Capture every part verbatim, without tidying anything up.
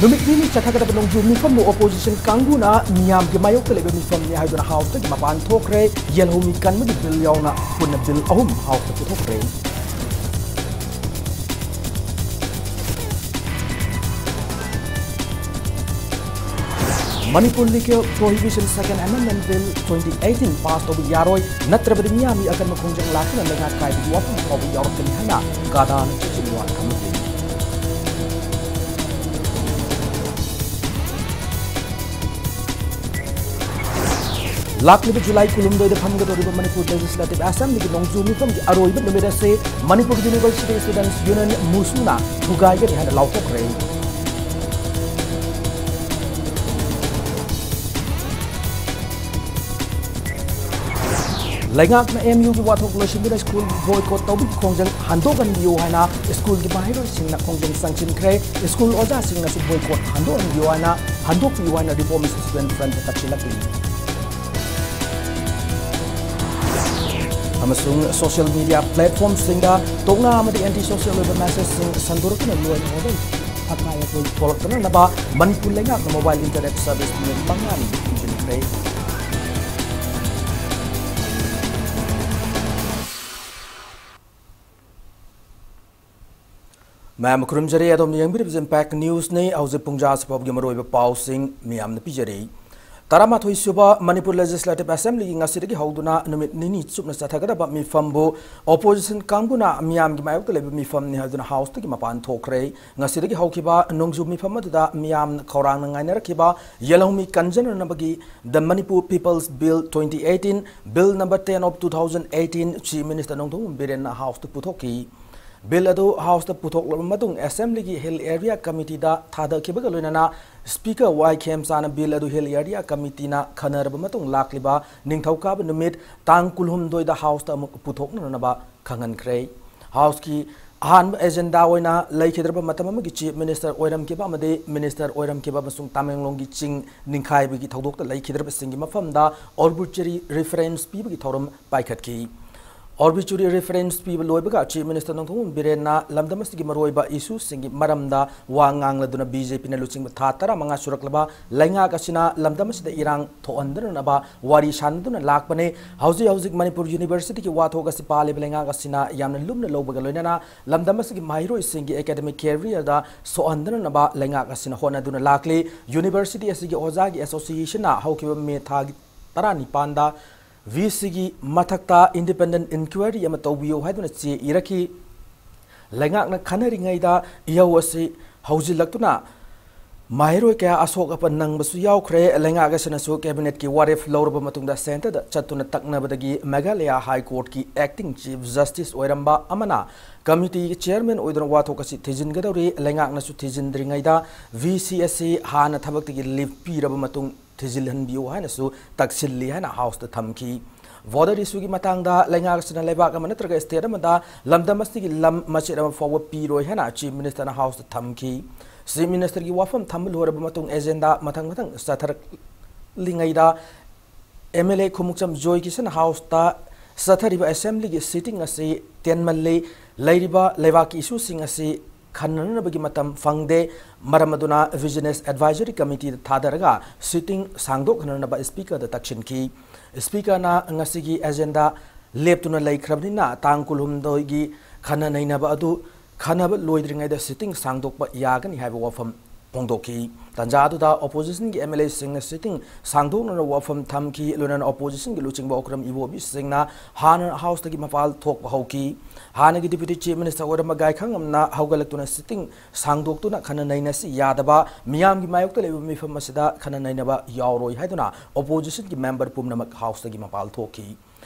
ꯅꯨꯃꯤꯠ ꯅꯤꯅꯤ ꯆꯠꯊꯒꯗꯕ ꯅꯣꯡꯖꯨ ꯃꯤꯐꯝꯕꯨ opposition ꯀꯥꯡꯕꯨꯅ ꯃꯤꯌꯥꯝꯒꯤ ꯃꯥꯌꯣꯛꯇ ꯂꯩꯕ ꯃꯤꯐꯝꯅꯤ ꯍꯥꯏꯗꯨꯅ Houseꯇꯒꯤ ꯃꯄꯥꯟ ꯊꯣꯛꯈ꯭ꯔꯦ꯫ ꯌꯦꯜꯍꯧꯃꯤ ꯀꯟꯕꯒꯤ bill ꯌꯥꯎꯅ ꯄꯨꯟꯅ bill ꯑꯍꯨꯝ Houseꯇ ꯄꯨꯊꯣꯛꯈ꯭ꯔꯦ꯫ Manipur Liquor Prohibition Second Amendment Bill twenty eighteen pass ꯇꯧꯕ ꯌꯥꯔꯣꯏ, ꯅꯠꯇ꯭ꯔꯕꯗꯤ ꯃꯤꯌꯥꯝꯒꯤ ꯑꯀꯟꯕ ꯈꯣꯡꯖꯪ ꯂꯥꯛꯇꯨꯅ ꯂꯩꯉꯥꯛ ꯀꯥꯏꯕꯒꯤ ꯋꯥꯐꯝ ꯐꯥꯎꯕ ꯌꯥꯎꯔꯛꯀꯅꯤ ꯍꯥꯏꯅ ꯀꯥꯗꯥꯅ ꯆꯦꯛꯁꯤꯟ ꯋꯥ ꯊꯝꯂꯤ꯫ ꯂꯥꯛꯂꯤꯕ ꯖꯨꯂꯥꯏ ꯀꯨꯟꯍꯨꯝꯗꯣꯏꯗ ꯐꯝꯒꯗꯧꯔꯤꯕ ꯃꯅꯤꯄꯨꯔ Legislative Assemblyꯒꯤ ꯅꯣꯡꯖꯨ ꯃꯤꯐꯝꯒꯤ ꯑꯔꯣꯏꯕ ꯅꯨꯃꯤꯠ ꯑꯁꯤ ꯃꯅꯤꯄꯨꯔ University Students Union, MUSUꯅ ꯊꯨꯒꯥꯏꯒꯅꯤ ꯍꯥꯏꯅ ꯂꯥꯎꯊꯣꯛꯈ꯭ꯔꯦ꯫ ꯂꯩꯉꯥꯛꯅ MUꯒꯤ ꯋꯥꯊꯣꯛ ꯂꯣꯏꯁꯤꯟꯗꯨꯅ school boycott ꯇꯧꯕꯒꯤ ꯈꯣꯡꯖꯪ ꯍꯟꯗꯣꯛꯍꯟꯕꯤꯌꯨ ꯍꯥꯏꯅ schoolꯒꯤ ꯃꯍꯩꯔꯣꯏꯁꯤꯡꯅ ꯈꯣꯡꯖꯪ ꯆꯪꯁꯤꯟꯈ꯭ꯔꯦ꯫ School ꯑꯣꯖꯥꯁꯤꯡꯅꯁꯨ boycott ꯍꯟꯗꯣꯛꯍꯟꯕꯤꯌꯨ ꯍꯥꯏꯅ, ꯍꯟꯗꯣꯛꯄꯤꯌꯨ ꯍꯥꯏꯅ Reform Student Front ꯇꯛꯁꯤꯜꯂꯛꯂꯤ꯫ ꯑꯃꯁꯨꯡ social media platformꯁꯤꯡꯗ ꯇꯣꯛꯅ ꯑꯃꯗꯤ anti social ꯑꯣꯏꯕ messageꯁꯤꯡ ꯁꯟꯗꯣꯔꯛꯇꯨꯅ ꯂꯣꯏꯅ ꯑꯀꯥꯏ ꯑꯇꯣꯏ ꯊꯣꯛꯂꯛꯇꯅꯅꯕ ꯃꯅꯤꯄꯨꯔ ꯂꯩꯉꯥꯛꯅ mobile internet service ꯅꯨꯃꯤꯠ ꯃꯉꯥꯅꯤ ꯊꯤꯡꯖꯤꯟꯈ꯭ꯔꯦ꯫ ꯃꯌꯥꯝ ꯈꯨꯔꯨꯝꯖꯔꯤ, ꯑꯗꯣꯝꯅ ꯌꯦꯡꯕꯤꯔꯤꯕꯁꯤ Impact Newsꯅꯤ꯫ ꯍꯧꯖꯤꯛ ꯄꯨꯡ ꯖꯥ ꯑꯁꯤ ꯐꯥꯎꯕꯒꯤ ꯃꯔꯨꯑꯣꯏꯕ ꯄꯥꯎꯁꯤꯡ ꯃꯤꯌꯥꯝꯅ ꯄꯤꯖꯔꯤ꯫ ꯇꯔꯥꯃꯥꯊꯣꯏ ꯁꯨꯕ ꯃꯅꯤꯄꯨꯔ Legislative Assemblyꯒꯤ ꯉꯁꯤꯗꯒꯤ ꯍꯧꯗꯨꯅ ꯅꯨꯃꯤꯠ ꯅꯤꯅꯤ ꯆꯨꯞꯅ ꯆꯠꯊꯒꯗꯕ ꯃꯤꯐꯝꯕꯨ opposition ꯀꯥꯡꯕꯨꯅ ꯃꯤꯌꯥꯝꯒꯤ ꯃꯥꯌꯣꯛꯇ ꯂꯩꯕ ꯃꯤꯐꯝꯅꯤ ꯍꯥꯏꯗꯨꯅ Houseꯇꯒꯤ ꯃꯄꯥꯟ ꯊꯣꯛꯈ꯭ꯔꯦ꯫ ꯉꯁꯤꯗꯒꯤ ꯍꯧꯈꯤꯕ ꯅꯣꯡꯖꯨ ꯃꯤꯐꯝ ꯑꯗꯨꯗ ꯃꯤꯌꯥꯝꯅ ꯈꯧꯔꯥꯡꯅ ꯉꯥꯏꯅꯔꯛꯈꯤꯕ ꯌꯦꯜꯍꯧꯃꯤ ꯀꯟꯖꯅꯅꯕꯒꯤ The Manipur People's Bill twenty eighteen, Bill number ten of two thousand eighteen, Chief Minister Nongthombam ꯕꯤꯔꯦꯟꯅ Houseꯇ ꯄꯨꯊꯣꯛꯈꯤ꯫ Bill ꯑꯗꯨ Houseꯇ ꯄꯨꯊꯣꯛꯂꯕ ꯃꯇꯨꯡ Assemblyꯒꯤ Hill Area Committeeꯗ ꯊꯥꯗꯈꯤꯕꯒ ꯂꯣꯏꯅꯅ Speaker ꯋꯥꯏ ꯈꯦꯝꯆꯥꯅ Bill ꯑꯗꯨ Hill Area Committeeꯅ ꯈꯟꯅꯔꯕ ꯃꯇꯨꯡ ꯂꯥꯛꯂꯤꯕ ꯅꯤꯡꯊꯧꯀꯥꯕ ꯅꯨꯃꯤꯠ ꯇꯥꯡ ꯀꯨꯟꯍꯨꯝꯗꯣꯏꯗ Houseꯇ ꯑꯃꯨꯛ ꯄꯨꯊꯣꯛꯅꯅꯕ ꯈꯪꯍꯟꯈ꯭ꯔꯦ꯫ Houseꯀꯤ ꯑꯍꯥꯟꯕ agenda ꯑꯣꯏꯅ ꯂꯩꯈꯤꯗ꯭ꯔꯕ ꯃꯇꯝ ꯑꯃꯒꯤ Chief Minister ꯑꯣꯏꯔꯝꯈꯤꯕ ꯑꯃꯗꯤ Minister ꯑꯣꯏꯔꯝꯈꯤꯕ ꯑꯃꯁꯨꯡ ꯇꯃꯦꯡꯂꯣꯡꯒꯤ ꯆꯤꯡ ꯅꯤꯡꯈꯥꯏꯕꯒꯤ ꯊꯧꯗꯣꯛꯇ ꯂꯩꯈꯤꯗ꯭ꯔꯕꯁꯤꯡꯒꯤ ꯃꯐꯝꯗ Orbucheri reference ꯄꯤꯕꯒꯤ ꯊꯧꯔꯝ ꯄꯥꯏꯈꯠꯈꯤ꯫ Obituary reference ꯄꯤꯕ ꯂꯣꯏꯕꯒ Chief Minister ꯅꯣꯡꯊꯣꯝꯕꯝ ꯕꯤꯔꯦꯟꯅ ꯂꯝꯗꯝ ꯑꯁꯤꯒꯤ ꯃꯔꯨꯑꯣꯏꯕ issue ꯁꯤꯡꯒꯤ ꯃꯔꯝꯗ ꯋꯥ ꯉꯥꯡꯂꯗꯨꯅ, BJP ꯅ ꯂꯨꯆꯤꯡꯕ ꯊꯥ ꯇꯔꯥꯃꯉꯥ ꯁꯨꯔꯛꯂꯕ ꯂꯩꯉꯥꯛ ꯑꯁꯤꯅ ꯂꯝꯗꯝ ꯑꯁꯤꯗ ꯏꯔꯥꯡ ꯊꯣꯛꯍꯟꯗꯅꯕ ꯋꯥꯔꯤ ꯁꯥꯟꯅꯗꯨꯅ ꯂꯥꯛꯄꯅꯤ꯫ ꯍꯧꯖꯤꯛ ꯍꯧꯖꯤꯛ ꯃꯅꯤꯄꯨꯔ University ꯒꯤ ꯋꯥꯊꯣꯛ ꯑꯁꯤ ꯄꯥꯜꯂꯤꯕ ꯂꯩꯉꯥꯛ ꯑꯁꯤꯅ ꯌꯥꯝꯅ ꯂꯨꯝꯅ ꯂꯧꯕꯒ ꯂꯣꯏꯅꯅ ꯂꯝꯗꯝ ꯑꯁꯤꯒꯤ ꯃꯍꯩꯔꯣꯏꯁꯤꯡꯒꯤ academic career ꯗ ꯁꯣꯛꯍꯟꯗꯅꯕ ꯂꯩꯉꯥꯛ ꯑꯁꯤꯅ ꯍꯣꯠꯅꯗꯨꯅ ꯂꯥꯛꯂꯤ꯫ University ꯑꯁꯤꯒꯤ ꯑꯣꯖꯥꯒꯤ association ꯅ ꯍꯧꯈꯤꯕ May ꯊꯥꯒꯤ ꯇꯔꯥꯅꯤꯄꯥꯟꯗ VC ꯒꯤ ꯃꯊꯛꯇ independent inquiry ꯑꯃ ꯇꯧꯕꯤꯌꯨ ꯍꯥꯏꯗꯨꯅ ꯆꯦ ꯏꯔꯛꯈꯤ꯫ ꯂꯩꯉꯥꯛꯅ ꯈꯟꯅꯔꯤꯉꯩꯗ ꯏꯍꯧ ꯑꯁꯤ ꯍꯧꯖꯤꯜꯂꯛꯇꯨꯅ ꯃꯍꯩꯔꯣꯏ ꯀꯌꯥ ꯑꯁꯣꯛ ꯑꯄꯟ ꯅꯪꯕꯁꯨ ꯌꯥꯎꯈ꯭ꯔꯦ꯫ ꯂꯩꯉꯥꯛ ꯑꯁꯤꯅꯁꯨ cabinet ꯀꯤ ꯋꯥꯔꯦꯞ ꯂꯧꯔꯕ ꯃꯇꯨꯡꯗ centre ꯗ ꯆꯠꯇꯨꯅ ꯇꯛꯅꯕꯗꯒꯤ Meghalaya High Court ꯀꯤ acting Chief Justice ꯑꯣꯏꯔꯝꯕ ꯑꯃꯅ committee ꯒꯤ chairman ꯑꯣꯏꯗꯨꯅ ꯋꯥꯊꯣꯛ ꯑꯁꯤ ꯊꯤꯖꯤꯟꯒꯗꯧꯔꯤ꯫ ꯂꯩꯉꯥꯛꯅꯁꯨ ꯊꯤꯖꯤꯟꯗ꯭ꯔꯤꯉꯩꯗ VC ꯑꯁꯤ ꯍꯥꯟꯅ ꯊꯕꯛꯇꯒꯤ leave ꯄꯤꯔꯕ ꯃꯇꯨꯡ ꯊꯤꯖꯤꯜꯍꯟꯕꯤꯌꯨ ꯍꯥꯏꯅꯁꯨ ꯇꯛꯁꯤꯜꯂꯤ ꯍꯥꯏꯅ House ꯇ ꯊꯝꯈꯤ꯫ Border issue ꯒꯤ ꯃꯇꯥꯡꯗ ꯂꯩꯉꯥꯛ ꯑꯁꯤꯅ ꯂꯩꯕꯥꯛ ꯑꯃ ꯅꯠꯇ꯭ꯔꯒ state ꯑꯃꯗ ꯂꯝꯗꯝ ꯑꯁꯤꯒꯤ ꯂꯝ ꯃꯆꯦꯠ ꯑꯃ ꯐꯥꯎꯕ ꯄꯤꯔꯣꯏ ꯍꯥꯏꯅ Chief Minister ꯅ House ꯇ ꯊꯝꯈꯤ꯫ Chief Minister ꯒꯤ ꯋꯥꯐꯝ ꯊꯝꯕ ꯂꯣꯏꯔꯕ ꯃꯇꯨꯡ agenda ꯃꯊꯪ ꯃꯊꯪ ꯆꯠꯊꯔꯛꯂꯤꯉꯩꯗ MLA ꯈꯨꯃꯨꯛꯆꯝ ꯖꯣꯏ ꯀꯤꯁꯟ House ꯇ ꯆꯠꯊꯔꯤꯕ assembly ꯒꯤ sitting ꯑꯁꯤ ꯇꯦꯟꯃꯜꯂꯤ, ꯂꯩꯔꯤꯕ ꯂꯩꯕꯥꯛꯀꯤ issue ꯁꯤꯡ ꯑꯁꯤ ꯈꯟꯅꯅꯕꯒꯤ ꯃꯇꯝ ꯐꯪꯗꯦ꯫ ꯃꯔꯝ ꯑꯗꯨꯅ Business Advisory Committee ꯗ ꯊꯥꯗꯔꯒ sitting ꯁꯥꯡꯗꯣꯛꯍꯟꯅꯅꯕ Speaker ꯗ ꯇꯛꯁꯤꯟꯈꯤ꯫ Speaker ꯅ ꯉꯁꯤꯒꯤ agenda ꯂꯦꯞꯇꯨꯅ ꯂꯩꯈ꯭ꯔꯕꯅꯤꯅ ꯇꯥꯡ ꯀꯨꯟꯍꯨꯝꯗꯣꯏꯒꯤ ꯈꯟꯅ ꯅꯩꯅꯕ ꯑꯗꯨ ꯈꯟꯅꯕ ꯂꯣꯏꯗ꯭ꯔꯤꯉꯩꯗ sitting ꯁꯥꯡꯗꯣꯛꯄ ꯌꯥꯒꯅꯤ ꯍꯥꯏꯕ ꯋꯥꯐꯝ ꯐꯣꯡꯗꯣꯛꯈꯤ꯫ ꯇꯥꯟꯖꯥ ꯑꯗꯨꯗ opposition ꯒꯤ MLA ꯁꯤꯡꯅ sitting ꯁꯥꯡꯗꯣꯛꯅꯅꯕ ꯋꯥꯐꯝ ꯊꯝꯈꯤ꯫ ꯂꯣꯏꯅꯅ opposition ꯒꯤ ꯂꯨꯆꯤꯡꯕ ꯑꯣꯀ꯭ꯔꯝ ꯏꯕꯣꯕꯤ ꯁꯤꯡꯅ ꯍꯥꯟꯅ House ꯇꯒꯤ ꯃꯄꯥꯟ ꯊꯣꯛꯄ ꯍꯧꯈꯤ꯫ ꯍꯥꯟꯅꯒꯤ Deputy Chief Minister ꯑꯣꯏꯔꯝꯕ ꯒꯥꯏꯈꯪꯉꯝꯅ ꯍꯧꯒꯠꯂꯛꯇꯨꯅ sitting ꯁꯥꯡꯗꯣꯛꯇꯨꯅ ꯈꯟꯅ ꯅꯩꯅꯁꯤ ꯌꯥꯗꯕ, ꯃꯤꯌꯥꯝꯒꯤ ꯃꯥꯌꯣꯛꯇ ꯂꯩꯕ ꯃꯤꯐꯝ ꯑꯁꯤꯗ ꯈꯟꯅ ꯅꯩꯅꯕ ꯌꯥꯎꯔꯣꯏ ꯍꯥꯏꯗꯨꯅ opposition ꯒꯤ member ꯄꯨꯝꯅꯃꯛ House ꯇꯒꯤ ꯃꯄꯥꯟ ꯊꯣꯛꯈꯤ꯫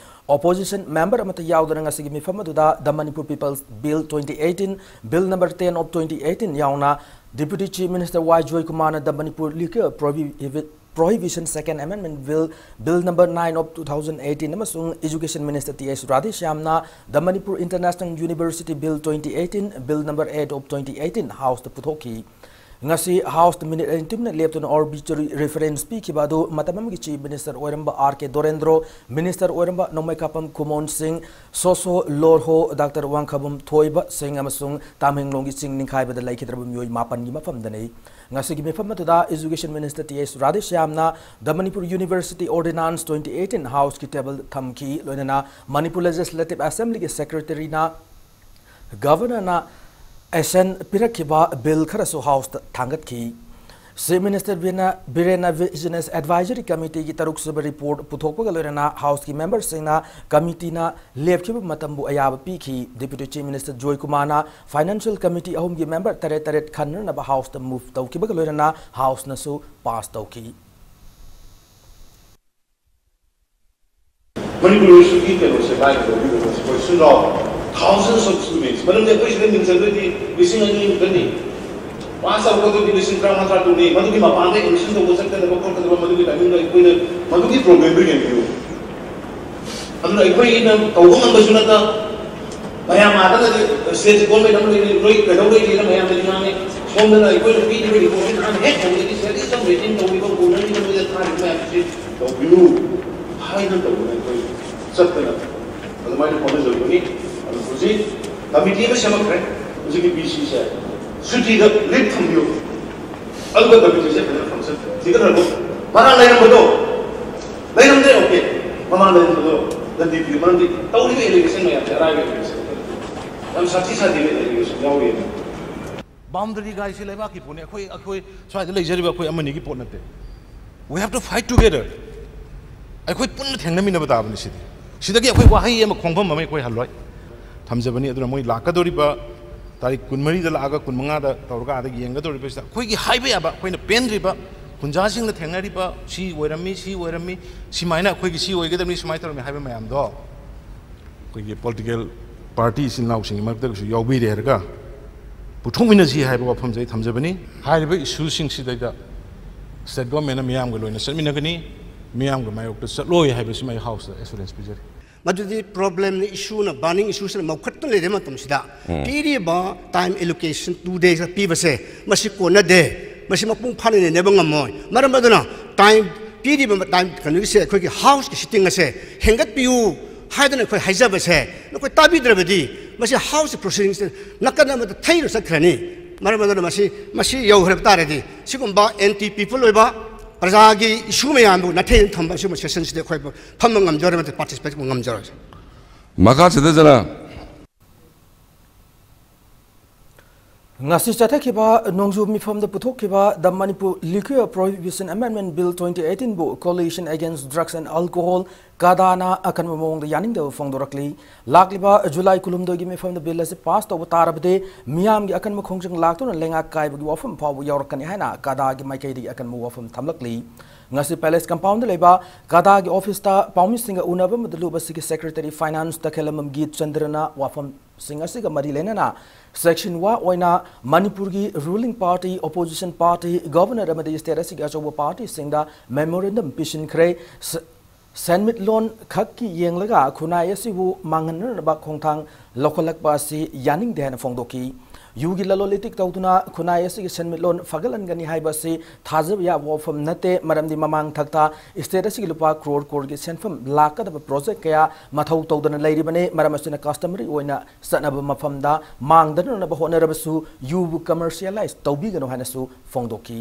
Opposition member ꯑꯃꯠꯇ ꯌꯥꯎꯗꯅ ꯉꯁꯤꯒꯤ ꯃꯤꯐꯝ ꯑꯗꯨꯗ The Manipur People's Bill twenty eighteen, Bill number ten of twenty eighteen ꯌꯥꯎꯅ Deputy Chief Minister ꯋꯥꯏ ꯖꯣꯏꯀꯨꯃꯥꯔꯅ The Manipur Liquor Prohibi-, Prohibition Second Amendment Bill, Bill number nine of two thousand eighteen ꯑꯃꯁꯨꯡ Education Minister T H ꯔꯥꯙꯦꯁ꯭ꯌꯥꯝꯅ The Manipur International University Bill twenty eighteen, Bill number eight of twenty eighteen House ꯇ ꯄꯨꯊꯣꯛꯈꯤ꯫ ꯉꯁꯤ ꯍꯥꯎꯁꯇ minute ꯑꯅꯤ ꯇꯨꯃꯤꯟꯅ ꯂꯦꯞꯇꯨꯅ ꯑꯥꯔꯕꯤꯆꯔꯤ reference ꯄꯤꯈꯤꯕ ꯑꯗꯨ ꯃꯇꯝ ꯑꯃꯒꯤ ꯆꯤꯐ ꯃꯤꯅꯤꯁꯇꯔ ꯑꯣꯏꯔꯝꯕ ꯑꯥꯔ ꯀꯦ ꯗꯣꯔꯦꯟꯗ꯭ꯔꯣ, ꯃꯤꯅꯤꯁꯇꯔ ꯑꯣꯏꯔꯝꯕ ꯅꯣꯡꯃꯩꯀꯥꯄꯝ ꯈꯨꯃꯣꯟ ꯁꯤꯡ, ꯁꯣꯁꯣ ꯂꯣꯔꯍꯣ ꯗꯥꯛꯇꯔ ꯋꯥꯡꯈꯕꯝ ꯊꯣꯏꯕ ꯁꯤꯡ ꯑꯃꯁꯨꯡ ꯇꯥꯃꯦꯡꯂꯣꯡꯒꯤ ꯆꯤꯡ ꯅꯤꯡꯈꯥꯏꯕꯗ ꯂꯩꯈꯤꯗ꯭ꯔꯕ ꯃꯤꯑꯣꯏ ꯃꯥꯄꯟꯒꯤ ꯃꯐꯝꯗꯅꯤ꯫ ꯉꯁꯤꯒꯤ ꯃꯤꯐꯝ ꯑꯗꯨꯗ ꯏꯖꯨꯀꯦꯁꯟ ꯃꯤꯅꯤꯁꯇꯔ ꯇꯤ ꯑꯦꯁ ꯔꯥꯙꯦꯁ꯭ꯌꯥꯝꯅ The Manipur University Ordinance twenty eighteen ꯍꯥꯎꯁꯀꯤ ꯇꯦꯕꯜ ꯊꯝꯈꯤ꯫ ꯂꯣꯏꯅꯅ ꯃꯅꯤꯄꯨꯔ ꯂꯦꯖꯤꯁꯂꯦꯇꯤꯚ ꯑꯦꯁꯦꯝꯕ꯭ꯂꯤꯒꯤ ꯁꯦꯀ꯭ꯔꯦꯇꯔꯤꯅ ꯒꯚꯔꯅꯔꯅ ꯑꯦꯁꯦꯟ ꯄꯤꯔꯛꯈꯤꯕ ꯕꯤꯜ ꯈꯔꯁꯨ ꯍꯥꯎꯁꯇ ꯊꯥꯡꯒꯠꯈꯤ꯫ ꯆꯤꯐ ꯃꯤꯅꯤꯁꯇꯔ ꯕꯤꯔꯦꯟꯅ, ꯕꯤꯔꯦꯟꯅ ꯕꯤꯖꯤꯅꯦꯁ ꯑꯦꯗꯚꯥꯏꯖꯔꯤ ꯀꯃꯤꯇꯤꯒꯤ ꯇꯔꯨꯛ ꯁꯨꯕ ꯔꯤꯄꯣꯔꯠ ꯄꯨꯊꯣꯛꯄꯒ ꯂꯣꯏꯅꯅ ꯍꯥꯎꯁꯀꯤ ꯃꯦꯝꯕꯔꯁꯤꯡꯅ ꯀꯃꯤꯇꯤꯅ ꯂꯦꯞꯈꯤꯕ ꯃꯇꯝꯕꯨ ꯑꯌꯥꯕ ꯄꯤꯈꯤ꯫ ꯗꯦꯄ꯭ꯌꯨꯇꯤ ꯆꯤꯐ ꯃꯤꯅꯤꯁꯇꯔ ꯖꯣꯏ ꯀꯨꯃꯥꯔꯅ ꯐꯥꯏꯅꯥꯟꯁꯤꯌꯦꯜ ꯀꯃꯤꯇꯤ ꯑꯍꯨꯝꯒꯤ ꯃꯦꯝꯕꯔ ꯇꯔꯦꯠ ꯇꯔꯦꯠ ꯈꯟꯅꯅꯕ ꯍꯥꯎꯁꯇ ꯃꯨꯚ ꯇꯧꯈꯤꯕꯒ ꯂꯣꯏꯅꯅ ꯍꯥꯎꯁꯅꯁꯨ ꯄꯥꯁ ꯇꯧꯈꯤ꯫ ꯃꯅꯤꯄꯨꯔ ꯌꯨꯅꯤꯚꯔꯁꯤꯇꯤꯒꯤ ꯀꯩꯅꯣꯁꯦ ꯂꯥꯏꯔꯤꯛ ꯂꯧꯕꯤꯕ ꯑꯩꯈꯣꯏ ꯁꯨꯝ ꯌꯥꯎ thousands of students꯫ ꯃꯔꯝꯗꯤ ꯑꯩꯈꯣꯏ ꯁꯤꯗ ꯃꯤꯡ ꯆꯟꯗꯣꯏꯗꯤ ꯂꯤꯁꯤꯡ ꯑꯅꯤ ꯃꯨꯛꯇꯅꯤ꯫ ꯄꯥꯁ ꯇꯧꯔꯛꯄꯗꯤ ꯂꯤꯁꯤꯡ ꯇꯔꯥꯃꯉꯥ ꯇꯔꯥꯇꯔꯨꯛꯅꯤ꯫ ꯃꯗꯨꯒꯤ ꯃꯄꯥꯟꯗ ꯑꯦꯗꯃꯤꯁꯟ ꯇꯧꯕ ꯆꯠꯀꯗꯕ ꯈꯣꯠꯀꯗꯕ ꯃꯗꯨꯒꯤ ꯇꯥꯏꯃꯤꯡꯗꯣ ꯑꯩꯈꯣꯏꯅ ꯃꯗꯨꯒꯤ ꯄ꯭ꯔꯣꯕ꯭ꯂꯦꯝꯗꯨ ꯌꯦꯡꯕꯤꯌꯨ꯫ ꯑꯗꯨꯅ ꯑꯩꯈꯣꯏꯅ ꯇꯧꯕ ꯉꯝꯕꯁꯨ ꯅꯠꯇ, ꯃꯌꯥꯝ ꯑꯥꯗꯅꯗꯤ ꯁ꯭ꯇꯦꯠꯁꯤ ꯒꯣꯔꯃꯦꯟ ꯑꯃ ꯂꯩꯔꯤ, ꯅꯣꯏ ꯀꯩꯗꯧ ꯂꯩꯇꯦꯅ ꯃꯌꯥꯝꯗꯗꯤ ꯉꯥꯡꯉꯤ꯫ ꯁꯣꯝꯗꯅ ꯑꯩꯈꯣꯏꯅ ꯄꯤꯔꯤꯕ ꯔꯤꯄꯣꯔꯠꯁꯤ ꯅꯍꯥꯟ ꯍꯦꯛ ꯍꯧꯕꯗꯒꯤ ꯁꯦꯂꯔꯤ ꯁꯝ ꯔꯦꯇꯤꯡ ꯇꯧꯔꯤꯕ, ꯎꯅꯔꯤꯕ, ꯅꯣꯏꯗ ꯊꯥꯔꯤꯕ ꯃꯌꯥꯝꯁꯤ ꯇꯧꯕꯤꯌꯨ ꯍꯥꯏꯅ ꯇꯧꯗꯅ ꯑꯩꯈꯣꯏ ꯆꯠꯇꯅ ꯑꯗꯨꯃꯥꯏꯅ ꯍꯣꯠꯅꯖꯔꯨꯕꯅꯤ꯫ ꯑꯗꯨ ꯍꯧꯖꯤꯛ ꯀꯃꯤꯇꯤ ꯑꯃ ꯁꯦꯝꯃꯛꯈ꯭ꯔꯦ꯫ ꯍꯧꯖꯤꯛꯀꯤ ꯕꯤ ꯁꯤꯁꯦ ꯁꯨꯇꯤꯗ ꯂꯤꯞ ꯊꯝꯕꯤꯌꯨ꯫ ꯑꯗꯨꯒ ꯀꯃꯤꯇꯤꯁꯦ ꯐꯖꯅ ꯐꯪꯁꯟ ꯊꯤꯒꯠꯅꯔꯛꯄ ꯃꯔꯥꯡ ꯂꯩꯔꯝꯕꯗꯣ ꯂꯩꯔꯝꯗ꯭ꯔꯦ꯫ ꯑꯣꯀꯦ, ꯃꯃꯥꯡ ꯂꯩꯔꯝꯕꯗꯣ ꯗꯟꯗꯤ ꯄꯤꯌꯨ꯫ ꯃꯔꯝꯗꯤ ꯇꯧꯔꯤꯕ ꯑꯦꯂꯤꯒꯦꯁꯟ ꯃꯌꯥꯝꯁꯦ ꯑꯔꯥꯏꯕ ꯑꯦꯂꯤꯒꯦꯁꯟ ꯅꯠꯇꯦ꯫ ꯌꯥꯝ ꯁꯥꯊꯤ ꯁꯥꯊꯤꯕ ꯑꯦꯂꯤꯒꯦꯁꯟ ꯌꯥꯎꯔꯤꯑꯕ꯫ ꯕꯥꯎꯟꯗꯔꯤ ꯒꯥꯏꯁꯤ ꯂꯩꯕꯥꯛꯀꯤ ꯄꯣꯠꯅꯤ꯫ ꯑꯩꯈꯣꯏ, ꯑꯩꯈꯣꯏ ꯁ꯭ꯋꯥꯏꯗ ꯂꯩꯖꯔꯤꯕ ꯑꯩꯈꯣꯏ ꯑꯃꯅꯤꯒꯤ ꯄꯣꯠ ꯅꯠꯇꯦ꯫ We have to fight together. ꯑꯩꯈꯣꯏ ꯄꯨꯟꯅ ꯊꯦꯡꯅꯃꯤꯟꯅꯕ ꯇꯥꯕꯅꯤ꯫ ꯁꯤꯗꯤ, ꯁꯤꯗꯒꯤ ꯑꯩꯈꯣꯏ ꯋꯥꯍꯩ ꯑꯃ, ꯈꯣꯡꯐꯝ ꯑꯃ ꯑꯩꯈꯣꯏ ꯍꯜꯂꯣꯏ꯫ ꯊꯝꯖꯕꯅꯤ꯫ ꯑꯗꯨꯅ ꯃꯣꯏ ꯂꯥꯛꯀꯗꯧꯔꯤꯕ ꯇꯥꯔꯤꯛ ꯀꯨꯟꯃꯔꯤꯗ ꯂꯥꯛꯑꯒ ꯀꯨꯟꯃꯉꯥꯗ ꯇꯧꯔꯒ ꯑꯥꯗ ꯌꯦꯡꯒꯗꯧꯔꯤꯕꯁꯤꯗ ꯑꯩꯈꯣꯏꯒꯤ ꯍꯥꯏꯕ ꯌꯥꯕ, ꯑꯩꯈꯣꯏꯅ ꯄꯦꯟꯗ꯭ꯔꯤꯕ, ꯈꯨꯟꯖꯥꯁꯤꯡꯅ ꯊꯦꯡꯅꯔꯤꯕ, ꯁꯤ ꯑꯣꯏꯔꯝꯃꯤ, ꯁꯤ ꯑꯣꯏꯔꯝꯃꯤ, ꯁꯤꯃꯥꯏꯅ ꯑꯩꯈꯣꯏꯒꯤ ꯁꯤ ꯑꯣꯏꯒꯗꯕꯅꯤ, ꯁꯨꯃꯥꯏꯅ ꯇꯧꯔꯝꯃꯤ ꯍꯥꯏꯕ ꯃꯌꯥꯝꯗꯣ ꯑꯩꯈꯣꯏꯒꯤ ꯄꯣꯂꯤꯇꯤꯀꯦꯜ ꯄꯥꯔꯇꯤ ꯏꯆꯤꯜ ꯏꯅꯥꯎꯁꯤꯡꯒꯤ ꯃꯔꯛꯇꯒꯁꯨ ꯌꯥꯎꯕꯤꯔꯦ ꯍꯥꯏꯔꯒ ꯄꯨꯊꯣꯛꯃꯤꯟꯅꯁꯤ ꯍꯥꯏꯕ ꯋꯥꯐꯝꯁꯦ ꯑꯩ ꯊꯝꯖꯕꯅꯤ꯫ ꯍꯥꯏꯔꯤꯕ ꯏꯁꯨꯁꯤꯡꯁꯤꯗꯩꯗ ꯁ꯭ꯇꯦꯠ ꯒꯣꯔꯃꯦꯟꯅ ꯃꯤꯌꯥꯝꯒ ꯂꯣꯏꯅ ꯆꯠꯃꯤꯟꯅꯒꯅꯤ, ꯃꯤꯌꯥꯝꯒ ꯃꯥꯌꯣꯛꯇ ꯆꯠꯂꯣꯏ ꯍꯥꯏꯕꯁꯤꯃ ꯑꯩ ꯍꯥꯎꯁꯇ ꯑꯦꯁꯨꯔꯦꯟꯁ ꯄꯤꯖꯔꯤ꯫ ꯃꯗꯨꯗꯤ problemꯅ, issueꯅ, burning issueꯁꯤꯅ ꯃꯧꯈꯠꯇꯨꯅ ꯂꯩꯔꯤꯕ ꯃꯇꯝꯁꯤꯗ ꯄꯤꯔꯤꯕ time allocation two days ꯄꯤꯕꯁꯦ ꯃꯁꯤ ꯀꯣꯟꯅꯗꯦ, ꯃꯁꯤ ꯃꯄꯨꯡ ꯐꯥꯅ ꯅꯩꯅꯕ ꯉꯝꯃꯣꯏ꯫ ꯃꯔꯝ ꯑꯗꯨꯅ time ꯄꯤꯔꯤꯕ time ꯀꯩꯅꯣꯒꯤꯁꯦ ꯑꯩꯈꯣꯏꯒꯤ Houseꯀꯤ sitting ꯑꯁꯦ ꯍꯦꯟꯒꯠꯄꯤꯌꯨ ꯍꯥꯏꯗꯅ ꯑꯩꯈꯣꯏ ꯍꯥꯏꯖꯕꯁꯦ ꯅꯈꯣꯏ ꯇꯥꯕꯤꯗ꯭ꯔꯕꯗꯤ ꯃꯁꯤ Houseꯀꯤ proceedingsꯁꯦ ꯅꯥꯀꯟ ꯑꯃꯗ ꯊꯩꯗꯨꯅ ꯆꯠꯈ꯭ꯔꯅꯤ꯫ ꯃꯔꯝ ꯑꯗꯨꯅ ꯃꯁꯤ, ꯃꯁꯤ ꯌꯧꯈ꯭ꯔꯕ ꯇꯥꯔꯗꯤ ꯁꯤꯒꯨꯝꯕ anti people ꯑꯣꯏꯕ ꯄ꯭ꯔꯖꯥꯒꯤ issue ꯃꯌꯥꯝꯕꯨ ꯅꯥꯊꯩꯗꯨꯅ ꯊꯝꯕ ꯑꯁꯤꯒꯨꯝꯕ sessionꯁꯤꯗ ꯑꯩꯈꯣꯏ ꯐꯝꯕ ꯉꯝꯖꯔꯣꯏ, ꯃꯗꯨ participate ꯇꯧꯕ ꯉꯝꯖꯔꯣꯏ꯫ ꯃꯈꯥ ꯆꯠꯊꯖꯔꯛ꯫ ꯉꯁꯤ ꯆꯠꯊꯈꯤꯕ ꯅꯣꯡꯖꯨ ꯃꯤꯐꯝꯗ ꯄꯨꯊꯣꯛꯈꯤꯕ The Manipur Liquor Prohibition Amendment Bill twenty eighteen ꯕꯨ Coalition Against Drugs and Alcohol, ꯀꯗꯥꯅ ꯑꯀꯟꯕ ꯃꯑꯣꯡꯗ ꯌꯥꯅꯤꯡꯗꯕ ꯐꯣꯡꯗꯣꯔꯛꯂꯤ꯫ ꯂꯥꯛꯂꯤꯕ ꯖꯨꯂꯥꯏ ꯀꯨꯟꯍꯨꯝꯗꯣꯏꯒꯤ ꯃꯤꯐꯝꯗ ꯕꯤꯜ ꯑꯁꯤ ꯄꯥꯁ ꯇꯧꯕ ꯇꯥꯔꯕꯗꯤ ꯃꯤꯌꯥꯝꯒꯤ ꯑꯀꯟꯕ ꯈꯣꯡꯖꯪ ꯂꯥꯛꯇꯨꯅ ꯂꯩꯉꯥꯛ ꯀꯥꯏꯕꯒꯤ ꯋꯥꯐꯝ ꯐꯥꯎꯕ ꯌꯥꯎꯔꯛꯀꯅꯤ ꯍꯥꯏꯅ ꯀꯗꯥꯒꯤ ꯃꯥꯏꯀꯩꯗꯒꯤ ꯑꯀꯟꯕ ꯋꯥꯐꯝ ꯊꯝꯂꯛꯂꯤ꯫ ꯉꯁꯤ Palace Compoundꯗ ꯂꯩꯕ ꯀꯗꯥꯒꯤ officeꯇ ꯄꯥꯎꯃꯤꯁꯤꯡꯒ ꯎꯅꯕ ꯑꯃꯗ ꯂꯨꯞ ꯑꯁꯤꯒꯤ Secretary Finance ꯇꯈꯦꯂꯝꯕꯝ ꯒꯤꯠ ꯆꯟꯗ꯭ꯔꯅ ꯋꯥꯐꯝꯁꯤꯡ ꯑꯁꯤꯒ ꯃꯔꯤ ꯂꯩꯅꯅ section ꯋꯥ ꯑꯣꯏꯅ ꯃꯅꯤꯄꯨꯔꯒꯤ ruling party, opposition party, governor ꯑꯃꯗꯤ state ꯑꯁꯤꯒꯤ ꯑꯆꯧꯕ partyꯁꯤꯡꯗ memorandum ꯄꯤꯁꯤꯟꯈ꯭ꯔꯦ꯫ ꯁ-, ꯁꯦꯟꯃꯤꯠꯂꯣꯟ ꯈꯛꯀꯤ ꯌꯦꯡꯂꯒ ꯈꯨꯟꯅꯥꯏ ꯑꯁꯤꯕꯨ ꯃꯥꯡꯍꯟꯅꯅꯕ ꯈꯣꯡꯊꯥꯡ ꯂꯧꯈꯠꯂꯛꯄ ꯑꯁꯤ ꯌꯥꯅꯤꯡꯗꯦ ꯍꯥꯏꯅ ꯐꯣꯡꯗꯣꯛꯈꯤ꯫ ꯌꯨꯒꯤ ꯂꯂꯣꯟ ꯏꯇꯤꯛ ꯇꯧꯗꯨꯅ ꯈꯨꯟꯅꯥꯏ ꯑꯁꯤꯒꯤ ꯁꯦꯟꯃꯤꯠꯂꯣꯟ ꯐꯒꯠꯍꯟꯒꯅꯤ ꯍꯥꯏꯕ ꯑꯁꯤ ꯊꯥꯖꯕ ꯌꯥꯕ ꯋꯥꯐꯝ ꯅꯠꯇꯦ, ꯃꯔꯝꯗꯤ ꯃꯃꯥꯡ ꯊꯛꯇ state ꯑꯁꯤꯒꯤ ꯂꯨꯄꯥ ꯀ꯭ꯔꯣꯔ ꯀ꯭ꯔꯣꯔꯒꯤ ꯁꯦꯟꯐꯝ ꯂꯥꯛꯀꯗꯕ project ꯀꯌꯥ ꯃꯊꯧ ꯇꯧꯗꯅ ꯂꯩꯔꯤꯕꯅꯤ꯫ ꯃꯔꯝ ꯑꯁꯤꯅ customary ꯑꯣꯏꯅ ꯆꯠꯅꯕ ꯃꯐꯝꯗ ꯃꯥꯡꯗꯅꯅꯕ ꯍꯣꯠꯅꯔꯕꯁꯨ ꯌꯨꯕꯨ commercialize ꯇꯧꯕꯤꯒꯅꯨ ꯍꯥꯏꯅꯁꯨ ꯐꯣꯡꯗꯣꯛꯈꯤ꯫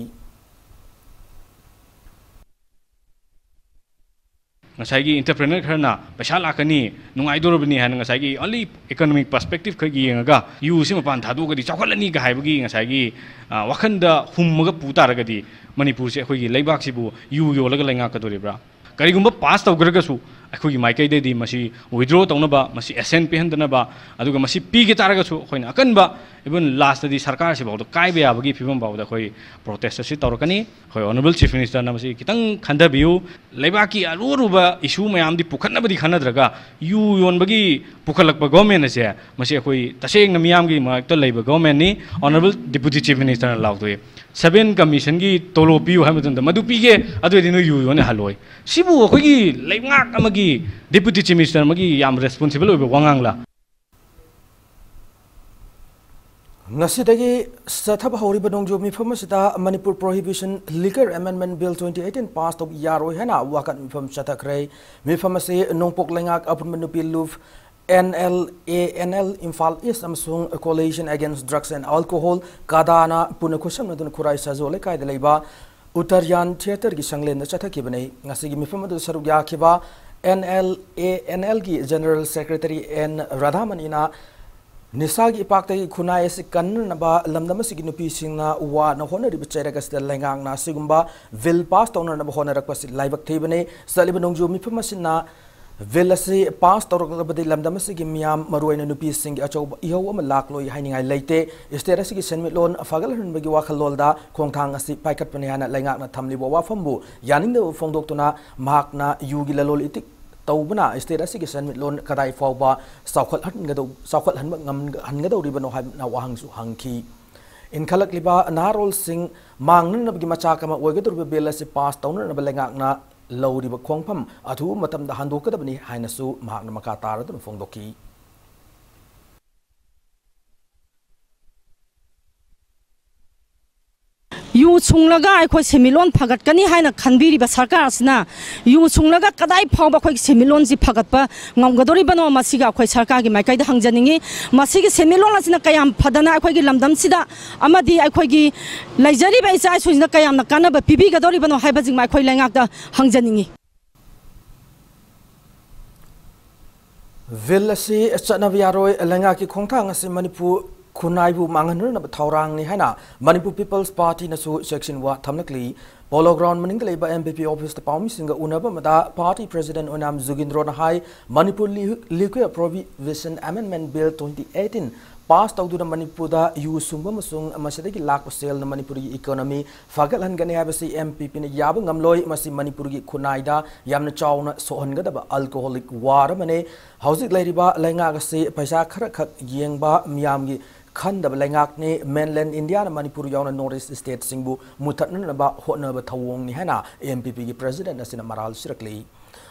ꯉꯁꯥꯏꯒꯤ entrepreneur ꯈꯔꯅ ꯄꯩꯁꯥ ꯂꯥꯛꯀꯅꯤ, ꯅꯨꯡꯉꯥꯏꯗꯧꯔꯕꯅꯤ ꯍꯥꯏꯅ ꯉꯁꯥꯏꯒꯤ only economic perspective ꯈꯛ ꯌꯦꯡꯉꯒ ꯌꯨꯁꯤ ꯃꯄꯥꯟ ꯊꯥꯗꯣꯛꯑꯒꯗꯤ ꯆꯥꯎꯈꯠꯂꯅꯤꯒ ꯍꯥꯏꯕꯒꯤ ꯉꯁꯥꯏꯒꯤ, ꯑ, ꯋꯥꯈꯜꯗ ꯍꯨꯝꯃꯒ ꯄꯨ ꯇꯥꯔꯒꯗꯤ ꯃꯅꯤꯄꯨꯔꯁꯦ ꯑꯩꯈꯣꯏꯒꯤ ꯂꯩꯕꯥꯛꯁꯤꯕꯨ ꯌꯨ ꯌꯣꯜꯂꯒ ꯂꯩꯉꯥꯛꯀꯗꯣꯔꯤꯕ꯭ꯔꯥ? ꯀꯔꯤꯒꯨꯝꯕ ꯄꯥꯁ ꯇꯧꯈ꯭ꯔꯒꯁꯨ ꯑꯩꯈꯣꯏꯒꯤ ꯃꯥꯏꯀꯩꯗꯩꯗꯤ ꯃꯁꯤ withdraw ꯇꯧꯅꯕ, ꯃꯁꯤ assent ꯄꯤꯍꯟꯗꯅꯕ, ꯑꯗꯨꯒ ꯃꯁꯤ ꯄꯤꯒꯦ ꯇꯥꯔꯒꯁꯨ ꯑꯩꯈꯣꯏꯅ ꯑꯀꯟꯕ Even lastꯇꯗꯤ ꯁꯔꯀꯥꯔꯁꯤꯐꯥꯎꯗ ꯀꯥꯏꯕ ꯌꯥꯕꯒꯤ ꯐꯤꯕꯝ ꯐꯥꯎꯗ ꯑꯩꯈꯣꯏ protest ꯑꯁꯤ ꯇꯧꯔꯛꯀꯅꯤ꯫ ꯑꯩꯈꯣꯏ Honourable Chief Ministerꯅ ꯃꯁꯤ ꯈꯤꯇꯪ ꯈꯟꯊꯕꯤꯌꯨ꯫ ꯂꯩꯕꯥꯛꯀꯤ ꯑꯔꯨ ꯑꯔꯨꯕ issue ꯃꯌꯥꯝꯗꯤ ꯄꯨꯈꯠꯅꯕꯗꯤ ꯈꯟꯅꯗ꯭ꯔꯒ, ꯌꯨ ꯌꯣꯟꯕꯒꯤ ꯄꯨꯈꯠꯂꯛꯄ government ꯑꯁꯦ, ꯃꯁꯤ ꯑꯩꯈꯣꯏ ꯇꯁꯦꯡꯅ ꯃꯤꯌꯥꯝꯒꯤ ꯃꯥꯌꯣꯛꯇ ꯂꯩꯕ governmentꯅꯤ꯫ Honourable Deputy Chief Ministerꯅ ꯂꯥꯎꯊꯣꯛꯏ, seven commissionꯒꯤ ꯇꯣꯂꯣꯞ ꯄꯤꯌꯨ ꯍꯥꯏꯕ ꯃꯇꯝꯗ, "ꯃꯗꯨ ꯄꯤꯒꯦ, ꯑꯗꯨ ꯑꯣꯏꯔꯗꯤ ꯅꯣꯏ ꯌꯨ ꯌꯣꯟꯅꯤ" ꯍꯜꯂꯣꯏ꯫ ꯁꯤꯕꯨ ꯑꯩꯈꯣꯏꯒꯤ ꯂꯩꯉꯥꯛ ꯑꯃꯒꯤ Deputy Chief Minister ꯑꯃꯒꯤ ꯌꯥꯝ responsible ꯑꯣꯏꯕ ꯋꯥꯉꯥꯡꯂ? ꯉꯁꯤꯗꯒꯤ ꯆꯠꯊꯕ ꯍꯧꯔꯤꯕ ꯅꯣꯡꯖꯨ ꯃꯤꯐꯝ ꯑꯁꯤꯗ Manipur Prohibition Liquor Amendment Bill twenty eighteen pass ꯇꯧꯕ ꯌꯥꯔꯣꯏ ꯍꯥꯏꯅ ꯋꯥꯀꯠ ꯃꯤꯐꯝ ꯆꯠꯊꯈ꯭ꯔꯦ꯫ ꯃꯤꯐꯝ ꯑꯁꯤ ꯅꯣꯡꯄꯣꯛ ꯂꯩꯉꯥꯛ ꯑꯄꯨꯟꯕ ꯅꯨꯄꯤ ꯂꯨꯞ, N L A N L, Imphal East ꯑꯃꯁꯨꯡ Coalition Against Drugs and Alcohol, ꯀꯗꯥꯅ ꯄꯨꯟꯅ ꯈꯨꯠꯁꯝꯅꯗꯨꯅ ꯈꯨꯔꯥꯏ ꯁꯖꯣ ꯂꯩꯀꯥꯏꯗ ꯂꯩꯕ ꯎꯠꯇꯔꯌꯥꯟ ꯊꯤꯌꯦꯇꯔꯒꯤ ꯁꯪꯂꯦꯟꯗ ꯆꯠꯊꯈꯤꯕꯅꯤ꯫ ꯉꯁꯤꯒꯤ ꯃꯤꯐꯝ ꯑꯗꯨꯗ ꯁꯔꯨꯛ ꯌꯥꯈꯤꯕ N L A N L ꯒꯤ General Secretary N ꯔꯥꯙꯥꯃꯅꯤꯅ ꯅꯤꯁꯥꯒꯤ ꯏꯄꯥꯛꯇꯒꯤ ꯈꯨꯟꯅꯥꯏ ꯑꯁꯤ ꯀꯟꯅꯅꯕ ꯂꯝꯗꯝ ꯑꯁꯤꯒꯤ ꯅꯨꯄꯤꯁꯤꯡꯅ ꯋꯥꯅ ꯍꯣꯠꯅꯔꯤꯕ ꯆꯩꯔꯛ ꯑꯁꯤꯗ ꯂꯩꯉꯥꯛꯅ ꯑꯁꯤꯒꯨꯝꯕ bill pass ꯇꯧꯅꯅꯕ ꯍꯣꯠꯅꯔꯛꯄ ꯑꯁꯤ ꯂꯥꯏꯕꯛ ꯊꯤꯕꯅꯤ꯫ ꯆꯠꯂꯤꯕ ꯅꯣꯡꯖꯨ ꯃꯤꯐꯝ ꯑꯁꯤꯅ bill ꯑꯁꯤ pass ꯇꯧꯔꯛꯂꯕꯗꯤ ꯂꯝꯗꯝ ꯑꯁꯤꯒꯤ ꯃꯤꯌꯥꯝ, ꯃꯔꯨꯑꯣꯏꯅ ꯅꯨꯄꯤꯁꯤꯡꯒꯤ ꯑꯆꯧꯕ ꯏꯍꯧ ꯑꯃ ꯂꯥꯛꯂꯣꯏ ꯍꯥꯏꯅꯤꯡꯉꯥꯏ ꯂꯩꯇꯦ꯫ State ꯑꯁꯤꯒꯤ ꯁꯦꯟꯃꯤꯠꯂꯣꯟ ꯐꯒꯠꯍꯟꯕꯒꯤ ꯋꯥꯈꯜꯂꯣꯟꯗ ꯈꯣꯡꯊꯥꯡ ꯑꯁꯤ ꯄꯥꯏꯈꯠꯄꯅꯤ ꯍꯥꯏꯅ ꯂꯩꯉꯥꯛꯅ ꯊꯝꯂꯤꯕ ꯋꯥꯐꯝꯕꯨ ꯌꯥꯅꯤꯡꯗꯕ ꯐꯣꯡꯗꯣꯛꯇꯨꯅ ꯃꯍꯥꯛꯅ ꯌꯨꯒꯤ ꯂꯂꯣꯟ ꯏꯇꯤꯛ ꯇꯧꯕꯅ state ꯑꯁꯤꯒꯤ ꯁꯦꯟꯃꯤꯠꯂꯣꯟ ꯀꯗꯥꯏ ꯐꯥꯎꯕ ꯆꯥꯎꯈꯠꯍꯟꯒꯗꯧ-, ꯆꯥꯎꯈꯠꯍꯟꯕ ꯉꯝꯍꯟꯒꯗꯧꯔꯤꯕꯅꯣ ꯍꯥꯏꯅ ꯋꯥꯍꯪꯁꯨ ꯍꯪꯈꯤ꯫ ꯏꯟꯈꯠꯂꯛꯂꯤꯕ ꯅꯍꯥꯔꯣꯜꯁꯤꯡ ꯃꯥꯡꯅꯅꯕꯒꯤ ꯃꯆꯥꯛ ꯑꯃ ꯑꯣꯏꯒꯗꯧꯔꯤꯕ bill ꯑꯁꯤ pass ꯇꯧꯅꯅꯕ ꯂꯩꯉꯥꯛꯅ ꯂꯧꯔꯤꯕ ꯈꯣꯡꯐꯝ ꯑꯊꯨꯕ ꯃꯇꯝꯗ ꯍꯟꯗꯣꯛꯀꯗꯕꯅꯤ ꯍꯥꯏꯅꯁꯨ ꯃꯍꯥꯛꯅ ꯃꯈꯥ ꯇꯥꯔꯗꯨꯅ ꯐꯣꯡꯗꯣꯛꯈꯤ꯫ ꯌꯨ ꯁꯨꯡꯂꯒ ꯑꯩꯈꯣꯏ ꯁꯦꯟꯃꯤꯠꯂꯣꯟ ꯐꯒꯠꯀꯅꯤ ꯍꯥꯏꯅ ꯈꯟꯕꯤꯔꯤꯕ ꯁꯔꯀꯥꯔ ꯑꯁꯤꯅ ꯌꯨ ꯁꯨꯡꯂꯒ ꯀꯗꯥꯏ ꯐꯥꯎꯕ ꯑꯩꯈꯣꯏꯒꯤ ꯁꯦꯟꯃꯤꯠꯂꯣꯟꯁꯤ ꯐꯒꯠꯄ ꯉꯝꯒꯗꯧꯔꯤꯕꯅꯣ, ꯃꯁꯤꯒ ꯑꯩꯈꯣꯏ ꯁꯔꯀꯥꯔꯒꯤ ꯃꯥꯏꯀꯩꯗ ꯍꯪꯖꯅꯤꯡꯉꯤ꯫ ꯃꯁꯤꯒꯤ ꯁꯦꯟꯃꯤꯠꯂꯣꯟ ꯑꯁꯤꯅ ꯀꯌꯥꯝ ꯐꯗꯅ ꯑꯩꯈꯣꯏꯒꯤ ꯂꯝꯗꯝꯁꯤꯗ ꯑꯃꯗꯤ ꯑꯩꯈꯣꯏꯒꯤ ꯂꯩꯖꯔꯤꯕ ꯏꯆꯥ ꯏꯁꯨꯁꯤꯡꯗ ꯀꯌꯥꯝꯅ ꯀꯥꯟꯅꯕ ꯄꯤꯕꯤꯒꯗꯧꯔꯤꯕꯅꯣ ꯍꯥꯏꯕꯁꯤꯃ ꯑꯩꯈꯣꯏ ꯂꯩꯉꯥꯛꯇ ꯍꯪꯖꯅꯤꯡꯉꯤ꯫ Bill ꯑꯁꯤ ꯆꯠꯅꯕ ꯌꯥꯔꯣꯏ꯫ ꯂꯩꯉꯥꯛꯀꯤ ꯈꯣꯡꯊꯥꯡ ꯑꯁꯤ ꯃꯅꯤꯄꯨꯔ ꯈꯨꯟꯅꯥꯏꯕꯨ ꯃꯥꯡꯍꯟꯅꯅꯕ ꯊꯧꯔꯥꯡꯅꯤ ꯍꯥꯏꯅ Manipur People's Partyꯅꯁꯨ ꯆꯦꯛꯁꯤꯟꯋꯥ ꯊꯝꯂꯛꯂꯤ꯫ Polo Ground ꯃꯅꯤꯡꯗ ꯂꯩꯕ M P P officeꯇ ꯄꯥꯎꯃꯤꯁꯤꯡꯒ ꯎꯅꯕ ꯑꯃꯗ party president ꯑꯣꯏꯅꯥꯝ ꯖꯨꯒꯤꯟꯗ꯭ꯔꯣꯅ ꯍꯥꯏ, Manipur Li-, Liquor Prohibition Amendment Bill twenty eighteen pass ꯇꯧꯗꯨꯅ ꯃꯅꯤꯄꯨꯔꯗ ꯌꯨ ꯁꯨꯡꯕ ꯑꯃꯁꯨꯡ ꯃꯁꯤꯗꯒꯤ ꯂꯥꯛꯄ ꯁꯦꯜꯅ ꯃꯅꯤꯄꯨꯔꯒꯤ ꯏꯀꯣꯅꯣꯃꯤ ꯐꯒꯠꯍꯟꯒꯅꯤ ꯍꯥꯏꯕꯁꯤ ꯑꯦꯝ ꯄꯤ ꯄꯤꯅ ꯌꯥꯕ ꯉꯝꯂꯣꯏ꯫ ꯃꯁꯤ ꯃꯅꯤꯄꯨꯔꯒꯤ ꯈꯨꯟꯅꯥꯏꯗ ꯌꯥꯝꯅ ꯆꯥꯎꯅ ꯁꯣꯛꯍꯟꯒꯗꯕ ꯑꯜꯀꯣꯍꯣꯂꯤꯛ ꯋꯥꯔ ꯑꯃꯅꯤ꯫ ꯍꯧꯖꯤꯛ ꯂꯩꯔꯤꯕ ꯂꯩꯉꯥꯛ ꯑꯁꯤ ꯄꯩꯁꯥ ꯈꯔꯈꯛ ꯌꯦꯡꯕ, ꯃꯤꯌꯥꯝꯒꯤ ꯈꯟꯗꯕ ꯂꯩꯉꯥꯛꯅꯤ꯫ ꯃꯦꯟꯂꯦꯟ ꯏꯟꯗꯤꯌꯥꯅ ꯃꯅꯤꯄꯨꯔ ꯌꯥꯎꯅ ꯅꯣꯔꯠ ꯏꯁ ꯁ꯭ꯇꯦꯠꯁꯤꯡꯕꯨ ꯃꯨꯊꯠꯅꯅꯕ ꯍꯣꯠꯅꯕ ꯊꯧꯑꯣꯡꯅꯤ ꯍꯥꯏꯅ ꯑꯦꯝ ꯄꯤ ꯄꯤꯒꯤ ꯄ꯭ꯔꯦꯁꯤꯗꯦꯟꯠ ꯑꯁꯤꯅ ꯃꯔꯥꯜ ꯁꯤꯔꯛꯂꯤ꯫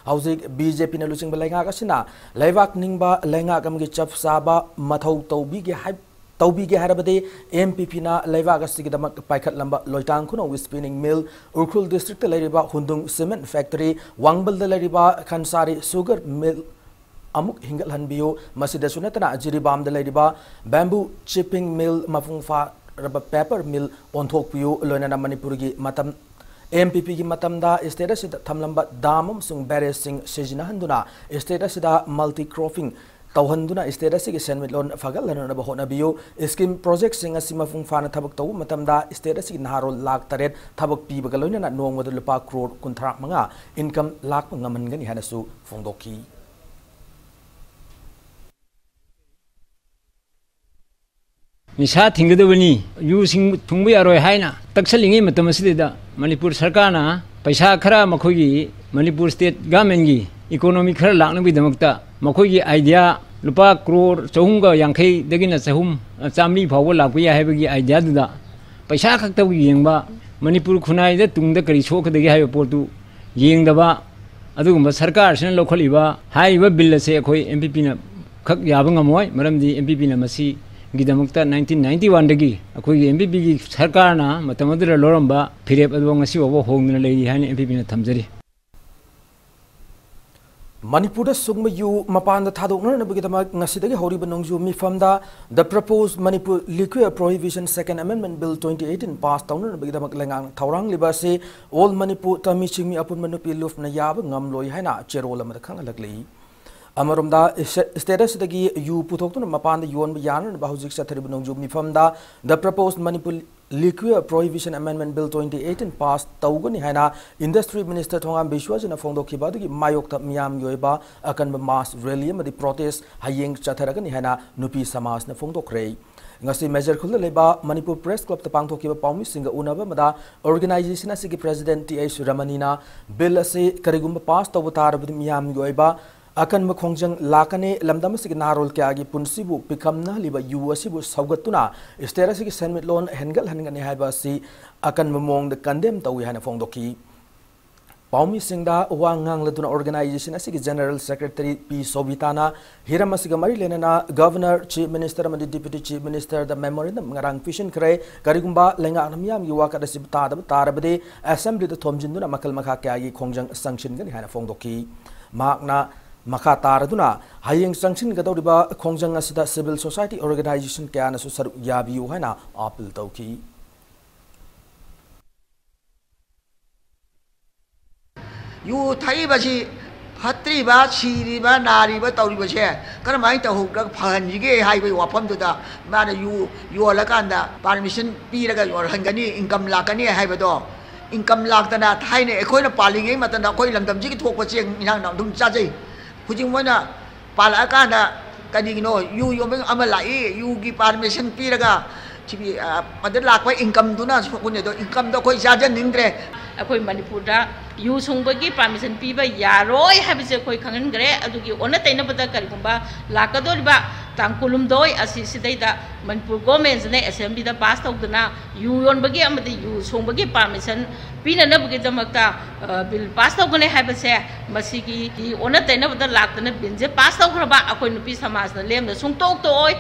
ꯍꯧꯖꯤꯛ ꯕꯤ ꯖꯦ ꯄꯤꯅ ꯂꯨꯆꯤꯡꯕ ꯂꯩꯉꯥꯛ ꯑꯁꯤꯅ ꯂꯩꯕꯥꯛ ꯅꯤꯡꯕ ꯂꯩꯉꯥꯛ ꯑꯃꯒꯤ ꯆꯞ ꯆꯥꯕ ꯃꯊꯧ ꯇꯧꯕꯤꯒꯦ ꯍꯥꯏ-, ꯇꯧꯕꯤꯒꯦ ꯍꯥꯏꯔꯕꯗꯤ ꯑꯦꯝ ꯄꯤ ꯄꯤꯅ ꯂꯩꯕꯥꯛ ꯑꯁꯤꯒꯤꯗꯃꯛ ꯄꯥꯏꯈꯠꯂꯝꯕ ꯂꯣꯏꯇꯥꯡ ꯈꯨꯅꯧ ꯁ꯭ꯄꯤꯅꯤꯡ ꯃꯤꯜ, ꯎꯈ꯭ꯔꯨꯜ ꯗꯤꯁꯇ꯭ꯔꯤꯛꯇ ꯂꯩꯔꯤꯕ ꯍꯨꯟꯗꯨꯡ ꯁꯤꯃꯦꯟꯠ ꯐꯦꯛꯇꯔꯤ, ꯋꯥꯡꯕꯜꯗ ꯂꯩꯔꯤꯕ ꯈꯟꯁꯥꯔꯤ ꯁꯨꯒꯔ ꯃꯤꯜ ꯑꯃꯨꯛ ꯍꯤꯡꯒꯠꯍꯟꯕꯤꯌꯨ꯫ ꯃꯁꯤꯗꯁꯨ ꯅꯠꯇꯅ ꯖꯤꯔꯤꯕꯥꯝꯗ ꯂꯩꯔꯤꯕ ꯕꯦꯝꯕꯨ ꯆꯤꯞꯄꯤꯡ ꯃꯤꯜ ꯃꯄꯨꯡ ꯐꯥꯔꯕ ꯄꯦꯄꯔ ꯃꯤꯜ ꯑꯣꯟꯊꯣꯛꯄꯤꯌꯨ꯫ ꯂꯣꯏꯅꯅ ꯃꯅꯤꯄꯨꯔꯒꯤ ꯃꯇꯝ, ꯑꯦꯝ ꯄꯤ ꯄꯤꯒꯤ ꯃꯇꯝꯗ ꯁ꯭ꯇꯦꯠ ꯑꯁꯤꯗ ꯊꯝꯂꯝꯕ ꯗꯥꯝ ꯑꯃꯁꯨꯡ ꯕꯦꯔꯦꯖꯁꯤꯡ ꯁꯤꯖꯤꯟꯅꯍꯟꯗꯨꯅ ꯁ꯭ꯇꯦꯠ ꯑꯁꯤꯗ ꯃꯜꯇꯤ ꯀ꯭ꯔꯣꯞꯄꯤꯡ ꯇꯧꯍꯟꯗꯨꯅ ꯁ꯭ꯇꯦꯠ ꯑꯁꯤꯒꯤ ꯁꯦꯟꯃꯤꯠꯂꯣꯟ ꯐꯒꯠꯍꯟꯅꯕ ꯍꯣꯠꯅꯕꯤꯌꯨ꯫ ꯁ꯭ꯀꯤꯝ ꯄ꯭ꯔꯣꯖꯦꯛꯁꯤꯡ ꯑꯁꯤ ꯃꯄꯨꯡ ꯐꯥꯅ ꯊꯕꯛ ꯇꯧꯕ ꯃꯇꯝꯗ ꯁ꯭ꯇꯦꯠ ꯑꯁꯤꯒꯤ ꯅꯍꯥꯔꯣꯜ ꯂꯥꯈ ꯇꯔꯦꯠ ꯊꯕꯛ ꯄꯤꯕꯒ ꯂꯣꯏꯅꯅ ꯅꯣꯡꯃꯗ ꯂꯨꯄꯥ ꯀ꯭ꯔꯣꯔ ꯀꯨꯟꯊ꯭ꯔꯥ ꯃꯉꯥ ꯏꯟꯀꯝ ꯂꯥꯛꯄ ꯉꯝꯍꯟꯒꯅꯤ ꯍꯥꯏꯅꯁꯨ ꯐꯣꯡꯗꯣꯛꯈꯤ꯫ ꯅꯤꯁꯥ ꯊꯤꯡꯒꯗꯕꯅꯤ, ꯌꯨꯁꯤꯡ ꯊꯨꯡꯕ ꯌꯥꯔꯣꯏ ꯍꯥꯏꯅ ꯇꯛꯁꯜꯂꯤꯉꯩ ꯃꯇꯝ ꯑꯁꯤꯗꯩꯗ ꯃꯅꯤꯄꯨꯔ ꯁꯔꯀꯥꯔꯅ ꯄꯩꯁꯥ ꯈꯔ ꯃꯈꯣꯏꯒꯤ ꯃꯅꯤꯄꯨꯔ ꯁ꯭ꯇꯦꯠ ꯒꯃꯦꯟꯒꯤ ꯏꯀꯣꯅꯣꯃꯤ ꯈꯔ ꯂꯥꯛꯅꯕꯒꯤꯗꯃꯛꯇ ꯃꯈꯣꯏꯒꯤ ꯑꯥꯏꯗꯤꯌꯥ ꯂꯨꯄꯥ ꯀ꯭ꯔꯣꯔ ꯆꯍꯨꯝꯒ ꯌꯥꯡꯈꯩꯗꯒꯤꯅ ꯆꯍꯨꯝ, ꯆꯥꯃꯔꯤ ꯐꯥꯎꯕ ꯂꯥꯛꯄ ꯌꯥꯏ ꯍꯥꯏꯕꯒꯤ ꯑꯥꯏꯗꯤꯌꯥꯗꯨꯗ ꯄꯩꯁꯥ ꯈꯛꯇꯕꯨ ꯌꯦꯡꯕ, ꯃꯅꯤꯄꯨꯔ ꯈꯨꯟꯅꯥꯏꯗ ꯇꯨꯡꯗ ꯀꯔꯤ ꯁꯣꯛꯀꯗꯒꯦ ꯍꯥꯏꯕ ꯄꯣꯠꯇꯨ ꯌꯦꯡꯗꯕ, ꯑꯗꯨꯒꯨꯝꯕ ꯁꯔꯀꯥꯔꯁꯤꯅ ꯂꯧꯈꯠꯂꯤꯕ ꯍꯥꯏꯔꯤꯕ ꯕꯤꯜ ꯑꯁꯦ ꯑꯩꯈꯣꯏ ꯑꯦꯝ ꯄꯤ ꯄꯤꯅ ꯈꯛ ꯌꯥꯕ ꯉꯝꯃꯣꯏ꯫ ꯃꯔꯝꯗꯤ ꯑꯦꯝ ꯄꯤ ꯄꯤꯅ ꯃꯁꯤꯒꯤꯗꯃꯛꯇ ꯅꯥꯏꯟꯇꯤꯟ ꯅꯥꯏꯟꯇꯤ ꯋꯥꯟꯗꯒꯤ ꯑꯩꯈꯣꯏꯒꯤ ꯑꯦꯝ ꯄꯤ ꯄꯤꯒꯤ ꯁꯔꯀꯥꯔꯅ ꯃꯇꯝ ꯑꯗꯨꯗ ꯂꯧꯔꯝꯕ ꯐꯤꯔꯦꯞ ꯑꯗꯨ ꯉꯁꯤ ꯐꯥꯎꯕ ꯍꯣꯡꯗꯅ ꯂꯩꯔꯤ ꯍꯥꯏꯅ ꯑꯦꯝ ꯄꯤ ꯄꯤꯅ ꯊꯝꯖꯔꯤ꯫ ꯃꯅꯤꯄꯨꯔꯗ ꯁꯨꯡꯕ ꯌꯨ ꯃꯄꯥꯟꯗ ꯊꯥꯗꯣꯛꯅꯅꯕꯒꯤꯗꯃꯛ ꯉꯁꯤꯗꯒꯤ ꯍꯧꯔꯤꯕ ꯅꯣꯡꯖꯨ ꯃꯤꯐꯝꯗ The Proposed Manipur Liquor Prohibition Second Amendment Bill twenty eighteen pass ꯇꯧꯅꯅꯕꯒꯤꯗꯃꯛ ꯂꯩꯉꯥꯛꯅ ꯊꯧꯔꯥꯡꯂꯤꯕ ꯑꯁꯤ All Manipur ꯇꯃꯤ ꯆꯤꯡꯃꯤ ꯑꯄꯨꯟꯕ ꯅꯨꯄꯤ ꯂꯨꯞꯅ ꯌꯥꯕ ꯉꯝꯂꯣꯏ ꯍꯥꯏꯅ ꯆꯦꯔꯣꯜ ꯑꯃꯗ ꯈꯪꯍꯜꯂꯛꯂꯤ꯫ ꯑꯃꯔꯣꯝꯗ, ꯏꯁ-, ꯁ꯭ꯇꯦꯠ ꯑꯁꯤꯗꯒꯤ ꯌꯨ ꯄꯨꯊꯣꯛꯇꯨꯅ ꯃꯄꯥꯟꯗ ꯌꯣꯟꯕ ꯌꯥꯅꯅꯕ ꯍꯧꯖꯤꯛ ꯆꯠꯊꯔꯤꯕ ꯅꯣꯡꯖꯨ ꯃꯤꯐꯝꯗ The Proposed Manipur Liquor Prohibition Amendment Bill twenty eighteen pass ꯇꯧꯒꯅꯤ ꯍꯥꯏꯅ Industry Minister ꯊꯣꯉꯥꯝ ꯕꯤꯁ꯭ꯋꯖꯤꯠꯅ ꯐꯣꯡꯗꯣꯛꯈꯤꯕ ꯑꯗꯨꯒꯤ ꯃꯥꯌꯣꯛꯇ ꯃꯤꯌꯥꯝꯒꯤ ꯑꯣꯏꯕ ꯑꯀꯟꯕ mass rally ꯑꯃꯗꯤ protest ꯍꯌꯦꯡ ꯆꯠꯊꯔꯒꯅꯤ ꯍꯥꯏꯅ ꯅꯨꯄꯤ ꯁꯃꯥꯖꯅ ꯐꯣꯡꯗꯣꯛꯈ꯭ꯔꯦ꯫ ꯉꯁꯤ ꯃꯦꯖꯔ ꯈꯨꯜꯗ ꯂꯩꯕ ꯃꯅꯤꯄꯨꯔ Press Clubꯇ ꯄꯥꯡꯊꯣꯛꯈꯤꯕ ꯄꯥꯎꯃꯤꯁꯤꯡꯒ ꯎꯅꯕ ꯑꯃꯗ organization ꯑꯁꯤꯒꯤ President ꯇꯤ ꯑꯩꯆ ꯔꯃꯅꯤꯅ bill ꯑꯁꯤ ꯀꯔꯤꯒꯨꯝꯕ pass ꯇꯧꯕ ꯇꯥꯔꯕꯗꯤ ꯃꯤꯌꯥꯝꯒꯤ ꯑꯣꯏꯕ ꯑꯀꯟꯕ ꯈꯣꯡꯖꯪ ꯂꯥꯛꯀꯅꯤ, ꯂꯝꯗꯝ ꯑꯁꯤꯒꯤ ꯅꯍꯥꯔꯣꯜ ꯀꯌꯥꯒꯤ ꯄꯨꯟꯁꯤꯕꯨ ꯄꯤꯈꯝꯅꯍꯜꯂꯤꯕ ꯌꯨ ꯑꯁꯤꯕꯨ ꯁꯧꯒꯠꯇꯨꯅ state ꯑꯁꯤꯒꯤ ꯁꯦꯟꯃꯤꯠꯂꯣꯟ ꯍꯦꯟꯒꯠꯍꯟꯒꯅꯤ ꯍꯥꯏꯕ ꯑꯁꯤ ꯑꯀꯟꯕ ꯃꯑꯣꯡꯗ condemn ꯇꯧꯏ ꯍꯥꯏꯅ ꯐꯣꯡꯗꯣꯛꯈꯤ꯫ ꯄꯥꯎꯃꯤꯁꯤꯡꯗ ꯋꯥ ꯉꯥꯡꯂꯗꯨꯅ organization ꯑꯁꯤꯒꯤ General Secretary ꯄꯤ ꯁꯣꯕꯤꯇꯥꯅ ꯍꯤꯔꯝ ꯑꯁꯤꯒ ꯃꯔꯤ ꯂꯩꯅꯅ Governor, Chief Minister ꯑꯃꯗꯤ Deputy Chief Ministerꯗ memorandum ꯉꯔꯥꯡ ꯄꯤꯁꯤꯟꯈ꯭ꯔꯦ꯫ ꯀꯔꯤꯒꯨꯝꯕ ꯂꯩꯉꯥꯛꯅ ꯃꯤꯌꯥꯝꯒꯤ ꯋꯥꯀꯠ ꯑꯁꯤ ꯇꯥꯗꯕ ꯇꯥꯔꯕꯗꯤ Assemblyꯗ ꯊꯣꯝꯖꯤꯟꯗꯨꯅ ꯃꯈꯜ ꯃꯈꯥ ꯀꯌꯥꯒꯤ ꯈꯣꯡꯖꯪ ꯆꯪꯁꯤꯟꯒꯅꯤ ꯍꯥꯏꯅ ꯐꯣꯡꯗꯣꯛꯈꯤ꯫ ꯃꯍꯥꯛꯅ ꯃꯈꯥ ꯇꯥꯔꯗꯨꯅ ꯍꯌꯦꯡ ꯆꯪꯁꯤꯟꯒꯗꯧꯔꯤꯕ ꯈꯣꯡꯖꯪ ꯑꯁꯤꯗ civil society organization ꯀꯌꯥꯅꯁꯨ ꯁꯔꯨꯛ ꯌꯥꯕꯤꯌꯨ ꯍꯥꯏꯅ appeal ꯇꯧꯈꯤ꯫ ꯌꯨ ꯊꯛꯏꯕꯁꯤ ꯐꯠꯇ꯭ꯔꯤꯕ, ꯁꯤꯔꯤꯕ, ꯅꯥꯔꯤꯕ ꯇꯧꯔꯤꯕꯁꯦ ꯀꯔꯝꯍꯥꯏꯅ ꯇꯧꯍꯧꯔꯒ ꯐꯍꯟꯁꯤꯒꯦ ꯍꯥꯏꯕꯒꯤ ꯋꯥꯐꯝꯗꯨꯗ ꯃꯥꯅ ꯌꯨ ꯌꯣꯜꯂꯀꯥꯟꯗ permission ꯄꯤꯔꯒ ꯌꯣꯜꯍꯟꯒꯅꯤ, income ꯂꯥꯛꯀꯅꯤ ꯍꯥꯏꯕꯗꯣ, income ꯂꯥꯛꯇꯅ ꯊꯥꯏꯅ ꯑꯩꯈꯣꯏꯅ ꯄꯥꯜꯂꯤꯉꯩ ꯃꯇꯝꯗ ꯑꯩꯈꯣꯏ ꯂꯝꯗꯝꯁꯤꯒꯤ ꯊꯣꯛꯄ ꯆꯦꯡ ꯏꯟꯁꯥꯡꯅ ꯑꯗꯨꯝ ꯆꯥꯖꯩ꯫ ꯍꯧꯖꯤꯛ ꯃꯣꯏꯅ ꯄꯥꯜꯂꯛꯑꯀꯥꯟꯗ ꯀꯔꯤꯒꯤꯅꯣ ꯌꯨ ꯌꯣꯟꯕ ꯑꯃ ꯂꯥꯛꯏ, ꯌꯨꯒꯤ permission ꯄꯤꯔꯒ ꯁꯤꯒꯤ, ꯑ, ꯃꯗ ꯂꯥꯛꯄ incomeꯗꯨꯅ ꯁꯣꯛꯄꯅꯤ꯫ ꯑꯗꯣ incomeꯗꯣ ꯑꯩꯈꯣꯏ ꯆꯥꯖꯅꯤꯡꯗ꯭ꯔꯦ꯫ ꯑꯩꯈꯣꯏ ꯃꯅꯤꯄꯨꯔꯗ ꯌꯨ ꯁꯨꯡꯕꯒꯤ permission ꯄꯤꯕ ꯌꯥꯔꯣꯏ ꯍꯥꯏꯕꯁꯦ ꯑꯩꯈꯣꯏ ꯈꯪꯍꯟꯈ꯭ꯔꯦ꯫ ꯑꯗꯨꯒꯤ ꯑꯣꯟꯅ ꯇꯩꯅꯕꯗ ꯀꯔꯤꯒꯨꯝꯕ ꯂꯥꯛꯀꯗꯧꯔꯤꯕ ꯇꯥꯡ ꯀꯨꯟꯍꯨꯝꯗꯣꯏ ꯑꯁꯤ ꯁꯤꯗꯩꯗ ꯃꯅꯤꯄꯨꯔ governmentꯁꯤꯅ Assemblyꯗ pass ꯇꯧꯗꯨꯅ ꯌꯨ ꯌꯣꯟꯕꯒꯤ ꯑꯃꯗꯤ ꯌꯨ ꯁꯨꯡꯕꯒꯤ permission ꯄꯤꯅꯅꯕꯒꯤꯗꯃꯛꯇ, ꯑ, bill pass ꯇꯧꯒꯅꯤ ꯍꯥꯏꯕꯁꯦ ꯃꯁꯤꯒꯤ ꯑꯣꯟꯅ ꯇꯩꯅꯕꯗ ꯂꯥꯛꯇꯅ billꯁꯦ pass ꯇꯧꯈ꯭ꯔꯕ ꯑꯩꯈꯣꯏ ꯅꯨꯄꯤ ꯁꯃꯥꯖꯅ ꯂꯦꯝꯅ ꯁꯨꯡꯇꯣꯛ ꯇꯣꯛꯑꯣꯏ꯫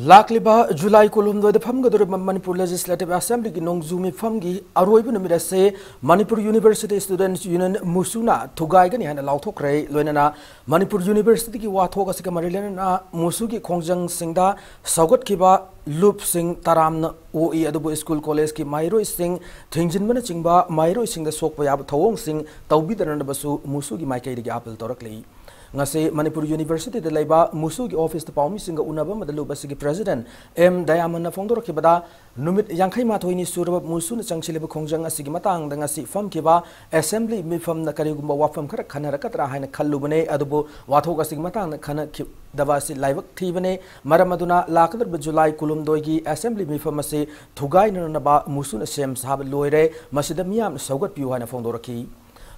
ꯂꯥꯛꯂꯤꯕ ꯖꯨꯂꯥꯏ ꯀꯨꯟꯍꯨꯝꯗꯣꯏꯗ ꯐꯝꯒꯗꯧꯔꯤꯕ ꯃꯅꯤꯄꯨꯔ Legislative Assemblyꯒꯤ ꯅꯣꯡꯖꯨ ꯃꯤꯐꯝꯒꯤ ꯑꯔꯣꯏꯕ ꯅꯨꯃꯤꯠ ꯑꯁꯤ Manipur University Students Union, MUSUꯅ ꯊꯨꯒꯥꯏꯒꯅꯤ ꯍꯥꯏꯅ ꯂꯥꯎꯊꯣꯛꯈ꯭ꯔꯦ꯫ ꯂꯣꯏꯅꯅ ꯃꯅꯤꯄꯨꯔ Universityꯒꯤ ꯋꯥꯊꯣꯛ ꯑꯁꯤꯒ ꯃꯔꯤ ꯂꯩꯅꯅ MUSUꯒꯤ ꯈꯣꯡꯖꯪꯁꯤꯡꯗ ꯁꯧꯒꯠꯈꯤꯕ ꯂꯨꯞꯁꯤꯡ ꯇꯔꯥꯝꯅ ꯑꯣꯛꯏ, ꯑꯗꯨꯕꯨ school collegeꯀꯤ ꯃꯍꯩꯔꯣꯏꯁꯤꯡ ꯊꯤꯡꯖꯤꯟꯕꯅꯆꯤꯡꯕ ꯃꯍꯩꯔꯣꯏꯁꯤꯡꯗ ꯁꯣꯛꯄ ꯌꯥꯕ ꯊꯧꯑꯣꯡꯁꯤꯡ ꯇꯧꯕꯤꯗꯅꯕꯁꯨ MUSUꯒꯤ ꯃꯥꯏꯀꯩꯗꯒꯤ appeal ꯇꯧꯔꯛꯂꯤ꯫ ꯉꯁꯤ ꯃꯅꯤꯄꯨꯔ ꯌꯨꯅꯤꯚꯔꯁꯤꯇꯤꯗ ꯂꯩꯕ ꯃꯨꯁꯨꯒꯤ ꯑꯣꯐꯤꯁꯇ ꯄꯥꯎꯃꯤꯁꯤꯡꯒ ꯎꯅꯕ ꯑꯃꯗ ꯂꯨꯞ ꯑꯁꯤꯒꯤ ꯄ꯭ꯔꯦꯁꯤꯗꯦꯟꯠ ꯑꯦꯝ ꯗꯌꯥꯃꯟꯅ ꯐꯣꯡꯗꯣꯔꯛꯈꯤꯕꯗ, ꯅꯨꯃꯤꯠ ꯌꯥꯡꯈꯩ ꯃꯥꯊꯣꯏꯅꯤ ꯁꯨꯔꯕ ꯃꯨꯁꯨꯅ ꯆꯪꯁꯤꯜꯂꯤꯕ ꯈꯣꯡꯖꯪ ꯑꯁꯤꯒꯤ ꯃꯇꯥꯡꯗ ꯉꯁꯤ ꯐꯝꯈꯤꯕ ꯑꯦꯁꯦꯝꯕ꯭ꯂꯤ ꯃꯤꯐꯝꯅ ꯀꯔꯤꯒꯨꯝꯕ ꯋꯥꯐꯝ ꯈꯔ ꯈꯟꯅꯔꯛꯀꯗ꯭ꯔꯥ ꯍꯥꯏꯅ ꯈꯜꯂꯨꯕꯅꯦ, ꯑꯗꯨꯕꯨ ꯋꯥꯊꯣꯛ ꯑꯁꯤꯒꯤ ꯃꯇꯥꯡꯗ ꯈꯟꯅꯈꯤꯗꯕ ꯑꯁꯤ ꯂꯥꯏꯕꯛ ꯊꯤꯕꯅꯦ꯫ ꯃꯔꯝ ꯑꯗꯨꯅ ꯂꯥꯛꯀꯗꯧꯔꯤꯕ ꯖꯨꯂꯥꯏ ꯀꯨꯟꯍꯨꯝꯗꯣꯏꯒꯤ ꯑꯦꯁꯦꯝꯕ꯭ꯂꯤ ꯃꯤꯐꯝ ꯑꯁꯤ ꯊꯨꯒꯥꯏꯅꯅꯕ ꯃꯨꯁꯨꯅ ꯁꯦꯝ ꯁꯥꯕ ꯂꯣꯏꯔꯦ, ꯃꯁꯤꯗ ꯃꯤꯌꯥꯝꯅ ꯁꯧꯒꯠꯄꯤꯌꯨ ꯍꯥꯏꯅ ꯐꯣꯡꯗꯣꯔꯛꯈꯤ꯫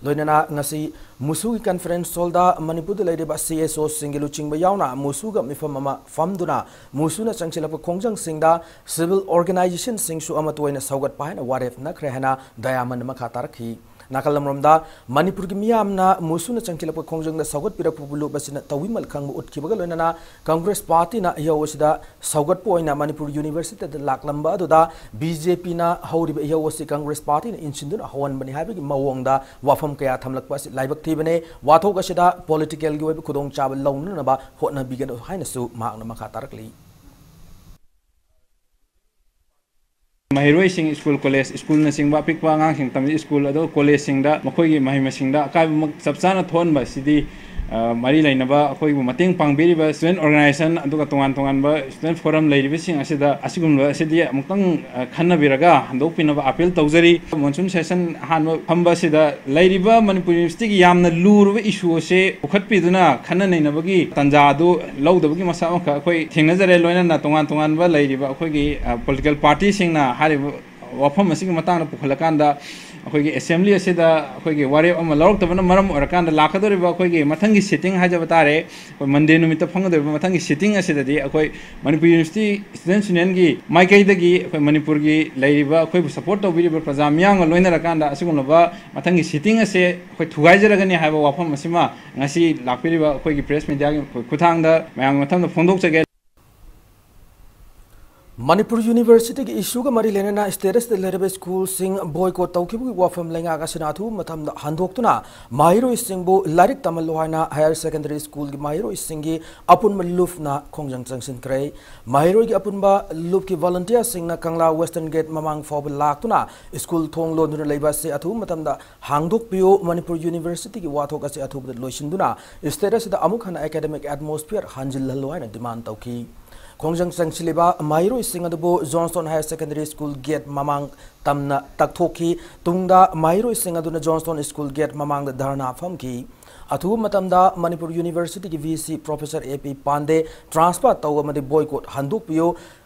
ꯂꯣꯏꯅꯅ ꯉꯁꯤ ꯃꯨꯁꯨꯒꯤ ꯀꯟꯐꯔꯦꯟꯁ ꯍꯣꯜꯗ ꯃꯅꯤꯄꯨꯔꯗ ꯂꯩꯔꯤꯕ ꯁꯤ ꯑꯦꯁ ꯑꯣꯁꯤꯡꯒꯤ ꯂꯨꯆꯤꯡꯕ ꯌꯥꯎꯅ ꯃꯨꯁꯨꯒ ꯃꯤꯐꯝ ꯑꯃ ꯐꯝꯗꯨꯅ ꯃꯨꯁꯨꯅ ꯆꯪꯁꯤꯜꯂꯛꯄ ꯈꯣꯡꯖꯪꯁꯤꯡꯗ ꯁꯤꯚꯤꯜ ꯑꯣꯔꯒꯅꯥꯏꯖꯦꯁꯟꯁꯤꯡꯁꯨ ꯑꯃꯠꯇ ꯑꯣꯏꯅ ꯁꯧꯒꯠꯄ ꯍꯥꯏꯅ ꯋꯥꯔꯦꯞꯅꯈ꯭ꯔꯦ ꯍꯥꯏꯅ ꯗꯌꯥꯃꯟ ꯃꯈꯥ ꯇꯥꯔꯛꯈꯤ꯫ ꯅꯥꯀꯜ ꯑꯃꯔꯣꯝꯗ, ꯃꯅꯤꯄꯨꯔꯒꯤ ꯃꯤꯌꯥꯝꯅ ꯃꯨꯁꯨꯅ ꯆꯪꯁꯤꯜꯂꯛꯄ ꯈꯣꯡꯖꯪꯗ ꯁꯧꯒꯠꯄꯤꯔꯛꯄꯕꯨ ꯂꯨꯞ ꯑꯁꯤꯅ ꯇꯧꯕꯤꯃꯜ ꯈꯪꯕ ꯎꯠꯈꯤꯕꯒ ꯂꯣꯏꯅꯅ ꯀꯪꯒ꯭ꯔꯦꯁ ꯄꯥꯔꯇꯤꯅ ꯏꯍꯧ ꯑꯁꯤꯗ ꯁꯧꯒꯠꯄ ꯑꯣꯏꯅ ꯃꯅꯤꯄꯨꯔ ꯌꯨꯅꯤꯚꯔꯁꯤꯇꯤꯗ ꯂꯥꯛꯂꯝꯕ ꯑꯗꯨꯗ ꯕꯤ ꯖꯦ ꯄꯤꯅ ꯍꯧꯔꯤꯕ ꯏꯍꯧ ꯑꯁꯤ ꯀꯪꯒ꯭ꯔꯦꯁ ꯄꯥꯔꯇꯤꯅ ꯏꯟꯁꯤꯟꯗꯨꯅ ꯍꯧꯍꯟꯕꯅꯤ ꯍꯥꯏꯕꯒꯤ ꯃꯑꯣꯡꯗ ꯋꯥꯐꯝ ꯀꯌꯥ ꯊꯝꯂꯛꯄ ꯑꯁꯤ ꯂꯥꯏꯕꯛ ꯊꯤꯕꯅꯤ꯫ ꯋꯥꯊꯣꯛ ꯑꯁꯤꯗ ꯄꯣꯂꯤꯇꯤꯀꯦꯜꯒꯤ ꯑꯣꯏꯕ ꯈꯨꯗꯣꯡꯆꯥꯕ ꯂꯧꯅꯅꯕ ꯍꯣꯠꯅꯕꯤꯒꯅꯨ ꯍꯥꯏꯅꯁꯨ ꯃꯍꯥꯛꯅ ꯃꯈꯥ ꯇꯥꯔꯛꯂꯤ꯫ ꯃꯍꯩꯔꯣꯏꯁꯤꯡ, ꯁ꯭ꯀꯨꯜ, ꯀꯣꯂꯦꯖ, ꯁ꯭ꯀꯨꯜꯅꯆꯤꯡꯕ ꯑꯄꯤꯛꯄ ꯑꯉꯥꯡꯁꯤꯡ ꯇꯝꯕ ꯁ꯭ꯀꯨꯜ, ꯑꯗꯨꯒ ꯀꯣꯂꯦꯖꯁꯤꯡꯗ ꯃꯈꯣꯏꯒꯤ ꯃꯍꯩ ꯃꯁꯤꯡꯗ ꯑꯀꯥꯏꯕꯃꯛ ꯆꯞ ꯆꯥꯅ ꯊꯣꯛꯍꯟꯕ ꯑꯁꯤꯗꯤ, ꯑ, ꯃꯔꯤ ꯂꯩꯅꯕ ꯑꯩꯈꯣꯏꯕꯨ ꯃꯇꯦꯡ ꯄꯥꯡꯕꯤꯔꯤꯕ ꯁ꯭ꯇꯨꯗꯦꯟꯠ ꯑꯣꯔꯒꯅꯥꯏꯖꯦꯁꯟ ꯑꯗꯨꯒ ꯇꯣꯉꯥꯟ ꯇꯣꯉꯥꯟꯕ ꯁ꯭ꯇꯨꯗꯦꯟꯠ ꯐꯣꯔꯝ ꯂꯩꯔꯤꯕꯁꯤꯡ ꯑꯁꯤꯗ ꯑꯁꯤꯒꯨꯝꯕ ꯑꯁꯤꯗꯤ ꯑꯃꯨꯛꯇꯪ, ꯑ, ꯈꯟꯅꯕꯤꯔꯒ ꯍꯟꯗꯣꯛꯄꯤꯅꯕ ꯑꯥꯄꯤꯜ ꯇꯧꯖꯔꯤ꯫ ꯃꯣꯟꯁꯨꯟ ꯁꯦꯁꯟ ꯑꯍꯥꯟꯕ ꯐꯝꯕ ꯑꯁꯤꯗ ꯂꯩꯔꯤꯕ ꯃꯅꯤꯄꯨꯔ ꯌꯨꯅꯤꯚꯔꯁꯤꯇꯤꯒꯤ ꯌꯥꯝꯅ ꯂꯨꯔꯕ ꯏꯁꯨ ꯑꯁꯤ ꯄꯨꯈꯠꯄꯤꯗꯨꯅ ꯈꯟꯅ ꯅꯩꯅꯕꯒꯤ ꯇꯥꯟꯖꯥ ꯑꯗꯨ ꯂꯧꯗꯕꯒꯤ ꯃꯁꯛ ꯑꯃꯈꯛ ꯑꯩꯈꯣꯏ ꯊꯦꯡꯅꯖꯔꯦ꯫ ꯂꯣꯏꯅꯅ ꯇꯣꯉꯥꯟ ꯇꯣꯉꯥꯟꯕ ꯂꯩꯔꯤꯕ ꯑꯩꯈꯣꯏꯒꯤ, ꯑ, ꯄꯣꯂꯤꯇꯤꯀꯦꯜ ꯄꯥꯔꯇꯤꯁꯤꯡꯅ ꯍꯥꯏꯔꯤꯕ ꯋꯥꯐꯝ ꯑꯁꯤꯒꯤ ꯃꯇꯥꯡꯗ ꯄꯨꯈꯠꯂꯀꯥꯟꯗ ꯑꯩꯈꯣꯏꯒꯤ ꯑꯦꯁꯦꯝꯕ꯭ꯂꯤ ꯑꯁꯤꯗ ꯑꯩꯈꯣꯏꯒꯤ ꯋꯥꯔꯦꯞ ꯑꯃ ꯂꯧꯔꯛꯇꯕꯅ ꯃꯔꯝ ꯑꯣꯏꯔꯀꯥꯟꯗ ꯂꯥꯛꯀꯗꯧꯔꯤꯕ ꯑꯩꯈꯣꯏꯒꯤ ꯃꯊꯪꯒꯤ ꯁꯤꯇꯤꯡ ꯍꯥꯏꯖꯕ ꯇꯥꯔꯦ, ꯑꯩꯈꯣꯏ ꯃꯟꯗꯦ ꯅꯨꯃꯤꯠꯇ ꯐꯝꯒꯗꯧꯔꯤꯕ ꯃꯊꯪꯒꯤ ꯁꯤꯇꯤꯡ ꯑꯁꯤꯗꯗꯤ ꯑꯩꯈꯣꯏ ꯃꯅꯤꯄꯨꯔ ꯌꯨꯅꯤꯚꯔꯁꯤꯇꯤ ꯁ꯭ꯇꯨꯗꯦꯟꯠꯁ ꯌꯨꯅꯤꯌꯟꯒꯤ ꯃꯥꯏꯀꯩꯗꯒꯤ ꯑꯩꯈꯣꯏ ꯃꯅꯤꯄꯨꯔꯒꯤ ꯂꯩꯔꯤꯕ ꯑꯩꯈꯣꯏꯕꯨ ꯁꯄꯣꯔꯠ ꯇꯧꯕꯤꯔꯤꯕ ꯄ꯭ꯔꯖꯥ ꯃꯤꯌꯥꯝꯒ ꯂꯣꯏꯅꯔꯀꯥꯟꯗ ꯑꯁꯤꯒꯨꯝꯂꯕ ꯃꯊꯪꯒꯤ ꯁꯤꯇꯤꯡ ꯑꯁꯦ ꯑꯩꯈꯣꯏ ꯊꯨꯒꯥꯏꯖꯔꯒꯅꯤ ꯍꯥꯏꯕ ꯋꯥꯐꯝ ꯑꯁꯤꯃ ꯉꯁꯤ ꯂꯥꯛꯄꯤꯔꯤꯕ ꯑꯩꯈꯣꯏꯒꯤ ꯄ꯭ꯔꯦꯁ ꯃꯤꯗꯤꯌꯥꯒꯤ ꯈꯨꯠꯊꯥꯡꯗ ꯃꯌꯥꯝꯒꯤ ꯃꯊꯪꯗ ꯐꯣꯡꯗꯣꯛꯆꯒꯦ꯫ ꯃꯅꯤꯄꯨꯔ ꯌꯨꯅꯤꯚꯔꯁꯤꯇꯤꯒꯤ ꯏꯁꯨꯒ ꯃꯔꯤ ꯂꯩꯅꯅ ꯁ꯭ꯇꯦꯇꯁꯇ ꯂꯩꯔꯕ ꯁ꯭ꯀꯨꯜꯁꯤꯡ ꯕꯣꯏꯀꯣꯠ ꯇꯧꯈꯤꯕꯒꯤ ꯋꯥꯐꯝ ꯂꯩꯉꯥꯛ ꯑꯁꯤꯅ ꯑꯊꯨꯕ ꯃꯇꯝꯗ ꯍꯟꯗꯣꯛꯇꯨꯅ ꯃꯍꯩꯔꯣꯏꯁꯤꯡꯕꯨ ꯂꯥꯏꯔꯤꯛ ꯇꯝꯍꯜꯂꯨ ꯍꯥꯏꯅ ꯍꯥꯌꯔ ꯁꯦꯀꯦꯟꯗꯔꯤ ꯁ꯭ꯀꯨꯜꯒꯤ ꯃꯍꯩꯔꯣꯏꯁꯤꯡꯒꯤ ꯑꯄꯨꯟꯕ ꯂꯨꯞꯅ ꯈꯣꯡꯖꯪ ꯆꯪꯁꯤꯟꯈ꯭ꯔꯦ꯫ ꯃꯍꯩꯔꯣꯏꯒꯤ ꯑꯄꯨꯟꯕ ꯂꯨꯞꯀꯤ ꯚꯣꯂꯨꯟꯇꯤꯌꯔꯁꯤꯡꯅ ꯀꯪꯂꯥ ꯋꯦꯁꯇꯔꯟ ꯒꯦꯠ ꯃꯃꯥꯡ ꯐꯥꯎꯕ ꯂꯥꯛꯇꯨꯅ ꯁ꯭ꯀꯨꯜ ꯊꯣꯡ ꯂꯣꯟꯗꯨꯅ ꯂꯩꯕ ꯑꯁꯤ ꯑꯊꯨꯕ ꯃꯇꯝꯗ ꯍꯥꯡꯗꯣꯛꯄꯤꯌꯨ, ꯃꯅꯤꯄꯨꯔ ꯌꯨꯅꯤꯚꯔꯁꯤꯇꯤꯒꯤ ꯋꯥꯊꯣꯛ ꯑꯁꯤ ꯑꯊꯨꯕꯗ ꯂꯣꯏꯁꯤꯟꯗꯨꯅ ꯁ꯭ꯇꯦꯠ ꯑꯁꯤꯗ ꯑꯃꯨꯛ ꯍꯟꯅ ꯑꯦꯀꯥꯗꯦꯃꯤꯛ ꯑꯦꯠꯃꯣꯁꯐꯤꯌꯔ ꯍꯟꯖꯤꯜꯍꯜꯂꯨ ꯍꯥꯏꯅ ꯗꯤꯃꯥꯟ ꯇꯧꯈꯤ꯫ ꯈꯣꯡꯖꯪ ꯆꯪꯁꯤꯜꯂꯤꯕ ꯃꯍꯩꯔꯣꯏꯁꯤꯡ ꯑꯗꯨꯕꯨ Johnstone higher secondary school gate ꯃꯃꯥꯡ ꯇꯝꯅ ꯇꯛꯊꯣꯛꯈꯤ꯫ ꯇꯨꯡꯗ ꯃꯍꯩꯔꯣꯏꯁꯤꯡ ꯑꯗꯨꯅ ꯖꯣꯟꯁꯇꯣꯟ ꯁ꯭ꯀꯨꯜ ꯒꯦꯠ ꯃꯃꯥꯡꯗ ꯙꯔꯅꯥ ꯐꯝꯈꯤ꯫ ꯑꯊꯨꯕ ꯃꯇꯝꯗ ꯃꯅꯤꯄꯨꯔ ꯌꯨꯅꯤꯚꯔꯁꯤꯇꯤꯒꯤ ꯚꯤ ꯁꯤ ꯄ꯭ꯔꯣꯐꯦꯁꯔ ꯑꯦ ꯄꯤ ꯄꯥꯟꯗꯦ ꯇ꯭ꯔꯥꯟꯁꯐꯔ ꯇꯧ ꯑꯃꯗꯤ ꯕꯣꯏꯀꯣꯠ ꯍꯟꯗꯣꯛꯄꯤꯌꯨ,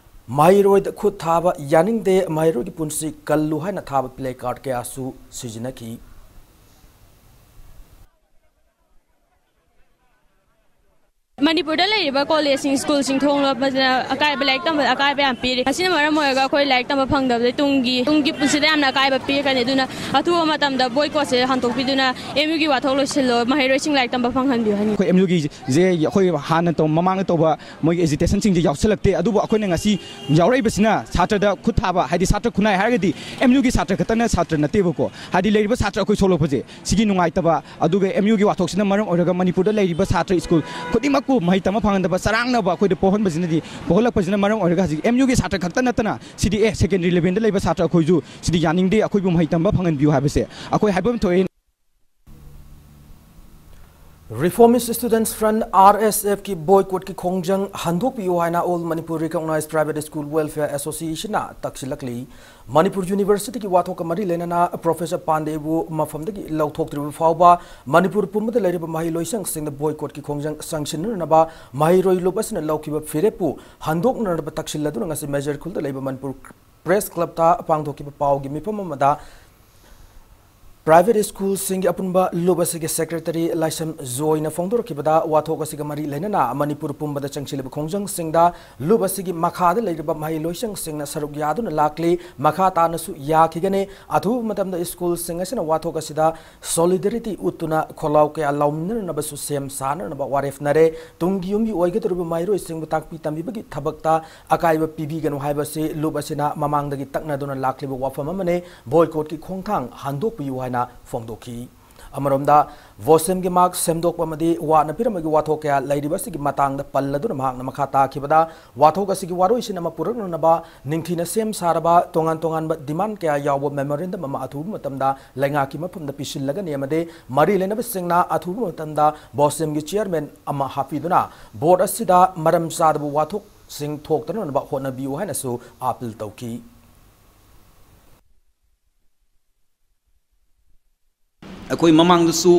ꯃꯍꯩꯔꯣꯏꯗ ꯈꯨꯠ ꯊꯥꯕ ꯌꯥꯅꯤꯡꯗꯦ, ꯃꯍꯩꯔꯣꯏꯒꯤ ꯄꯨꯟꯁꯤ ꯀꯜꯂꯨ ꯍꯥꯏꯅ ꯊꯥꯕ ꯄ꯭ꯂꯦ ꯀꯥꯔꯗ ꯀꯌꯥꯁꯨ ꯁꯤꯖꯤꯟꯅꯈꯤ꯫ ꯃꯅꯤꯄꯨꯔꯗ ꯂꯩꯔꯤꯕ ꯀꯣꯂꯦꯖꯁꯤꯡ, ꯁ꯭ꯀꯨꯜꯁꯤꯡ ꯊꯣꯡ ꯂꯣꯟꯕꯁꯤꯅ ꯑꯀꯥꯏꯕ, ꯂꯥꯏꯔꯤꯛ ꯇꯝꯕꯗ ꯑꯀꯥꯏꯕ ꯌꯥꯝ ꯄꯤꯔꯤ꯫ ꯃꯁꯤꯅ ꯃꯔꯝ ꯑꯣꯏꯔꯒ ꯑꯩꯈꯣꯏ ꯂꯥꯏꯔꯤꯛ ꯇꯝꯕ ꯐꯪꯗꯕꯗ ꯇꯨꯡꯒꯤ, ꯇꯨꯡꯒꯤ ꯄꯨꯟꯁꯤꯗ ꯌꯥꯝꯅ ꯑꯀꯥꯏꯕ ꯄꯤꯔꯛꯀꯅꯤ꯫ ꯑꯗꯨꯅ ꯑꯊꯨꯕ ꯃꯇꯝꯗ ꯕꯣꯏꯀꯣꯠꯁꯦ ꯍꯟꯗꯣꯛꯄꯤꯗꯨꯅ ꯑꯦꯝ ꯌꯨꯒꯤ ꯋꯥꯊꯣꯛ ꯂꯣꯏꯁꯤꯜꯂꯣ, ꯃꯍꯩꯔꯣꯏꯁꯤꯡ ꯂꯥꯏꯔꯤꯛ ꯇꯝꯕ ꯐꯪꯍꯟꯕꯤꯌꯨ ꯍꯥꯏꯅꯤꯡꯉꯤ꯫ ꯑꯩꯈꯣꯏ ꯑꯦꯝ ꯌꯨꯒꯤꯁꯦ ꯑꯩꯈꯣꯏ ꯍꯥꯟꯅ ꯇꯧ-, ꯃꯃꯥꯡꯗ ꯇꯧꯕ ꯃꯣꯏꯒꯤ ꯑꯦꯖꯤꯇꯦꯁꯟꯁꯤꯡꯁꯦ ꯌꯥꯎꯁꯜꯂꯛꯇꯦ꯫ ꯑꯗꯨꯕꯨ ꯑꯩꯈꯣꯏꯅ ꯉꯁꯤ ꯌꯥꯎꯔꯛꯏꯕꯁꯤꯅ ꯁꯥꯇ꯭ꯔꯗ ꯈꯨꯠ ꯊꯥꯕ, ꯍꯥꯏꯗꯤ ꯁꯥꯇ꯭ꯔ ꯈꯨꯟꯅꯥꯏ ꯍꯥꯏꯔꯒꯗꯤ ꯑꯦꯝ ꯌꯨꯒꯤ ꯁꯥꯇ꯭ꯔ ꯈꯛꯇꯅ ꯁꯥꯇ꯭ꯔ ꯅꯠꯇꯦꯕꯀꯣ꯫ ꯍꯥꯏꯗꯤ ꯂꯩꯔꯤꯕ ꯁꯥꯇ꯭ꯔ ꯑꯩꯈꯣꯏ ꯁꯣꯛꯂꯛꯄꯁꯦ ꯁꯤꯒꯤ ꯅꯨꯡꯉꯥꯏꯇꯕ, ꯑꯗꯨꯒ ꯑꯦꯝ ꯌꯨꯒꯤ ꯋꯥꯊꯣꯛꯁꯤꯅ ꯃꯔꯝ ꯑꯣꯏꯔꯒ ꯃꯅꯤꯄꯨꯔꯗ ꯂꯩꯔꯤꯕ ꯁꯥꯇ꯭ꯔ ꯁ꯭ꯀꯨꯜ ꯈꯨꯗꯤꯡꯃꯛꯄꯨ ꯃꯍꯩ ꯇꯝꯕ ꯐꯪꯍꯟꯗꯕ, ꯆꯔꯥꯡꯅꯕ ꯑꯩꯈꯣꯏꯗ ꯄꯣꯛꯍꯟꯕꯁꯤꯅꯗꯤ, ꯄꯣꯛꯍꯜꯂꯛꯄꯁꯤꯅ ꯃꯔꯝ ꯑꯣꯏꯔꯒ ꯍꯧꯖꯤꯛ ꯑꯦꯝ ꯌꯨꯒꯤ ꯁꯥꯇ꯭ꯔ ꯈꯛꯇ ꯅꯠꯇꯅ ꯁꯤꯗꯤ, ꯑꯦ, ꯁꯦꯀꯦꯟꯗꯔꯤ ꯂꯦꯚꯦꯜꯗ ꯂꯩꯕ ꯁꯥꯇ꯭ꯔ ꯑꯩꯈꯣꯏꯁꯨ ꯁꯤꯗꯤ ꯌꯥꯅꯤꯡꯗꯦ, ꯑꯩꯈꯣꯏꯕꯨ ꯃꯍꯩ ꯇꯝꯕ ꯐꯪꯍꯟꯕꯤꯌꯨ ꯍꯥꯏꯕꯁꯦ ꯑꯩꯈꯣꯏ ꯍꯥꯏꯐꯝ ꯊꯣꯛꯑꯦ꯫ Reformist Students Front, R S F ꯀꯤ ꯕꯣꯏꯀꯣꯠꯀꯤ ꯈꯣꯡꯖꯪ ꯍꯟꯗꯣꯛꯄꯤꯌꯨ ꯍꯥꯏꯅ All Manipur Recognized Private School Welfare Association ꯅ ꯇꯛꯁꯤꯜꯂꯛꯂꯤ꯫ ꯃꯅꯤꯄꯨꯔ ꯌꯨꯅꯤꯚꯔꯁꯤꯇꯤꯒꯤ ꯋꯥꯊꯣꯛꯀ ꯃꯔꯤ ꯂꯩꯅꯅ ꯄ꯭ꯔꯣꯐꯦꯁꯔ ꯄꯥꯟꯗꯦꯕꯨ ꯃꯐꯝꯗꯒꯤ ꯂꯧꯊꯣꯛꯇ꯭ꯔꯤꯕ ꯐꯥꯎꯕ ꯃꯅꯤꯄꯨꯔ ꯄꯨꯝꯕꯗ ꯂꯩꯔꯤꯕ ꯃꯍꯩꯂꯣꯏꯁꯪꯁꯤꯡꯗ ꯕꯣꯏꯀꯣꯠꯀꯤ ꯈꯣꯡꯖꯪ ꯆꯪꯁꯤꯟꯅꯅꯕ ꯃꯍꯩꯔꯣꯏ ꯂꯨꯞ ꯑꯁꯤꯅ ꯂꯧꯈꯤꯕ ꯐꯤꯔꯦꯞꯄꯨ ꯍꯟꯗꯣꯛꯅꯅꯕ ꯇꯛꯁꯤꯜꯂꯗꯨꯅ ꯉꯁꯤ ꯃꯦꯖꯔ ꯈꯨꯜꯗ ꯂꯩꯕ ꯃꯅꯤꯄꯨꯔ ꯄ꯭ꯔꯦꯁ ꯀ꯭ꯂꯕꯇ ꯄꯥꯡꯊꯣꯛꯈꯤꯕ ꯄꯥꯎꯒꯤ ꯃꯤꯐꯝ ꯑꯃꯗ Private schoolꯁꯤꯡꯒꯤ ꯑꯄꯨꯟꯕ ꯂꯨꯞ ꯑꯁꯤꯒꯤ secretary ꯂꯥꯏꯁꯝ ꯖꯣꯏꯅ ꯐꯣꯡꯗꯣꯔꯛꯈꯤꯕꯗ, ꯋꯥꯊꯣꯛ ꯑꯁꯤꯒ ꯃꯔꯤ ꯂꯩꯅꯅ ꯃꯅꯤꯄꯨꯔ ꯄꯨꯝꯕꯗ ꯆꯪꯁꯤꯜꯂꯤꯕ ꯈꯣꯡꯖꯪꯁꯤꯡꯗ ꯂꯨꯞ ꯑꯁꯤꯒꯤ ꯃꯈꯥꯗ ꯂꯩꯔꯤꯕ ꯃꯍꯩꯂꯣꯏꯁꯪꯁꯤꯡꯅ ꯁꯔꯨꯛ ꯌꯥꯗꯨꯅ ꯂꯥꯛꯂꯤ꯫ ꯃꯈꯥ ꯇꯥꯅꯁꯨ ꯌꯥꯈꯤꯒꯅꯤ꯫ ꯑꯊꯨꯕ ꯃꯇꯝꯗ schoolꯁꯤꯡ ꯑꯁꯤꯅ ꯋꯥꯊꯣꯛ ꯑꯁꯤꯗ solidarity ꯎꯠꯇꯨꯅ ꯈꯣꯜꯂꯥꯎ ꯀꯌꯥ ꯂꯥꯎꯃꯤꯟꯅꯅꯕꯁꯨ ꯁꯦꯝ ꯁꯥꯅꯅꯕ ꯋꯥꯔꯦꯞꯅꯔꯦ꯫ ꯇꯨꯡꯒꯤ ꯌꯨꯝꯒꯤ ꯑꯣꯏꯒꯗꯧꯔꯤꯕ ꯃꯍꯩꯔꯣꯏꯁꯤꯡꯕꯨ ꯇꯥꯛꯄꯤ ꯇꯝꯕꯤꯕꯒꯤ ꯊꯕꯛꯇ ꯑꯀꯥꯏꯕ ꯄꯤꯕꯤꯒꯅꯨ ꯍꯥꯏꯕꯁꯤ ꯂꯨꯞ ꯑꯁꯤꯅ ꯃꯃꯥꯡꯗꯒꯤ ꯇꯛꯅꯗꯨꯅ ꯂꯥꯛꯂꯤꯕ ꯋꯥꯐꯝ ꯑꯃꯅꯤ꯫ Boycottꯀꯤ ꯈꯣꯡꯊꯥꯡ ꯍꯟꯗꯣꯛꯄꯤꯌꯨ ꯍꯥꯏꯅ ꯐꯣꯡꯗꯣꯛꯈꯤ꯫ ꯑꯃꯔꯣꯝꯗ, ꯕꯣꯁꯦꯝꯒꯤ ꯃꯥꯔꯛ ꯁꯦꯝꯗꯣꯛꯄ ꯑꯃꯗꯤ ꯋꯥꯠꯅ ꯄꯤꯔꯝꯕꯒꯤ ꯋꯥꯊꯣꯛ ꯀꯌꯥ ꯂꯩꯔꯤꯕ ꯑꯁꯤꯒꯤ ꯃꯇꯥꯡꯗ ꯄꯜꯂꯗꯨꯅ ꯃꯍꯥꯛꯅ ꯃꯈꯥ ꯇꯥꯈꯤꯕꯗ, ꯋꯥꯊꯣꯛ ꯑꯁꯤꯒꯤ ꯋꯥꯔꯣꯏꯁꯤꯟ ꯑꯃ ꯄꯨꯔꯛꯅꯅꯕ ꯅꯤꯡꯊꯤꯅ ꯁꯦꯝ ꯁꯥꯔꯕ ꯇꯣꯉꯥꯟ ꯇꯣꯉꯥꯟꯕ demand ꯀꯌꯥ ꯌꯥꯎꯕ memorandum ꯑꯃ ꯑꯊꯨꯕ ꯃꯇꯝꯗ ꯂꯩꯉꯥꯛꯀꯤ ꯃꯐꯝꯗ ꯄꯤꯁꯤꯜꯂꯒꯅꯤ ꯑꯃꯗꯤ ꯃꯔꯤ ꯂꯩꯅꯕꯁꯤꯡꯅ ꯑꯊꯨꯕ ꯃꯇꯝꯗ ꯕꯣꯁꯦꯝꯒꯤ chairman ꯑꯃ ꯍꯥꯞꯄꯤꯗꯨꯅ board ꯑꯁꯤꯗ ꯃꯔꯝ ꯆꯥꯗꯕ ꯋꯥꯊꯣꯛꯁꯤꯡ ꯊꯣꯛꯇꯅꯅꯕ ꯍꯣꯠꯅꯕꯤꯌꯨ ꯍꯥꯏꯅꯁꯨ appeal ꯇꯧꯈꯤ꯫ ꯑꯩꯈꯣꯏ ꯃꯃꯥꯡꯗꯁꯨ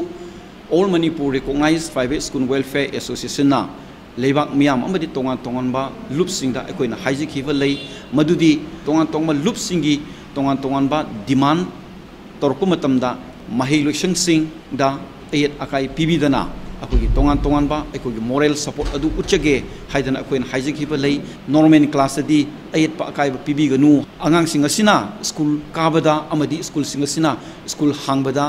All Manipur Recognized Private School Welfare Associationꯅ ꯂꯩꯕꯥꯛ ꯃꯤꯌꯥꯝ ꯑꯃꯗꯤ ꯇꯣꯉꯥꯟ ꯇꯣꯉꯥꯟꯕ ꯂꯨꯞꯁꯤꯡꯗ ꯑꯩꯈꯣꯏꯅ ꯍꯥꯏꯖꯈꯤꯕ ꯂꯩ, ꯃꯗꯨꯗꯤ ꯇꯣꯉꯥꯟ ꯇꯣꯉꯥꯟꯕ ꯂꯨꯞꯁꯤꯡꯒꯤ ꯇꯣꯉꯥꯟ ꯇꯣꯉꯥꯟꯕ demand ꯇꯧꯔꯛꯄ ꯃꯇꯝꯗ ꯃꯍꯩ ꯂꯣꯏꯁꯪꯁꯤꯡꯗ ꯑꯌꯦꯠ ꯑꯀꯥꯏ ꯄꯤꯕꯤꯗꯅ ꯑꯩꯈꯣꯏꯒꯤ ꯇꯣꯉꯥꯟ ꯇꯣꯉꯥꯟꯕ ꯑꯩꯈꯣꯏꯒꯤ moral support ꯑꯗꯨ ꯎꯠꯆꯒꯦ ꯍꯥꯏꯗꯅ ꯑꯩꯈꯣꯏꯅ ꯍꯥꯏꯖꯈꯤꯕ ꯂꯩ꯫ Normal classꯇꯗꯤ ꯑꯌꯦꯠꯄ ꯑꯀꯥꯏꯕ ꯄꯤꯕꯤꯒꯅꯨ꯫ ꯑꯉꯥꯡꯁꯤꯡ ꯑꯁꯤꯅ school ꯀꯥꯕꯗ ꯑꯃꯗꯤ schoolꯁꯤꯡ ꯑꯁꯤꯅ school ꯍꯥꯡꯕꯗ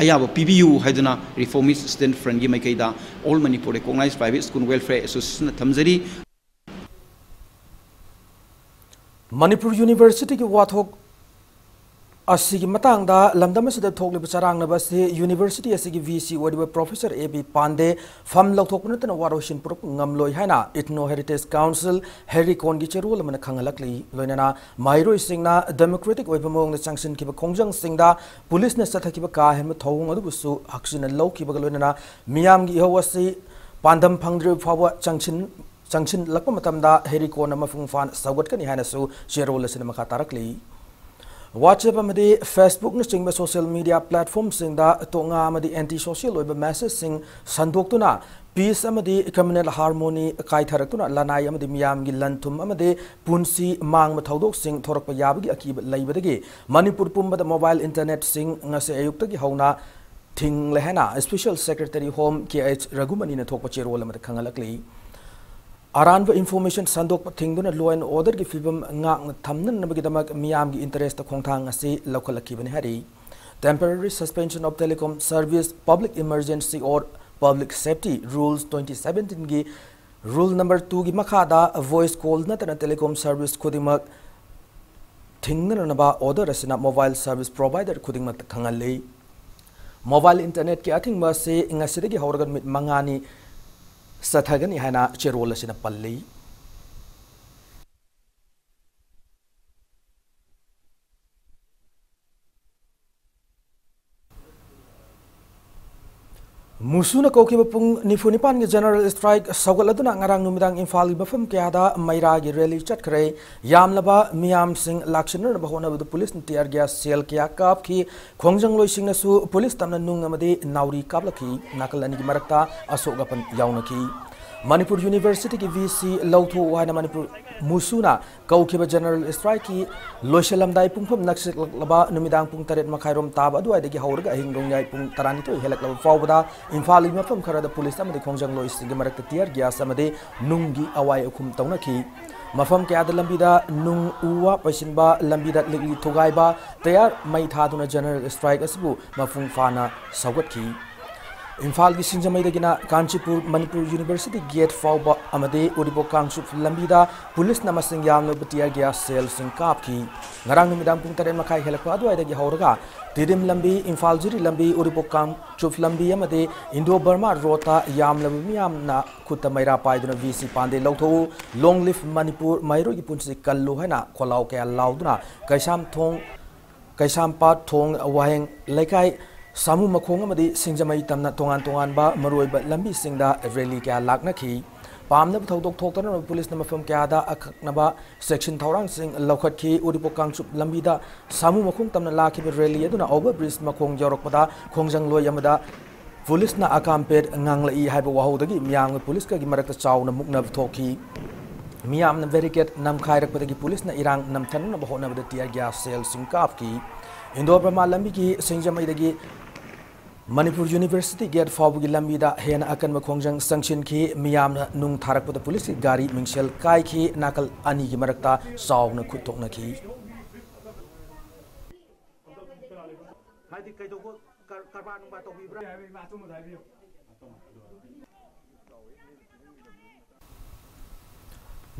ꯑꯌꯥꯕ ꯄꯤꯕꯤꯌꯨ ꯍꯥꯏꯗꯨꯅ Reformist Student Frontꯀꯤ ꯃꯥꯏꯀꯩꯗ All Manipur Recognized Private School Welfare Associationꯅ ꯊꯝꯖꯔꯤ꯫ ꯃꯅꯤꯄꯨꯔ Universityꯒꯤ ꯋꯥꯊꯣꯛ ꯑꯁꯤꯒꯤ ꯃꯇꯥꯡꯗ ꯂꯝꯗꯝ ꯑꯁꯤꯗ ꯊꯣꯛꯂꯤꯕ ꯆꯔꯥꯡꯅꯕ ꯑꯁꯤ university ꯑꯁꯤꯒꯤ VC ꯑꯣꯏꯔꯤꯕ Professor A B ꯄꯥꯟꯗꯦ ꯐꯝ ꯂꯧꯊꯣꯛꯄ ꯅꯠꯇꯅ ꯋꯥꯔꯣꯏꯁꯤꯟ ꯄꯨꯔꯛꯄ ꯉꯝꯂꯣꯏ ꯍꯥꯏꯅ Ethno Heritage Council, ꯍꯦꯔꯤꯀꯣꯟꯒꯤ ꯆꯦꯔꯣꯜ ꯑꯃꯅ ꯈꯪꯍꯜꯂꯛꯂꯤ꯫ ꯂꯣꯏꯅꯅ ꯃꯍꯩꯔꯣꯏꯁꯤꯡꯅ democratic ꯑꯣꯏꯕ ꯃꯑꯣꯡꯗ ꯆꯪꯁꯤꯟꯈꯤꯕ ꯈꯣꯡꯖꯪꯁꯤꯡꯗ ꯄꯨꯂꯤꯁꯅ ꯆꯠꯊꯈꯤꯕ ꯀꯥ ꯍꯦꯟꯕ ꯊꯧꯑꯣꯡ ꯑꯗꯨꯕꯨꯁꯨ ꯍꯛꯆꯤꯟꯅ ꯂꯧꯈꯤꯕꯒ ꯂꯣꯏꯅꯅ ꯃꯤꯌꯥꯝꯒꯤ ꯏꯍꯧ ꯑꯁꯤ ꯄꯥꯟꯗꯝ ꯐꯪꯗ꯭ꯔꯤꯕ ꯐꯥꯎꯕ ꯆꯪꯁꯤꯟ-, ꯆꯪꯁꯤꯜꯂꯛꯄ ꯃꯇꯝꯗ ꯍꯦꯔꯤꯀꯣꯟꯅ ꯃꯄꯨꯡ ꯐꯥꯅ ꯁꯧꯒꯠꯀꯅꯤ ꯍꯥꯏꯅꯁꯨ ꯆꯦꯔꯣꯜ ꯑꯁꯤꯅ ꯃꯈꯥ ꯇꯥꯔꯛꯂꯤ꯫ WhatsApp ꯑꯃꯗꯤ Facebook ꯅꯆꯤꯡꯕ social media platform ꯁꯤꯡꯗ ꯇꯣꯉꯥ ꯑꯃꯗꯤ anti social ꯑꯣꯏꯕ message ꯁꯤꯡ ꯁꯟꯗꯣꯛꯇꯨꯅ peace ꯑꯃꯗꯤ communal harmony ꯀꯥꯏꯊꯔꯛꯇꯨꯅ ꯂꯅꯥꯏ ꯑꯃꯗꯤ ꯃꯤꯌꯥꯝꯒꯤ ꯂꯟ ꯊꯨꯝ ꯑꯃꯗꯤ ꯄꯨꯟꯁꯤ ꯃꯥꯡꯕ ꯊꯧꯗꯣꯛꯁꯤꯡ ꯊꯣꯔꯛꯄ ꯌꯥꯕꯒꯤ ꯑꯀꯤꯕ ꯂꯩꯕꯗꯒꯤ ꯃꯅꯤꯄꯨꯔ ꯄꯨꯝꯕꯗ mobile internet ꯁꯤꯡ ꯉꯁꯤ ꯑꯌꯨꯛꯇꯒꯤ ꯍꯧꯅ ꯊꯤꯡꯂꯦ ꯍꯥꯏꯅ Special Secretary Home K H ꯔꯘꯨꯃꯅꯤꯅ ꯊꯣꯛꯄ ꯆꯦꯔꯣꯜ ꯑꯃꯗ ꯈꯪꯍꯜꯂꯛꯂꯤ꯫ ꯑꯔꯥꯟꯕ information ꯁꯟꯗꯣꯛꯄ ꯊꯤꯡꯗꯨꯅ law and order ꯒꯤ ꯐꯤꯕꯝ ꯉꯥꯛꯅ ꯊꯝꯅꯅꯕꯒꯤꯗꯃꯛ ꯃꯤꯌꯥꯝꯒꯤ interest ꯇ ꯈꯣꯡꯊꯥꯡ ꯑꯁꯤ ꯂꯧꯈꯠꯂꯛꯈꯤꯕꯅꯤ ꯍꯥꯏꯔꯤ꯫ Temporary Suspension of Telecom Service, Public Emergency or Public Safety Rules twenty seventeen ꯒꯤ rule number two ꯒꯤ ꯃꯈꯥꯗ voice call ꯅꯠꯇꯅ telecom service ꯈꯨꯗꯤꯡꯃꯛ ꯊꯤꯡꯅꯅꯕ order ꯑꯁꯤꯅ mobile service provider ꯈꯨꯗꯤꯡꯃꯛꯇ ꯈꯪꯍꯜꯂꯤ꯫ Mobile internet ꯀꯤ ꯑꯊꯤꯡꯕ ꯑꯁꯤ ꯉꯁꯤꯗꯒꯤ ꯍꯧꯔꯒ ꯅꯨꯃꯤꯠ ꯃꯉꯥꯅꯤ ꯆꯠꯊꯒꯅꯤ ꯍꯥꯏꯅ ꯆꯦꯔꯣꯜ ꯑꯁꯤꯅ ꯄꯜꯂꯤ꯫ ꯃꯨꯁꯨꯅ ꯀꯧꯈꯤꯕ ꯄꯨꯡ ꯅꯤꯐꯨ ꯅꯤꯄꯥꯟꯒꯤ general strike ꯁꯧꯒꯠꯂꯗꯨꯅ ꯉꯔꯥꯡ ꯅꯨꯃꯤꯗꯥꯡ ꯏꯝꯐꯥꯜꯒꯤ ꯃꯐꯝ ꯀꯌꯥꯗ ꯃꯩꯔꯥꯒꯤ rally ꯆꯠꯈ꯭ꯔꯦ꯫ ꯌꯥꯝꯂꯕ ꯃꯤꯌꯥꯝꯁꯤꯡ ꯂꯥꯛꯁꯤꯟꯅꯅꯕ ꯍꯣꯠꯅꯕꯗ ꯄꯨꯂꯤꯁꯅ tear gas shell ꯀꯌꯥ ꯀꯥꯞꯈꯤ꯫ ꯈꯣꯡꯖꯪꯂꯣꯏꯁꯤꯡꯅꯁꯨ ꯄꯨꯂꯤꯁ ꯇꯝꯅ ꯅꯨꯡ ꯑꯃꯗꯤ ꯅꯥꯎꯔꯤ ꯀꯥꯞꯂꯛꯈꯤ꯫ ꯅꯥꯀꯜ ꯑꯅꯤꯒꯤ ꯃꯔꯛꯇ ꯑꯁꯣꯛ ꯑꯄꯟ ꯌꯥꯎꯅꯈꯤ꯫ ꯃꯅꯤꯄꯨꯔ University ꯒꯤ V C ꯂꯧꯊꯣꯛꯎ ꯍꯥꯏꯅ ꯃꯅꯤꯄꯨꯔ ꯃꯨꯁꯨꯅ ꯀꯧꯈꯤꯕ general strike ꯀꯤ ꯂꯣꯏꯁꯤꯜꯂꯝꯗꯥꯏ ꯄꯨꯡꯐꯝ ꯅꯛꯁꯤꯜꯂꯛꯂꯕ ꯅꯨꯃꯤꯗꯥꯡ ꯄꯨꯡ ꯇꯔꯦꯠ ꯃꯈꯥꯏꯔꯣꯝ ꯇꯥꯕ ꯑꯗꯨꯋꯥꯏꯗꯒꯤ ꯍꯧꯔꯒ ꯑꯍꯤꯡ ꯅꯣꯡꯌꯥꯏ ꯄꯨꯡ ꯇꯔꯥꯅꯤꯊꯣꯏ ꯍꯦꯜꯂꯛꯂꯕ ꯐꯥꯎꯕꯗ ꯏꯝꯐꯥꯜꯒꯤ ꯃꯐꯝ ꯈꯔꯗ ꯄꯨꯂꯤꯁ ꯑꯃꯗꯤ ꯈꯣꯡꯖꯪꯂꯣꯏꯁꯤꯡꯒꯤ ꯃꯔꯛꯇ tear gas ꯑꯃꯗꯤ ꯅꯨꯡꯒꯤ ꯑꯋꯥꯏ ꯑꯈꯨꯝ ꯇꯧꯅꯈꯤ꯫ ꯃꯐꯝ ꯀꯌꯥꯗ ꯂꯝꯕꯤꯗ ꯅꯨꯡ ꯎ ꯋꯥ ꯄꯩꯁꯤꯟꯕ, ꯂꯝꯕꯤꯗ ꯂꯤꯛꯂꯤ ꯊꯨꯒꯥꯏꯕ, ꯇꯌꯥꯔ ꯃꯩ ꯊꯥꯗꯨꯅ general strike ꯑꯁꯤꯕꯨ ꯃꯄꯨꯡ ꯐꯥꯅ ꯁꯧꯒꯠꯈꯤ꯫ ꯏꯝꯐꯥꯜꯒꯤ ꯁꯤꯡꯖꯃꯩꯗꯒꯤꯅ ꯀꯥꯟꯆꯤꯄꯨꯔ ꯃꯅꯤꯄꯨꯔ University gate ꯐꯥꯎꯕ ꯑꯃꯗꯤ ꯎꯔꯤꯄꯣꯛ ꯀꯥꯡꯆꯨꯞ ꯂꯝꯕꯤꯗ ꯄꯨꯂꯤꯁꯅ ꯃꯁꯤꯡ ꯌꯥꯝꯂꯕ tear gas shell ꯁꯤꯡ ꯀꯥꯞꯈꯤ꯫ ꯉꯔꯥꯡ ꯅꯨꯃꯤꯗꯥꯡ ꯄꯨꯡ ꯇꯔꯦꯠ ꯃꯈꯥꯏ ꯍꯦꯜꯂꯛꯄ ꯑꯗꯨꯋꯥꯏꯗꯒꯤ ꯍꯧꯔꯒ ꯇꯤꯗꯤꯝ ꯂꯝꯕꯤ, ꯏꯝꯐꯥꯜ ꯖꯤꯔꯤ ꯂꯝꯕꯤ, ꯎꯔꯤꯄꯣꯛ ꯀꯥꯡꯆꯨꯞ ꯂꯝꯕꯤ ꯑꯃꯗꯤ Indo Burma road ꯇ ꯌꯥꯝꯂꯕ ꯃꯤꯌꯥꯝꯅ ꯈꯨꯠꯇ ꯃꯩꯔꯥ ꯄꯥꯏꯗꯨꯅ V C ꯄꯥꯟꯗꯦ ꯂꯧꯊꯣꯛꯎ, Long live Manipur, ꯃꯍꯩꯔꯣꯏꯒꯤ ꯄꯨꯟꯁꯤ ꯀꯜꯂꯨ ꯍꯥꯏꯅ ꯈꯣꯜꯂꯥꯎ ꯀꯌꯥ ꯂꯥꯎꯗꯨꯅ ꯀꯩꯁꯥꯝꯊꯣꯡ, ꯀꯩꯁꯥꯝꯄꯥꯠ ꯊꯣꯡ, ꯋꯥꯍꯦꯡ ꯂꯩꯀꯥꯏ, ꯁꯥꯃꯨ ꯃꯈꯣꯡ ꯑꯃꯗꯤ ꯁꯤꯡꯖꯃꯩ ꯇꯝꯅ ꯇꯣꯉꯥꯟ ꯇꯣꯉꯥꯟꯕ ꯃꯔꯨꯑꯣꯏꯕ ꯂꯝꯕꯤꯁꯤꯡꯗ rally ꯀꯌꯥ ꯂꯥꯛꯅꯈꯤ꯫ ꯄꯥꯝꯅꯕ ꯊꯧꯗꯣꯛ ꯊꯣꯛꯇꯅꯕ ꯄꯨꯂꯤꯁꯅ ꯃꯐꯝ ꯀꯌꯥꯗ ꯑꯀꯛꯅꯕ ꯆꯦꯛꯁꯤꯟ ꯊꯧꯔꯥꯡꯁꯤꯡ ꯂꯧꯈꯠꯈꯤ꯫ ꯎꯔꯤꯄꯣꯛ ꯀꯥꯡꯆꯨꯞ ꯂꯝꯕꯤꯗ ꯁꯥꯃꯨ ꯃꯈꯣꯡ ꯇꯝꯅ ꯂꯥꯛꯈꯤꯕ ꯔꯦꯂꯤ ꯑꯗꯨꯅ ꯑꯣꯚꯔ ꯕ꯭ꯔꯤꯖ ꯃꯈꯣꯡ ꯌꯧꯔꯛꯄꯗ ꯈꯣꯡꯖꯪꯂꯣꯏ ꯑꯃꯗ ꯄꯨꯂꯤꯁꯅ ꯑꯀꯥꯝꯄꯦꯠ ꯉꯥꯡꯂꯛꯏ ꯍꯥꯏꯕ ꯋꯥꯍꯧꯗꯒꯤ ꯃꯤꯌꯥꯝꯒ ꯄꯨꯂꯤꯁꯀꯒꯤ ꯃꯔꯛꯇ ꯆꯥꯎꯅ ꯃꯨꯛꯅꯕ ꯊꯣꯛꯈꯤ꯫ ꯃꯤꯌꯥꯝꯅ ꯕꯦꯔꯤꯀꯦꯗ ꯅꯝꯈꯥꯏꯔꯛꯄꯗꯒꯤ ꯄꯨꯂꯤꯁꯅ ꯏꯔꯥꯡ ꯅꯝꯊꯅꯅꯕ ꯍꯣꯠꯅꯕꯗ ꯇꯤꯌꯔ ꯒ꯭ꯌꯥꯁ ꯁꯦꯜꯁꯤꯡ ꯀꯥꯞꯈꯤ꯫ ꯏꯟꯗꯣ ꯕꯔꯃꯥ ꯂꯝꯕꯤꯒꯤ ꯁꯤꯡꯖꯃꯩꯗꯒꯤ ꯃꯅꯤꯄꯨꯔ ꯌꯨꯅꯤꯚꯔꯁꯤꯇꯤ ꯒꯦꯠ ꯐꯥꯎꯕꯒꯤ ꯂꯝꯕꯤꯗ ꯍꯦꯟꯅ ꯑꯀꯟꯕ ꯈꯣꯡꯖꯪ ꯆꯪꯁꯤꯟꯈꯤ꯫ ꯃꯤꯌꯥꯝꯅ ꯅꯨꯡ ꯊꯥꯔꯛꯄꯗ ꯄꯨꯂꯤꯁꯀꯤ ꯒꯥꯔꯤ ꯃꯤꯡꯁꯦꯜ ꯀꯥꯏꯈꯤ꯫ ꯅꯥꯀꯜ ꯑꯅꯤꯒꯤ ꯃꯔꯛꯇ ꯆꯥꯎꯅ ꯈꯨꯠ ꯊꯣꯛꯅꯈꯤ꯫ ꯍꯥꯏꯗꯤ ꯀꯩꯗꯧꯕ ꯀꯔ-, ꯀꯔꯕꯥꯔ ꯅꯨꯡꯕꯥꯔ ꯇꯧꯕꯤꯕ꯭ꯔꯥ?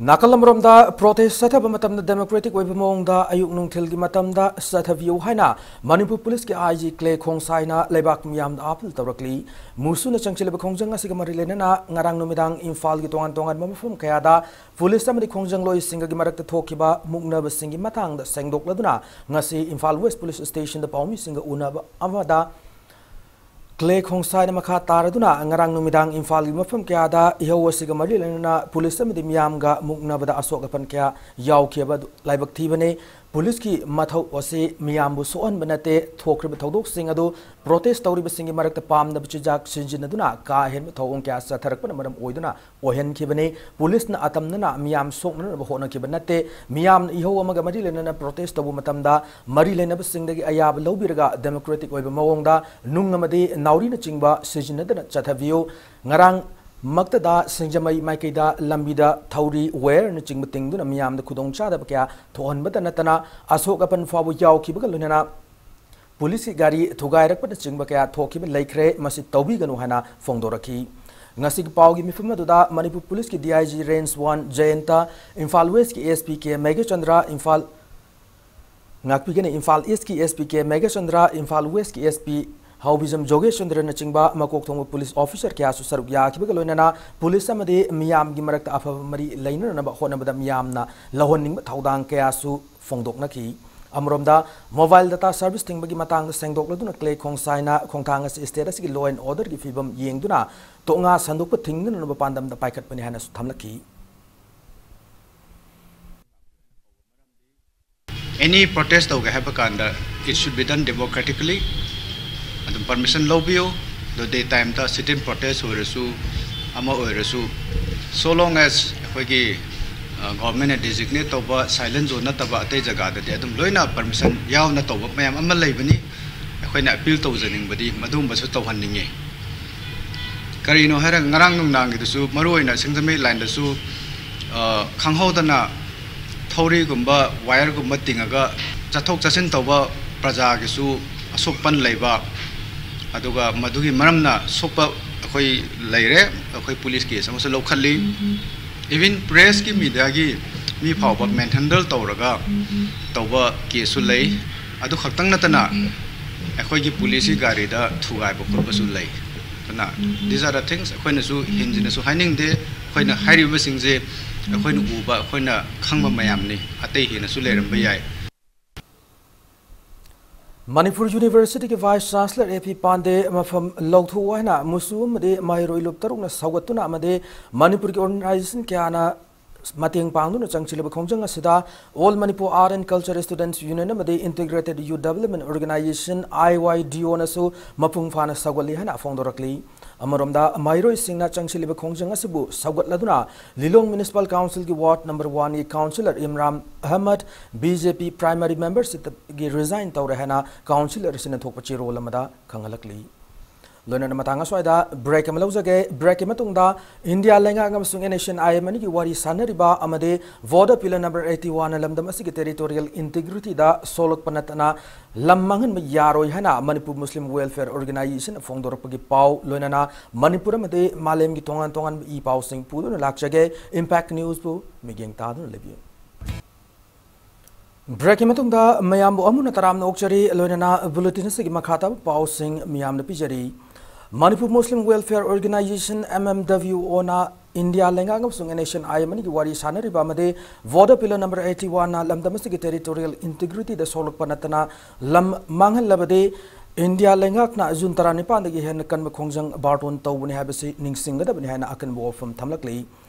ꯅꯥꯀꯜ ꯑꯃꯔꯣꯝꯗ ꯄ꯭ꯔꯣꯇꯦꯁ ꯆꯠꯊꯕ ꯃꯇꯝꯗ ꯗꯦꯃꯣꯀ꯭ꯔꯦꯇꯤꯛ ꯑꯣꯏꯕ ꯃꯑꯣꯡꯗ ꯑꯌꯨꯛ ꯅꯨꯡꯊꯤꯜꯒꯤ ꯃꯇꯝꯗ ꯆꯠꯊꯕꯤꯌꯨ ꯍꯥꯏꯅ ꯃꯅꯤꯄꯨꯔ ꯄꯨꯂꯤꯁꯀꯤ ꯑꯥꯏ ꯖꯤ ꯀ꯭ꯂꯦ ꯈꯣꯡꯁꯥꯏꯅ ꯂꯩꯕꯥꯛ ꯃꯤꯌꯥꯝꯗ ꯑꯥꯄꯤꯜ ꯇꯧꯔꯛꯂꯤ꯫ ꯃꯨꯁꯨꯅ ꯆꯪꯁꯤꯜꯂꯤꯕ ꯈꯣꯡꯖꯪ ꯑꯁꯤꯒ ꯃꯔꯤ ꯂꯩꯅꯅ ꯉꯔꯥꯡ ꯅꯨꯃꯤꯗꯥꯡ ꯏꯝꯐꯥꯜꯒꯤ ꯇꯣꯉꯥꯟ ꯇꯣꯉꯥꯟꯕ ꯃꯐꯝ ꯀꯌꯥꯗ ꯄꯨꯂꯤꯁ ꯑꯃꯗꯤ ꯈꯣꯡꯖꯪꯂꯣꯏꯁꯤꯡꯒꯤ ꯃꯔꯛꯇ ꯊꯣꯛꯈꯤꯕ ꯃꯨꯛꯅꯕꯁꯤꯡꯒꯤ ꯃꯇꯥꯡꯗ ꯁꯦꯡꯗꯣꯛꯂꯗꯨꯅ ꯉꯁꯤ ꯏꯝꯐꯥꯜ ꯋꯦꯁ ꯄꯨꯂꯤꯁ ꯁ꯭ꯇꯦꯁꯟꯗ ꯄꯥꯎꯃꯤꯁꯤꯡꯒ ꯎꯅꯕ ꯑꯃꯗ ꯀ꯭ꯂꯦ ꯈꯣꯡꯁꯥꯏꯅ ꯃꯈꯥ ꯇꯥꯔꯗꯨꯅ ꯉꯔꯥꯡ ꯅꯨꯃꯤꯗꯥꯡ ꯏꯝꯐꯥꯜꯒꯤ ꯃꯐꯝ ꯀꯌꯥꯗ ꯏꯍꯧ ꯑꯁꯤꯒ ꯃꯔꯤ ꯂꯩꯅꯅ ꯄꯨꯂꯤꯁ ꯑꯃꯗꯤ ꯃꯤꯌꯥꯝꯒ ꯃꯨꯛꯅꯕꯗ ꯑꯁꯣꯛ ꯑꯄꯟ ꯀꯌꯥ ꯌꯥꯎꯈꯤꯕ ꯑꯗꯨ ꯂꯥꯏꯕꯛ ꯊꯤꯕꯅꯤ꯫ ꯄꯨꯂꯤꯁꯀꯤ ꯃꯊꯧ ꯑꯁꯤ ꯃꯤꯌꯥꯝꯕꯨ ꯁꯣꯛꯍꯟꯕ ꯅꯠꯇꯦ꯫ ꯊꯣꯛꯈ꯭ꯔꯤꯕ ꯊꯧꯗꯣꯛꯁꯤꯡ ꯑꯗꯨ ꯄ꯭ꯔꯣꯇꯦꯁ ꯇꯧꯔꯤꯕꯁꯤꯡꯒꯤ ꯃꯔꯛꯇ ꯄꯥꯝꯗꯕ ꯆꯤꯟꯖꯥꯛ ꯁꯤꯖꯤꯟꯅꯗꯨꯅ ꯀꯥ ꯍꯦꯟꯕ ꯊꯧꯑꯣꯡ ꯀꯌꯥ ꯆꯠꯊꯔꯛꯄꯅ ꯃꯔꯝ ꯑꯣꯏꯗꯨꯅ ꯑꯣꯏꯍꯟꯈꯤꯕꯅꯤ꯫ ꯄꯨꯂꯤꯁꯅ ꯑꯇꯝꯅꯅ ꯃꯤꯌꯥꯝ ꯁꯣꯛꯅꯅꯕ ꯍꯣꯠꯅꯈꯤꯕ ꯅꯠꯇꯦ꯫ ꯃꯤꯌꯥꯝꯅ ꯏꯍꯧ ꯑꯃꯒ ꯃꯔꯤ ꯂꯩꯅꯅ ꯄ꯭ꯔꯣꯇꯦꯁ ꯇꯧꯕ ꯃꯇꯝꯗ ꯃꯔꯤ ꯂꯩꯅꯕꯁꯤꯡꯗꯒꯤ ꯑꯌꯥꯕ ꯂꯧꯕꯤꯔꯒ ꯗꯦꯃꯣꯀ꯭ꯔꯦꯇꯤꯛ ꯑꯣꯏꯕ ꯃꯑꯣꯡꯗ ꯅꯨꯡ ꯑꯃꯗꯤ ꯅꯥꯎꯔꯤꯅꯆꯤꯡꯕ ꯁꯤꯖꯤꯟꯅꯗꯅ ꯆꯠꯊꯕꯤꯌꯨ꯫ ꯉꯔꯥꯡ ꯃꯛꯇꯗ ꯁꯤꯡꯖꯃꯩ ꯃꯥꯏꯀꯩꯗ ꯂꯝꯕꯤꯗ ꯊꯧꯔꯤ, ꯋꯥꯌꯔꯅꯆꯤꯡꯕ ꯇꯤꯡꯗꯨꯅ ꯃꯤꯌꯥꯝꯗ ꯈꯨꯗꯣꯡꯆꯥꯗꯕ ꯀꯌꯥ ꯊꯣꯛꯍꯟꯕꯇ ꯅꯠꯇꯅ ꯑꯁꯣꯛ ꯑꯄꯟ ꯐꯥꯎꯕ ꯌꯥꯎꯈꯤꯕꯒ ꯂꯣꯏꯅꯅ ꯄꯨꯂꯤꯁꯀꯤ ꯒꯥꯔꯤ ꯊꯨꯒꯥꯏꯔꯛꯄꯅꯆꯤꯡꯕ ꯀꯌꯥ ꯊꯣꯛꯈꯤꯕ ꯂꯩꯈ꯭ꯔꯦ꯫ ꯃꯁꯤ ꯇꯧꯕꯤꯒꯅꯨ ꯍꯥꯏꯅ ꯐꯣꯡꯗꯣꯔꯛꯈꯤ꯫ ꯉꯁꯤꯒꯤ ꯄꯥꯎꯒꯤ ꯃꯤꯐꯝ ꯑꯗꯨꯗ ꯃꯅꯤꯄꯨꯔ ꯄꯨꯂꯤꯁꯀꯤ D I G range one Jayanta, Imphal ꯋꯦꯁꯀꯤ S P K Meghachandra, Imphal ꯉꯥꯛꯄꯤꯒꯅꯤ, Imphal ꯏꯁꯀꯤ S P K Meghachandra, Imphal ꯋꯦꯁꯀꯤ ꯑꯦꯁ ꯄꯤ ꯍꯥꯎꯕꯤꯖꯝ ꯖꯣꯒꯦꯁꯆꯟꯗ꯭ꯔꯅꯆꯤꯡꯕ ꯃꯀꯣꯛ ꯊꯣꯡꯕ ꯄꯨꯂꯤꯁ ꯑꯣꯐꯤꯁꯔ ꯀꯌꯥꯁꯨ ꯁꯔꯨꯛ ꯌꯥꯈꯤꯕꯒ ꯂꯣꯏꯅꯅ ꯄꯨꯂꯤꯁ ꯑꯃꯗꯤ ꯃꯤꯌꯥꯝꯒꯤ ꯃꯔꯛꯇ ꯑꯐꯕ ꯃꯔꯤ ꯂꯩꯅꯅꯕ ꯍꯣꯠꯅꯕꯗ ꯃꯤꯌꯥꯝꯅ ꯂꯧꯍꯟꯅꯤꯡꯕ ꯊꯧꯗꯥꯡ ꯀꯌꯥꯁꯨ ꯐꯣꯡꯗꯣꯛꯅꯈꯤ꯫ ꯑꯃꯔꯣꯝꯗ, mobile data service ꯊꯤꯡꯕꯒꯤ ꯃꯇꯥꯡꯗ ꯁꯦꯡꯗꯣꯛꯂꯗꯨꯅ ꯀ꯭ꯂꯦ ꯈꯣꯡꯁꯥꯏꯅ ꯈꯣꯡꯊꯥꯡ ꯑꯁꯤ state ꯑꯁꯤꯒꯤ law and orderꯒꯤ ꯐꯤꯕꯝ ꯌꯦꯡꯗꯨꯅ ꯇꯣꯛꯉꯥ ꯁꯟꯗꯣꯛꯄ ꯊꯤꯡꯅꯅꯕ ꯄꯥꯟꯗꯝꯗ ꯄꯥꯏꯈꯠꯄꯅꯤ ꯍꯥꯏꯅꯁꯨ ꯊꯝꯂꯛꯈꯤ꯫ Any protest ꯇꯧꯒꯦ ꯍꯥꯏꯕ ꯀꯥꯟꯗ, it should be done democratically. ꯑꯗꯨꯝ permission ꯂꯧꯕꯤꯌꯨ꯫ ꯑꯗꯣ day timeꯗ sit-in protest ꯑꯣꯏꯔꯁꯨ, ꯑꯃ ꯑꯣꯏꯔꯁꯨ, so long as ꯑꯩꯈꯣꯏꯒꯤ, ꯑ, governmentꯅ designate ꯇꯧꯕ silent zone ꯅꯠꯇꯕ ꯑꯇꯩ ꯖꯒꯥꯗꯗꯤ ꯑꯗꯨꯝ ꯂꯣꯏꯅ permission ꯌꯥꯎꯅ ꯇꯧꯕ ꯃꯌꯥꯝ ꯑꯃ ꯂꯩꯕꯅꯤ꯫ ꯑꯩꯈꯣꯏꯅ appeal ꯇꯧꯖꯅꯤꯡꯕꯗꯤ ꯃꯗꯨꯒꯨꯝꯕꯁꯨ ꯇꯧꯍꯟꯅꯤꯡꯉꯤ꯫ ꯀꯔꯤꯅꯣ ꯍꯥꯏꯔꯒ, ꯉꯔꯥꯡ ꯅꯨꯡꯗꯥꯡꯒꯤꯗꯨꯁꯨ, ꯃꯔꯨꯑꯣꯏꯅ ꯁꯤꯡꯖꯃꯩ lineꯗꯁꯨ, ꯑ, ꯈꯪꯍꯧꯗꯅ ꯊꯧꯔꯤꯒꯨꯝꯕ, wireꯒꯨꯝꯕ ꯇꯤꯡꯉꯒ ꯆꯠꯊꯣꯛ ꯆꯠꯁꯤꯟ ꯇꯧꯕ ꯄ꯭ꯔꯖꯥꯒꯤꯁꯨ ꯑꯁꯣꯛꯄꯟ ꯂꯩꯕ, ꯑꯗꯨꯒ ꯃꯗꯨꯒꯤ ꯃꯔꯝꯅ ꯁꯣꯛꯄ ꯑꯩꯈꯣꯏ ꯂꯩꯔꯦ꯫ ꯑꯩꯈꯣꯏ police case ꯑꯃꯁꯨ ꯂꯧꯈꯠꯂꯤ꯫ Even pressꯀꯤ, mediaꯒꯤ ꯃꯤ ꯐꯥꯎꯕ manhandle ꯇꯧꯔꯒ ꯇꯧꯕ caseꯁꯨ ꯂꯩ꯫ ꯑꯗꯨ ꯈꯛꯇꯪ ꯅꯠꯇꯅ ꯑꯩꯈꯣꯏꯒꯤ policeꯀꯤ ꯒꯥꯔꯤꯗ ꯊꯨꯒꯥꯏꯕ ꯈꯣꯠꯄꯁꯨ ꯂꯩ꯫ ꯑꯗꯨꯅ these are the things ꯑꯩꯈꯣꯏꯅꯁꯨ ꯍꯦꯟꯖꯤꯟꯅꯁꯨ ꯍꯥꯏꯅꯤꯡꯗꯦ꯫ ꯑꯩꯈꯣꯏꯅ ꯍꯥꯏꯔꯤꯕꯁꯤꯡꯁꯦ ꯑꯩꯈꯣꯏꯅ ꯎꯕ, ꯑꯩꯈꯣꯏꯅ ꯈꯪꯕ ꯃꯌꯥꯝꯅꯤ꯫ ꯑꯇꯩ ꯍꯦꯟꯅꯁꯨ ꯂꯩꯔꯝꯕ ꯌꯥꯏ꯫ Manipur Universityꯒꯤ Vice Chancellor A P ꯄꯥꯟꯗꯦ ꯃꯐꯝ ꯂꯧꯊꯣꯛꯎ ꯍꯥꯏꯅ ꯃꯨꯁꯨ ꯑꯃꯗꯤ ꯃꯍꯩꯔꯣꯏ ꯂꯨꯞ ꯇꯔꯨꯛꯅ ꯁꯧꯒꯠꯇꯨꯅ ꯑꯃꯗꯤ ꯃꯅꯤꯄꯨꯔꯒꯤ organization ꯀꯌꯥꯅ ꯃꯇꯦꯡ ꯄꯥꯡꯗꯨꯅ ꯆꯪꯁꯤꯜꯂꯤꯕ ꯈꯣꯡꯖꯪ ꯑꯁꯤꯗ All Manipur Art and Culture Students Union ꯑꯃꯗꯤ Integrated Youth Development Organization, I Y D O, ꯅꯁꯨ ꯃꯄꯨꯡ ꯐꯥꯅ ꯁꯧꯒꯠꯂꯤ ꯍꯥꯏꯅ ꯐꯣꯡꯗꯣꯔꯛꯂꯤ꯫ ꯑꯃꯔꯣꯝꯗ, ꯃꯍꯩꯔꯣꯏꯁꯤꯡꯅ ꯆꯪꯁꯤꯜꯂꯤꯕ ꯈꯣꯡꯖꯪ ꯑꯁꯤꯕꯨ ꯁꯧꯒꯠꯂꯗꯨꯅ ꯂꯤꯂꯣꯡ Municipal Councilꯒꯤ Ward number oneꯒꯤ Councillor Imran Ahmad B J P primary membershipꯇꯒꯤ resign ꯇꯧꯔꯦ ꯍꯥꯏꯅ Councillor ꯑꯁꯤꯅ ꯊꯣꯛꯄ ꯆꯦꯔꯣꯜ ꯑꯃꯗ ꯈꯪꯍꯜꯂꯛꯂꯤ꯫ ꯂꯣꯏꯅꯅ ꯃꯇꯥꯡ ꯑꯁ꯭ꯋꯥꯏꯗ break ꯑꯃ ꯂꯧꯖꯒꯦ꯫ Breakꯀꯤ ꯃꯇꯨꯡꯗ ꯏꯟꯗꯤꯌꯥ ꯂꯩꯉꯥꯛ ꯑꯃꯁꯨꯡ N S C N I M ꯑꯅꯤꯒꯤ ꯋꯥꯔꯤ ꯁꯥꯟꯅꯔꯤꯕ ꯑꯃꯗꯤ Vote of Pillar number eighty-oneꯅ ꯂꯝꯗꯝ ꯑꯁꯤꯒꯤ territorial integrityꯗ ꯁꯣꯛꯂꯛꯄ ꯅꯠꯇꯅ ꯂꯝ ꯃꯥꯡꯍꯟꯕ ꯌꯥꯔꯣꯏ ꯍꯥꯏꯅ ꯃꯅꯤꯄꯨꯔ Muslim Welfare Organization ꯐꯣꯡꯗꯣꯔꯛꯄꯒꯤ ꯄꯥꯎ, ꯂꯣꯏꯅꯅ ꯃꯅꯤꯄꯨꯔ ꯑꯃꯗꯤ ꯃꯥꯂꯦꯝꯒꯤ ꯇꯣꯉꯥꯟ ꯇꯣꯉꯥꯟꯕ ꯏ ꯄꯥꯎꯁꯤꯡ ꯄꯨꯗꯨꯅ ꯂꯥꯛꯆꯒꯦ꯫ Impact Newsꯄꯨ ꯃꯤꯠꯌꯦꯡ ꯇꯥꯗꯨꯅ ꯂꯩꯕꯤꯌꯨ꯫ Breakꯀꯤ ꯃꯇꯨꯡꯗ ꯃꯌꯥꯝꯕꯨ ꯑꯃꯨꯛ ꯍꯟꯅ ꯇꯔꯥꯝꯅ ꯑꯣꯛꯆꯔꯤ꯫ ꯂꯣꯏꯅꯅ bulletin ꯑꯁꯤꯒꯤ ꯃꯈꯥ ꯇꯥꯕ ꯄꯥꯎꯁꯤꯡ ꯃꯤꯌꯥꯝꯗ ꯄꯤꯖꯔꯤ꯫ Manipur Muslim Welfare Organization, M M W Oꯅ ꯏꯟꯗꯤꯌꯥ ꯂꯩꯉꯥꯛ ꯑꯃꯁꯨꯡ N S N I M ꯑꯅꯤꯒꯤ ꯋꯥꯔꯤ ꯁꯥꯟꯅꯔꯤꯕ ꯑꯃꯗꯤ border pillar number eighty one ꯅ ꯂꯝꯗꯝ ꯑꯁꯤꯒꯤ territorial integrity ꯗ ꯁꯣꯛꯂꯛꯄ ꯅꯠꯇꯅ ꯂꯝ ꯃꯥꯡꯍꯜꯂꯕꯗꯤ ꯏꯟꯗꯤꯌꯥ ꯂꯩꯉꯥꯛꯅ ꯖꯨꯟ ꯇꯔꯥꯅꯤꯄꯥꯟꯗꯒꯤ ꯍꯦꯟꯅ ꯀꯟꯕ ꯈꯣꯡꯖꯪ ꯕꯥꯔꯇꯣꯟ ꯇꯧꯕꯅꯤ ꯍꯥꯏꯕꯁꯤ ꯅꯤꯡꯁꯤꯡꯒꯗꯕꯅꯤ ꯍꯥꯏꯅ ꯑꯀꯟꯕ ꯋꯥꯐꯝ ꯊꯝꯂꯛꯂꯤ꯫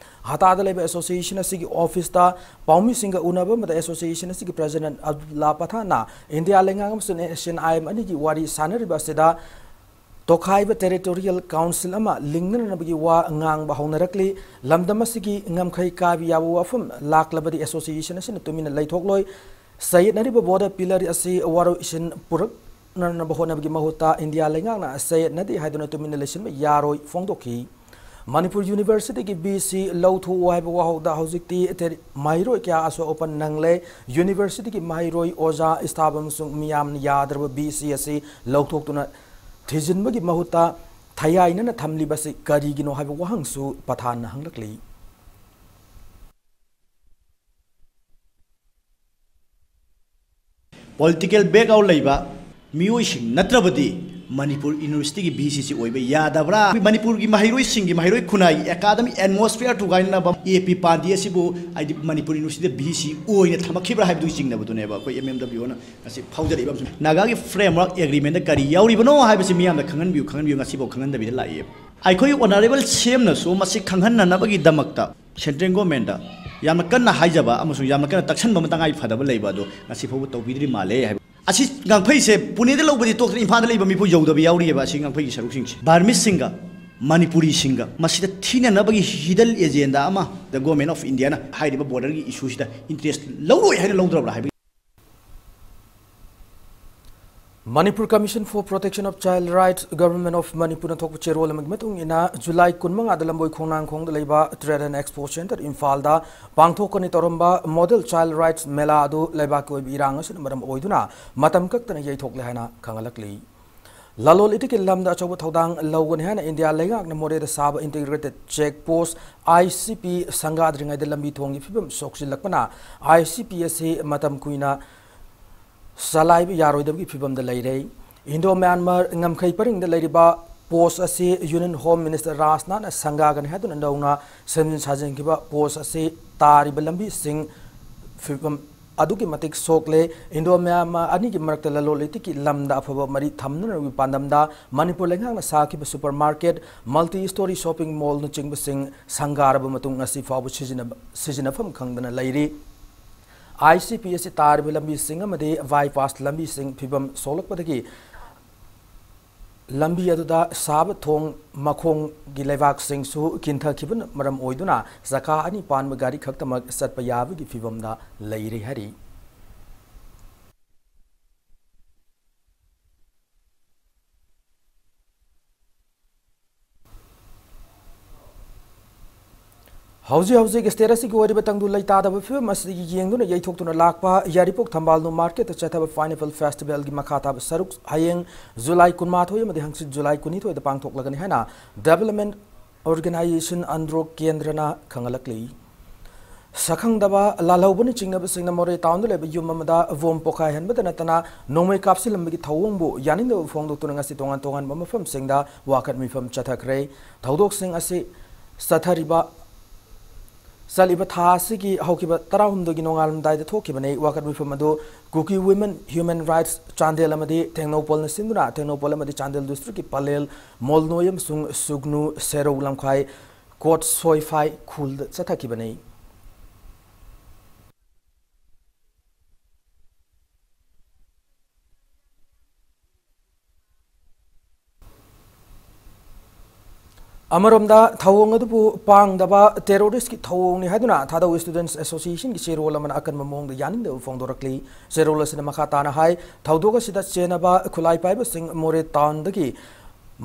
ꯍꯇꯥꯗ ꯂꯩꯕ ꯑꯦꯁꯣꯁꯤꯌꯦꯁꯟ ꯑꯁꯤꯒꯤ ꯑꯣꯐꯤꯁꯇ ꯄꯥꯎꯃꯤꯁꯤꯡꯒ ꯎꯅꯕ ꯑꯃꯗ ꯑꯦꯁꯣꯁꯤꯌꯦꯁꯟ ꯑꯁꯤꯒꯤ ꯄ꯭ꯔꯦꯁꯤꯗꯦꯟꯠ ꯑꯕꯗꯨꯜꯂꯥ ꯄꯊꯥꯟꯅ ꯏꯟꯗꯤꯌꯥ ꯂꯩꯉꯥꯛ ꯑꯃꯁꯨꯡ N S N I M ꯑꯅꯤꯒꯤ ꯋꯥꯔꯤ ꯁꯥꯟꯅꯔꯤꯕ ꯑꯁꯤꯗ ꯇꯣꯈꯥꯏꯕ territorial council ꯑꯃ ꯂꯤꯡꯅꯅꯕꯒꯤ ꯋꯥ ꯉꯥꯡꯕ ꯍꯧꯅꯔꯛꯂꯤ꯫ ꯂꯝꯗꯝ ꯑꯁꯤꯒꯤ ꯉꯝꯈꯩ ꯀꯥꯏꯕ ꯌꯥꯕ ꯋꯥꯐꯝ ꯂꯥꯛꯂꯕꯗꯤ ꯑꯦꯁꯣꯁꯤꯌꯦꯁꯟ ꯑꯁꯤꯅ ꯇꯨꯃꯤꯟꯅ ꯂꯩꯊꯣꯛꯂꯣꯏ꯫ ꯆꯌꯦꯠꯅꯔꯤꯕ ꯕꯣꯔꯗꯔ ꯄꯤꯂꯔ ꯑꯁꯤ ꯋꯥꯔꯣꯏꯁꯤꯟ ꯄꯨꯔꯛꯅꯅꯕ ꯍꯣꯠꯅꯕꯒꯤ ꯃꯍꯨꯠꯇ ꯏꯟꯗꯤꯌꯥ ꯂꯩꯉꯥꯛꯅ ꯆꯌꯦꯠꯅꯗꯦ ꯍꯥꯏꯗꯨꯅ ꯇꯨꯃꯤꯟꯅ ꯂꯩꯁꯤꯟꯕ ꯌꯥꯔꯣꯏ ꯐꯣꯡꯗꯣꯛꯈꯤ꯫ ꯃꯅꯤꯄꯨꯔ ꯌꯨꯅꯤꯚꯔꯁꯤꯇꯤꯒꯤ ꯚꯤ ꯁꯤ ꯂꯧꯊꯣꯛꯎ ꯍꯥꯏꯕ ꯋꯥꯍꯧꯗ ꯍꯧꯖꯤꯛꯇꯤ ꯇꯦꯔꯤ-, ꯃꯍꯩꯔꯣꯏ ꯀꯌꯥ ꯑꯁꯣꯛ ꯑꯄꯟ ꯅꯪꯂꯦ꯫ ꯌꯨꯅꯤꯚꯔꯁꯤꯇꯤꯒꯤ ꯃꯍꯩꯔꯣꯏ, ꯑꯣꯖꯥ, staff ꯑꯃꯁꯨꯡ ꯃꯤꯌꯥꯝꯅ ꯌꯥꯗ꯭ꯔꯕ ꯚꯤ ꯁꯤ ꯑꯁꯤ ꯂꯧꯊꯣꯛꯇꯨꯅ ꯊꯤꯖꯤꯟꯕꯒꯤ ꯃꯍꯨꯠꯇ ꯊꯌꯥꯏꯅꯅ ꯊꯝꯂꯤꯕꯁꯤ ꯀꯔꯤꯒꯤꯅꯣ ꯍꯥꯏꯕ ꯋꯥꯍꯪꯁꯨ ꯄꯊꯥꯟꯅ ꯍꯪꯂꯛꯂꯤ꯫ Political background ꯂꯩꯕ ꯃꯤꯑꯣꯏꯁꯤꯡ ꯅꯠꯇ꯭ꯔꯕꯗꯤ ꯃꯅꯤꯄꯨꯔ ꯌꯨꯅꯤꯚꯔꯁꯤꯇꯤꯒꯤ ꯚꯤ ꯁꯤꯁꯤ ꯑꯣꯏꯕ ꯌꯥꯗꯕ꯭ꯔꯥ? ꯃꯅꯤꯄꯨꯔꯒꯤ ꯃꯍꯩꯔꯣꯏꯁꯤꯡꯒꯤ, ꯃꯍꯩꯔꯣꯏ ꯈꯨꯟꯅꯥꯏꯒꯤ academic atmosphere ꯊꯨꯒꯥꯏꯅꯅꯕ ꯑꯦ ꯄꯤ ꯄꯥꯟꯗꯦ ꯑꯁꯤꯕꯨ, ꯍꯥꯏꯗꯤ, ꯃꯅꯤꯄꯨꯔ ꯌꯨꯅꯤꯚꯔꯁꯤꯇꯤꯗ ꯚꯤ ꯁꯤ ꯑꯣꯏꯅ ꯊꯝꯃꯛꯈꯤꯕ꯭ꯔꯥ ꯍꯥꯏꯕꯗꯨꯒꯤ ꯆꯤꯡꯅꯕꯗꯨꯅꯦꯕ ꯑꯩꯈꯣꯏ ꯑꯦꯝ ꯑꯦꯝ ꯗꯕ꯭ꯂꯤꯎ ꯑꯣꯅ ꯉꯁꯤ ꯐꯥꯎꯖꯔꯛꯏꯕ ꯑꯃꯁꯨꯡ ꯅꯥꯒꯥꯒꯤ framework agreement ꯀꯔꯤ ꯌꯥꯎꯔꯤꯕꯅꯣ ꯍꯥꯏꯕꯁꯤ ꯃꯤꯌꯥꯝꯗ ꯈꯪꯍꯟꯕꯤꯌꯨ, ꯈꯪꯍꯟꯕꯤꯌꯨ, ꯉꯁꯤꯐꯥꯎ ꯈꯪꯍꯟꯗꯕꯤꯗ ꯂꯥꯛꯏ꯫ ꯑꯩꯈꯣꯏ honourable ꯁꯤ ꯑꯦꯝꯅꯁꯨ ꯃꯁꯤ ꯈꯪꯍꯟꯅꯅꯕꯒꯤꯗꯃꯛꯇ central government ꯌꯥꯝꯅ ꯀꯟꯅ ꯍꯥꯏꯖꯕ ꯑꯃꯁꯨꯡ ꯌꯥꯝꯅ ꯀꯟꯅ ꯇꯛꯁꯟꯕ ꯑꯃ ꯇꯉꯥꯏ ꯐꯗꯕ ꯂꯩꯕ ꯑꯗꯣ ꯉꯁꯤ ꯐꯥꯎꯕ ꯇꯧꯕꯤꯗ꯭ꯔꯤ ꯃꯥꯜꯂꯦ ꯍꯥꯏꯕ꯫ ꯑꯁꯤ ꯉꯥꯡꯐꯩꯁꯦ ꯄꯨꯅꯦꯗ ꯂꯧꯕꯗꯤ ꯇꯣꯛꯇꯅ ꯏꯝꯐꯥꯜꯗ ꯂꯩꯕ ꯃꯤꯐꯥꯎ ꯌꯧꯗꯕ ꯌꯥꯎꯔꯤꯑꯕ ꯑꯁꯤ ꯉꯥꯡꯐꯩꯒꯤ ꯁꯔꯨꯛꯁꯤꯡꯁꯦ꯫ ꯕꯔꯃꯤꯁꯁꯤꯡꯒ ꯃꯅꯤꯄꯨꯔꯤꯁꯤꯡꯒ ꯃꯁꯤꯗ ꯊꯤꯅꯅꯕꯒꯤ hidden agenda ꯑꯃ the government of Indiaꯅ ꯍꯥꯏꯔꯤꯕ borderꯒꯤ issueꯁꯤꯗ interest ꯂꯧꯔꯣꯏ ꯍꯥꯏꯅ ꯂꯧꯗ꯭ꯔꯕ꯭ꯔꯥ ꯍꯥꯏꯕꯒꯤ꯫ Manipur Commission for Protection of Child Rights, Government of Manipurꯅ ꯊꯣꯛꯄ ꯆꯦꯔꯣꯜ ꯑꯃꯒꯤ ꯃꯇꯨꯡ ꯏꯟꯅ, ꯖꯨꯂꯥꯏ ꯀꯨꯟꯃꯉꯥꯗ ꯂꯝꯕꯣꯏ ꯈꯣꯡꯅꯥꯡꯈꯣꯡꯗ ꯂꯩꯕ Trade and Expo Centre ꯏꯝꯐꯥꯜꯗ ꯄꯥꯡꯊꯣꯛꯀꯅꯤ ꯇꯧꯔꯝꯕ Model Child Rights ꯃꯦꯂꯥ ꯑꯗꯨ ꯂꯩꯕꯥꯛꯀꯤ ꯑꯣꯏꯕ ꯏꯔꯥꯡ ꯑꯁꯤꯅ ꯃꯔꯝ ꯑꯣꯏꯗꯨꯅ ꯃꯇꯝ ꯀꯛꯇꯅ ꯌꯩꯊꯣꯛꯂꯦ ꯍꯥꯏꯅ ꯈꯪꯍꯜꯂꯛꯂꯤ꯫ ꯂꯂꯣꯟ ꯏꯇꯤꯛꯀꯤ ꯂꯝꯗ ꯑꯆꯧꯕ ꯊꯧꯗꯥꯡ ꯂꯧꯒꯅꯤ ꯍꯥꯏꯅ ꯏꯟꯗꯤꯌꯥ ꯂꯩꯉꯥꯛꯅ ꯃꯣꯔꯦꯗ ꯁꯥꯕ Integrated Check Post, I C ꯄꯤ, ꯁꯪꯒꯥꯗ꯭ꯔꯤꯉꯩꯗ ꯂꯝꯕꯤ ꯊꯣꯡꯒꯤ ꯐꯤꯕꯝ ꯁꯣꯛꯆꯤꯜꯂꯛꯄꯅ ꯑꯥꯏ ꯁꯤ ꯄꯤ ꯑꯁꯤ ꯃꯇꯝ ꯀꯨꯏꯅ ꯆꯂꯥꯏꯕ ꯌꯥꯔꯣꯏꯗꯕꯒꯤ ꯐꯤꯕꯝꯗ ꯂꯩꯔꯦ꯫ ꯏꯟꯗꯣ ꯃ꯭ꯌꯥꯟꯃꯥꯔ ꯉꯝꯈꯩ ꯄꯔꯤꯡꯗ ꯂꯩꯔꯤꯕ ꯄꯣꯁ ꯑꯁꯤ ꯌꯨꯅꯤꯌꯟ ꯍꯣꯝ ꯃꯤꯅꯤꯁꯇꯔ ꯔꯥꯖꯅꯥꯊꯅ ꯁꯪꯒꯥꯒꯅꯤ ꯍꯥꯏꯗꯨꯅ ꯅꯧꯅ ꯁꯦꯝꯖꯤꯟ ꯁꯥꯖꯤꯟꯈꯤꯕ ꯄꯣꯁ ꯑꯁꯤ ꯇꯥꯔꯤꯕ ꯂꯝꯕꯤꯁꯤꯡ ꯐꯤꯕꯝ ꯑꯗꯨꯛꯀꯤ ꯃꯇꯤꯛ ꯁꯣꯛꯂꯦ꯫ ꯏꯟꯗꯣ ꯃ꯭ꯌꯥꯟꯃꯥꯔ ꯑꯅꯤꯒꯤ ꯃꯔꯛꯇ ꯂꯂꯣꯟ ꯏꯇꯤꯛꯀꯤ ꯂꯝꯗ ꯑꯐꯕ ꯃꯔꯤ ꯊꯝꯅꯅꯕꯒꯤ ꯄꯥꯟꯗꯝꯗ ꯃꯅꯤꯄꯨꯔ ꯂꯩꯉꯥꯛꯅ ꯁꯥꯈꯤꯕ supermarket, multi storey shopping ꯃꯣꯜꯅꯆꯤꯡꯕꯁꯤꯡ ꯁꯪꯒꯥꯔꯕ ꯃꯇꯨꯡ ꯉꯁꯤ ꯐꯥꯎꯕ ꯁꯤꯖꯤꯟꯅꯕ-, ꯁꯤꯖꯤꯟꯅꯐꯝ ꯈꯪꯗꯅ ꯂꯩꯔꯤ꯫ ꯑꯥꯏ ꯁꯤ ꯄꯤ ꯑꯁꯤ ꯇꯥꯔꯤꯕ ꯂꯝꯕꯤꯁꯤꯡ ꯑꯃꯗꯤ ꯕꯥꯏꯄꯥꯁ ꯂꯝꯕꯤꯁꯤꯡ ꯐꯤꯕꯝ ꯁꯣꯛꯂꯛꯄꯗꯒꯤ ꯂꯝꯕꯤ ꯑꯗꯨꯗ ꯁꯥꯕ ꯊꯣꯡ ꯃꯈꯣꯡꯒꯤ ꯂꯩꯕꯥꯛꯁꯤꯡꯁꯨ ꯀꯤꯟꯊꯈꯤꯕꯅ ꯃꯔꯝ ꯑꯣꯏꯗꯨꯅ ꯆꯀꯥ ꯑꯅꯤ ꯄꯥꯟꯕ ꯒꯥꯔꯤ ꯈꯛꯇꯃꯛ ꯆꯠꯄ ꯌꯥꯕꯒꯤ ꯐꯤꯕꯝꯗ ꯂꯩꯔꯦ ꯍꯥꯏꯔꯤ꯫ ꯍꯧꯖꯤꯛ ꯍꯧꯖꯤꯛ ꯁ꯭ꯇꯦꯠ ꯑꯁꯤꯒꯤ ꯑꯣꯏꯔꯤꯕ ꯇꯪꯗꯨ ꯂꯩꯇꯥꯗꯕ ꯐꯤꯕꯝ ꯑꯁꯤꯗꯒꯤ ꯌꯦꯡꯗꯨꯅ ꯌꯩꯊꯣꯛꯇꯨꯅ ꯂꯥꯛꯄ ꯌꯥꯏꯔꯤꯄꯣꯛ ꯊꯝꯕꯥꯜ ꯅꯨ ꯃꯥꯔꯀꯦꯠꯇ ꯆꯠꯊꯕ ꯄꯥꯏꯅꯦꯄꯜ ꯐꯦꯁꯇꯤꯚꯦꯜꯒꯤ ꯃꯈꯥ ꯇꯥꯕ ꯁꯔꯨꯛ ꯍꯌꯦꯡ ꯖꯨꯂꯥꯏ ꯀꯨꯟꯃꯥꯊꯣꯏ ꯑꯃꯗꯤ ꯍꯪꯆꯤꯠ ꯖꯨꯂꯥꯏ ꯀꯨꯟꯅꯤꯊꯣꯏꯗ ꯄꯥꯡꯊꯣꯛꯂꯒꯅꯤ ꯍꯥꯏꯅ ꯗꯦꯕꯂꯞꯃꯦꯟ ꯑꯣꯔꯒꯅꯥꯏꯖꯦꯁꯟ ꯑꯟꯗ꯭ꯔꯣ ꯀꯦꯟꯗ꯭ꯔꯅ ꯈꯪꯍꯜꯂꯛꯂꯤ꯫ ꯁꯛꯈꯪꯗꯕ ꯂꯥꯜꯍꯧꯕꯅ ꯆꯤꯡꯅꯕꯁꯤꯡꯅ ꯃꯣꯔꯦ ꯇꯥꯎꯟꯗ ꯂꯩꯕ ꯌꯨꯝ ꯑꯃꯗ ꯕꯣꯝ ꯄꯣꯈꯥꯏꯍꯟꯕꯗ ꯅꯠꯇꯅ ꯅꯣꯡꯃꯩ ꯀꯥꯞꯁꯤꯜꯂꯝꯕꯒꯤ ꯊꯧꯑꯣꯡꯕꯨ ꯌꯥꯅꯤꯡꯗꯕ ꯐꯣꯡꯗꯣꯛꯇꯨꯅ ꯉꯁꯤ ꯇꯣꯉꯥꯟ ꯇꯣꯉꯥꯟꯕ ꯃꯐꯝꯁꯤꯡꯗ ꯋꯥꯀꯠ ꯃꯤꯐꯝ ꯆꯠꯊꯈ꯭ꯔꯦ꯫ ꯊꯧꯗꯣꯛꯁꯤꯡ ꯑꯁꯤ ꯆꯠꯊꯔꯤꯕ, ꯆꯠꯂꯤꯕ ꯊꯥ ꯑꯁꯤꯒꯤ ꯍꯧꯈꯤꯕ ꯇꯔꯥꯍꯨꯝꯗꯣꯏꯒꯤ ꯅꯣꯡꯉꯥꯜꯂꯝꯗꯥꯏꯗ ꯊꯣꯛꯈꯤꯕꯅꯤ꯫ ꯋꯥꯀꯠ ꯃꯤꯐꯝ ꯑꯗꯨ ꯀꯨꯀꯤ ꯋꯤꯃꯦꯟ ꯍ꯭ꯌꯨꯃꯦꯟ ꯔꯥꯏꯠꯁ ꯆꯥꯟꯗꯦꯜ ꯑꯃꯗꯤ ꯇꯦꯡꯅꯧꯄꯜꯅ ꯁꯤꯟꯗꯨꯅ ꯇꯦꯡꯅꯧꯄꯜ ꯑꯃꯗꯤ ꯆꯥꯟꯗꯦꯜ ꯗꯤꯁꯇ꯭ꯔꯤꯛꯀꯤ ꯄꯂꯦꯜ, ꯃꯣꯜꯅꯣꯏ ꯑꯃꯁꯨꯡ ꯁꯨꯒꯅꯨ, ꯁꯦꯔꯧ ꯂꯝꯈꯥꯏ, ꯀꯣꯠ ꯁꯣꯏꯐꯥꯏ ꯈꯨꯜꯗ ꯆꯠꯊꯈꯤꯕꯅꯤ꯫ ꯑꯃꯔꯣꯝꯗ ꯊꯧꯑꯣꯡ ꯑꯗꯨꯕꯨ ꯄꯥꯡꯗꯕ ꯇꯦꯔꯣꯔꯤꯁꯀꯤ ꯊꯧꯑꯣꯡꯅꯤ ꯍꯥꯏꯗꯨꯅ ꯊꯥꯗꯧ ꯁ꯭ꯇꯨꯗꯦꯟꯠꯁ ꯑꯦꯁꯣꯁꯤꯌꯦꯁꯟꯒꯤ ꯆꯦꯔꯣꯜ ꯑꯃꯅ ꯑꯀꯟꯕ ꯃꯑꯣꯡꯗ ꯌꯥꯅꯤꯡꯗꯕ ꯐꯣꯡꯗꯣꯔꯛꯂꯤ꯫ ꯆꯦꯔꯣꯜ ꯑꯁꯤꯅ ꯃꯈꯥ ꯇꯥꯅ ꯍꯥꯏ, ꯊꯧꯗꯣꯛ ꯑꯁꯤꯗ ꯆꯦꯟꯅꯕ ꯈꯨꯠꯂꯥꯏ ꯄꯥꯏꯕꯁꯤꯡ ꯃꯣꯔꯦ ꯇꯥꯎꯟꯗꯒꯤ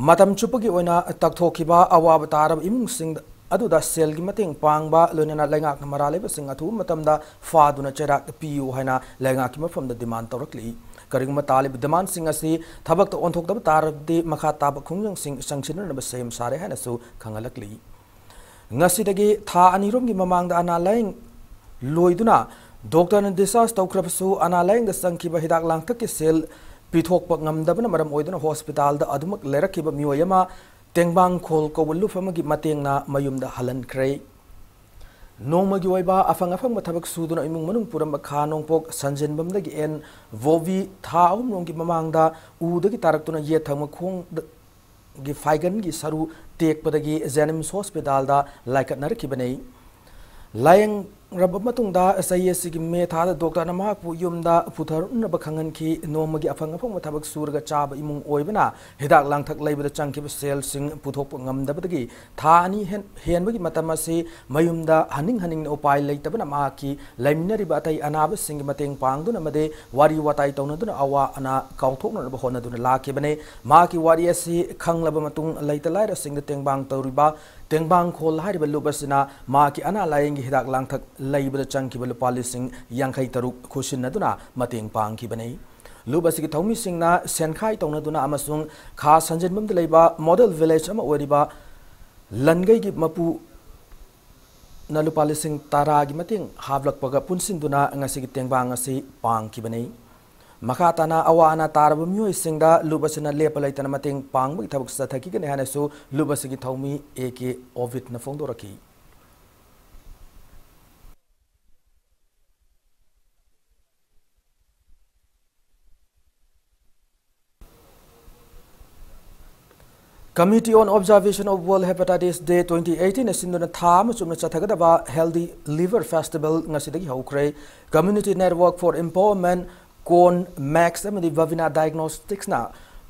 ꯃꯇꯝ ꯆꯨꯞꯄꯒꯤ ꯑꯣꯏꯅ ꯇꯛꯊꯣꯛꯈꯤꯕ ꯑꯋꯥꯕ ꯇꯥꯔꯕ ꯏꯃꯨꯡꯁꯤꯡ ꯑꯗꯨꯗ ꯁꯦꯜꯒꯤ ꯃꯇꯦꯡ ꯄꯥꯡꯕ, ꯂꯣꯏꯅꯅ ꯂꯩꯉꯥꯛꯅ ꯃꯔꯥꯜ ꯂꯩꯕꯁꯤꯡ ꯑꯊꯨꯕ ꯃꯇꯝꯗ ꯐꯥꯗꯨꯅ ꯆꯩꯔꯥꯛ ꯄꯤꯌꯨ ꯍꯥꯏꯅ ꯂꯩꯉꯥꯛꯀꯤ ꯃꯐꯝꯗ ꯗꯤꯃꯥꯟ ꯇꯧꯔꯛꯂꯤ꯫ ꯀꯔꯤꯒꯨꯝꯕ ꯇꯥꯜꯂꯤꯕ ꯗꯤꯃꯥꯟꯁꯤꯡ ꯑꯁꯤ ꯊꯕꯛꯇ ꯑꯣꯟꯊꯣꯛꯇꯕ ꯇꯥꯔꯕꯗꯤ ꯃꯈꯥ ꯇꯥꯕ ꯈꯣꯡꯖꯪꯁꯤꯡ ꯆꯪꯁꯤꯟꯅꯅꯕ ꯁꯦꯝ ꯁꯥꯔꯦ ꯍꯥꯏꯅꯁꯨ ꯈꯪꯍꯜꯂꯛꯂꯤ꯫ ꯉꯁꯤꯗꯒꯤ ꯊꯥ ꯑꯅꯤꯔꯣꯝꯒꯤ ꯃꯃꯥꯡꯗ ꯑꯅꯥ ꯂꯥꯌꯦꯡ ꯂꯣꯏꯗꯨꯅ ꯗꯣꯛꯇꯔꯅ discharge ꯇꯧꯈ꯭ꯔꯕꯁꯨ ꯑꯅꯥ ꯂꯥꯌꯦꯡꯗ ꯆꯪꯈꯤꯕ ꯍꯤꯗꯥꯛ ꯂꯥꯡꯊꯛꯀꯤ ꯁꯦꯜ ꯄꯤꯊꯣꯛꯄ ꯉꯝꯗꯕꯅ ꯃꯔꯝ ꯑꯣꯏꯗꯨꯅ ꯍꯣꯁꯄꯤꯇꯥꯜꯗ ꯑꯗꯨꯃꯛ ꯂꯩꯔꯛꯈꯤꯕ ꯃꯤꯑꯣꯏ ꯑꯃ ꯇꯦꯡꯕꯥꯡꯈꯣꯜ ꯀꯧꯕ ꯂꯨꯞ ꯑꯃꯒꯤ ꯃꯇꯦꯡꯅ ꯃꯌꯨꯝꯗ ꯍꯜꯍꯟꯈ꯭ꯔꯦ꯫ ꯅꯣꯡꯃꯒꯤ ꯑꯣꯏꯕ ꯑꯐꯪ ꯑꯐꯪꯕ ꯊꯕꯛ ꯁꯨꯗꯨꯅ ꯏꯃꯨꯡ ꯃꯅꯨꯡ ꯄꯨꯔꯝꯕ ꯈꯥ ꯅꯣꯡꯄꯣꯛ ꯁꯟꯖꯦꯟꯕꯝꯗꯒꯤ ꯑꯦꯟ ꯚꯣꯕꯤ ꯊꯥ ꯑꯍꯨꯝ ꯔꯣꯝꯒꯤ ꯃꯃꯥꯡꯗ ꯎꯗꯒꯤ ꯇꯥꯔꯛꯇꯨꯅ ꯌꯦꯠ ꯊꯪꯕ ꯈꯣꯡꯒꯤ ꯐꯥꯏꯒꯟꯒꯤ ꯁꯔꯨ ꯇꯦꯛꯄꯗꯒꯤ ꯖꯦꯅꯤꯝꯁ ꯍꯣꯁꯄꯤꯇꯥꯜꯗ ꯂꯥꯏꯀꯠꯅꯔꯛꯈꯤꯕꯅꯤ꯫ ꯂꯥꯌꯦꯡꯔꯕ ꯃꯇꯨꯡꯗ ꯆꯍꯤ ꯑꯁꯤꯒꯤ ꯃꯦ ꯊꯥꯗ ꯗꯣꯛꯇꯔꯅ ꯃꯍꯥꯛꯄꯨ ꯌꯨꯝꯗ ꯄꯨꯊꯔꯛꯅꯕ ꯈꯪꯍꯟꯈꯤ꯫ ꯅꯣꯡꯃꯒꯤ ꯑꯐꯪ ꯑꯐꯪꯕ ꯊꯕꯛ ꯁꯨꯔꯒ ꯆꯥꯕ ꯏꯃꯨꯡ ꯑꯣꯏꯕꯅ ꯍꯤꯗꯥꯛ ꯂꯥꯡꯊꯛ ꯂꯩꯕꯗ ꯆꯪꯈꯤꯕ ꯁꯦꯜꯁꯤꯡ ꯄꯨꯊꯣꯛꯄ ꯉꯝꯗꯕꯗꯒꯤ ꯊꯥ ꯑꯅꯤ ꯍꯦꯟ-, ꯍꯦꯟꯕꯒꯤ ꯃꯇꯝ ꯑꯁꯤ ꯃꯌꯨꯝꯗ ꯍꯟꯅꯤꯡ ꯍꯟꯅꯤꯡꯅ ꯎꯄꯥꯏ ꯂꯩꯇꯕꯅ ꯃꯍꯥꯛꯀꯤ ꯂꯩꯃꯤꯟꯅꯔꯤꯕ ꯑꯇꯩ ꯑꯅꯥꯕꯁꯤꯡꯒꯤ ꯃꯇꯦꯡ ꯄꯥꯡꯗꯨꯅ ꯑꯃꯗꯤ ꯋꯥꯔꯤ ꯋꯥꯇꯥꯏ ꯇꯧꯅꯗꯨꯅ ꯑꯋꯥ ꯑꯅꯥ ꯀꯥꯎꯊꯣꯛꯅꯅꯕ ꯍꯣꯠꯅꯗꯨꯅ ꯂꯥꯛꯈꯤꯕꯅꯤ꯫ ꯃꯍꯥꯛꯀꯤ ꯋꯥꯔꯤ ꯑꯁꯤ ꯈꯪꯂꯕ ꯃꯇꯨꯡ ꯂꯩꯇ ꯂꯥꯏꯔꯁꯤꯡꯗ ꯇꯦꯡꯕꯥꯡ ꯇꯧꯔꯤꯕ ꯇꯦꯡꯕꯥꯡꯈꯣꯜ ꯍꯥꯏꯔꯤꯕ ꯂꯨꯞ ꯑꯁꯤꯅ ꯃꯍꯥꯛꯀꯤ ꯑꯅꯥ ꯂꯥꯌꯦꯡꯒꯤ ꯍꯤꯗꯥꯛ ꯂꯥꯡꯊꯛ ꯂꯩꯕꯗ ꯆꯪꯈꯤꯕ ꯂꯨꯄꯥ ꯂꯤꯁꯤꯡ ꯌꯥꯡꯈꯩ ꯇꯔꯨꯛ ꯈꯨꯠꯁꯤꯟꯅꯗꯨꯅ ꯃꯇꯦꯡ ꯄꯥꯡꯈꯤꯕꯅꯤ꯫ ꯂꯨꯞ ꯑꯁꯤꯒꯤ ꯊꯧꯃꯤꯁꯤꯡꯅ ꯁꯦꯟꯈꯥꯏ ꯇꯧꯅꯗꯨꯅ ꯑꯃꯁꯨꯡ ꯈꯥ ꯁꯟꯖꯦꯟꯕꯝꯗ ꯂꯩꯕ ꯃꯣꯗꯦꯜ ꯚꯤꯂꯦꯖ ꯑꯃ ꯑꯣꯏꯔꯤꯕ ꯂꯟꯒꯩꯒꯤ ꯃꯄꯨꯅ ꯂꯨꯄꯥ ꯂꯤꯁꯤꯡ ꯇꯔꯥꯒꯤ ꯃꯇꯦꯡ ꯍꯥꯞꯂꯛꯄꯒ ꯄꯨꯟꯁꯤꯟꯗꯨꯅ ꯉꯁꯤꯒꯤ ꯇꯦꯡꯕꯥꯡ ꯑꯁꯤ ꯄꯥꯡꯈꯤꯕꯅꯤ꯫ ꯃꯈꯥ ꯇꯥꯅ ꯑꯋꯥ ꯑꯅꯥ ꯇꯥꯔꯕ ꯃꯤꯑꯣꯏꯁꯤꯡꯗ ꯂꯨꯞ ꯑꯁꯤꯅ ꯂꯦꯞꯄ ꯂꯩꯇꯅ ꯃꯇꯦꯡ ꯄꯥꯡꯕꯒꯤ ꯊꯕꯛ ꯆꯠꯊꯈꯤꯒꯅꯤ ꯍꯥꯏꯅꯁꯨ ꯂꯨꯞ ꯑꯁꯤꯒꯤ ꯊꯧꯃꯤ A K ꯑꯣꯕꯤꯠꯅ ꯐꯣꯡꯗꯣꯔꯛꯈꯤ꯫ Committee on Observation of World Hepatitis Day twenty eighteen ꯅ ꯁꯤꯟꯗꯨꯅ ꯊꯥ ꯑꯃ ꯆꯨꯞꯅ ꯆꯠꯊꯒꯗꯕ Healthy Liver Festival ꯉꯁꯤꯗꯒꯤ ꯍꯧꯈ꯭ꯔꯦ꯫ Community Network for Empowerment, ꯀꯣꯟ, ꯃꯦꯛꯁ ꯑꯃꯗꯤ ꯕꯕꯤꯅꯥ ꯗꯥꯏꯒꯅꯣꯁꯇꯤꯛꯁꯅ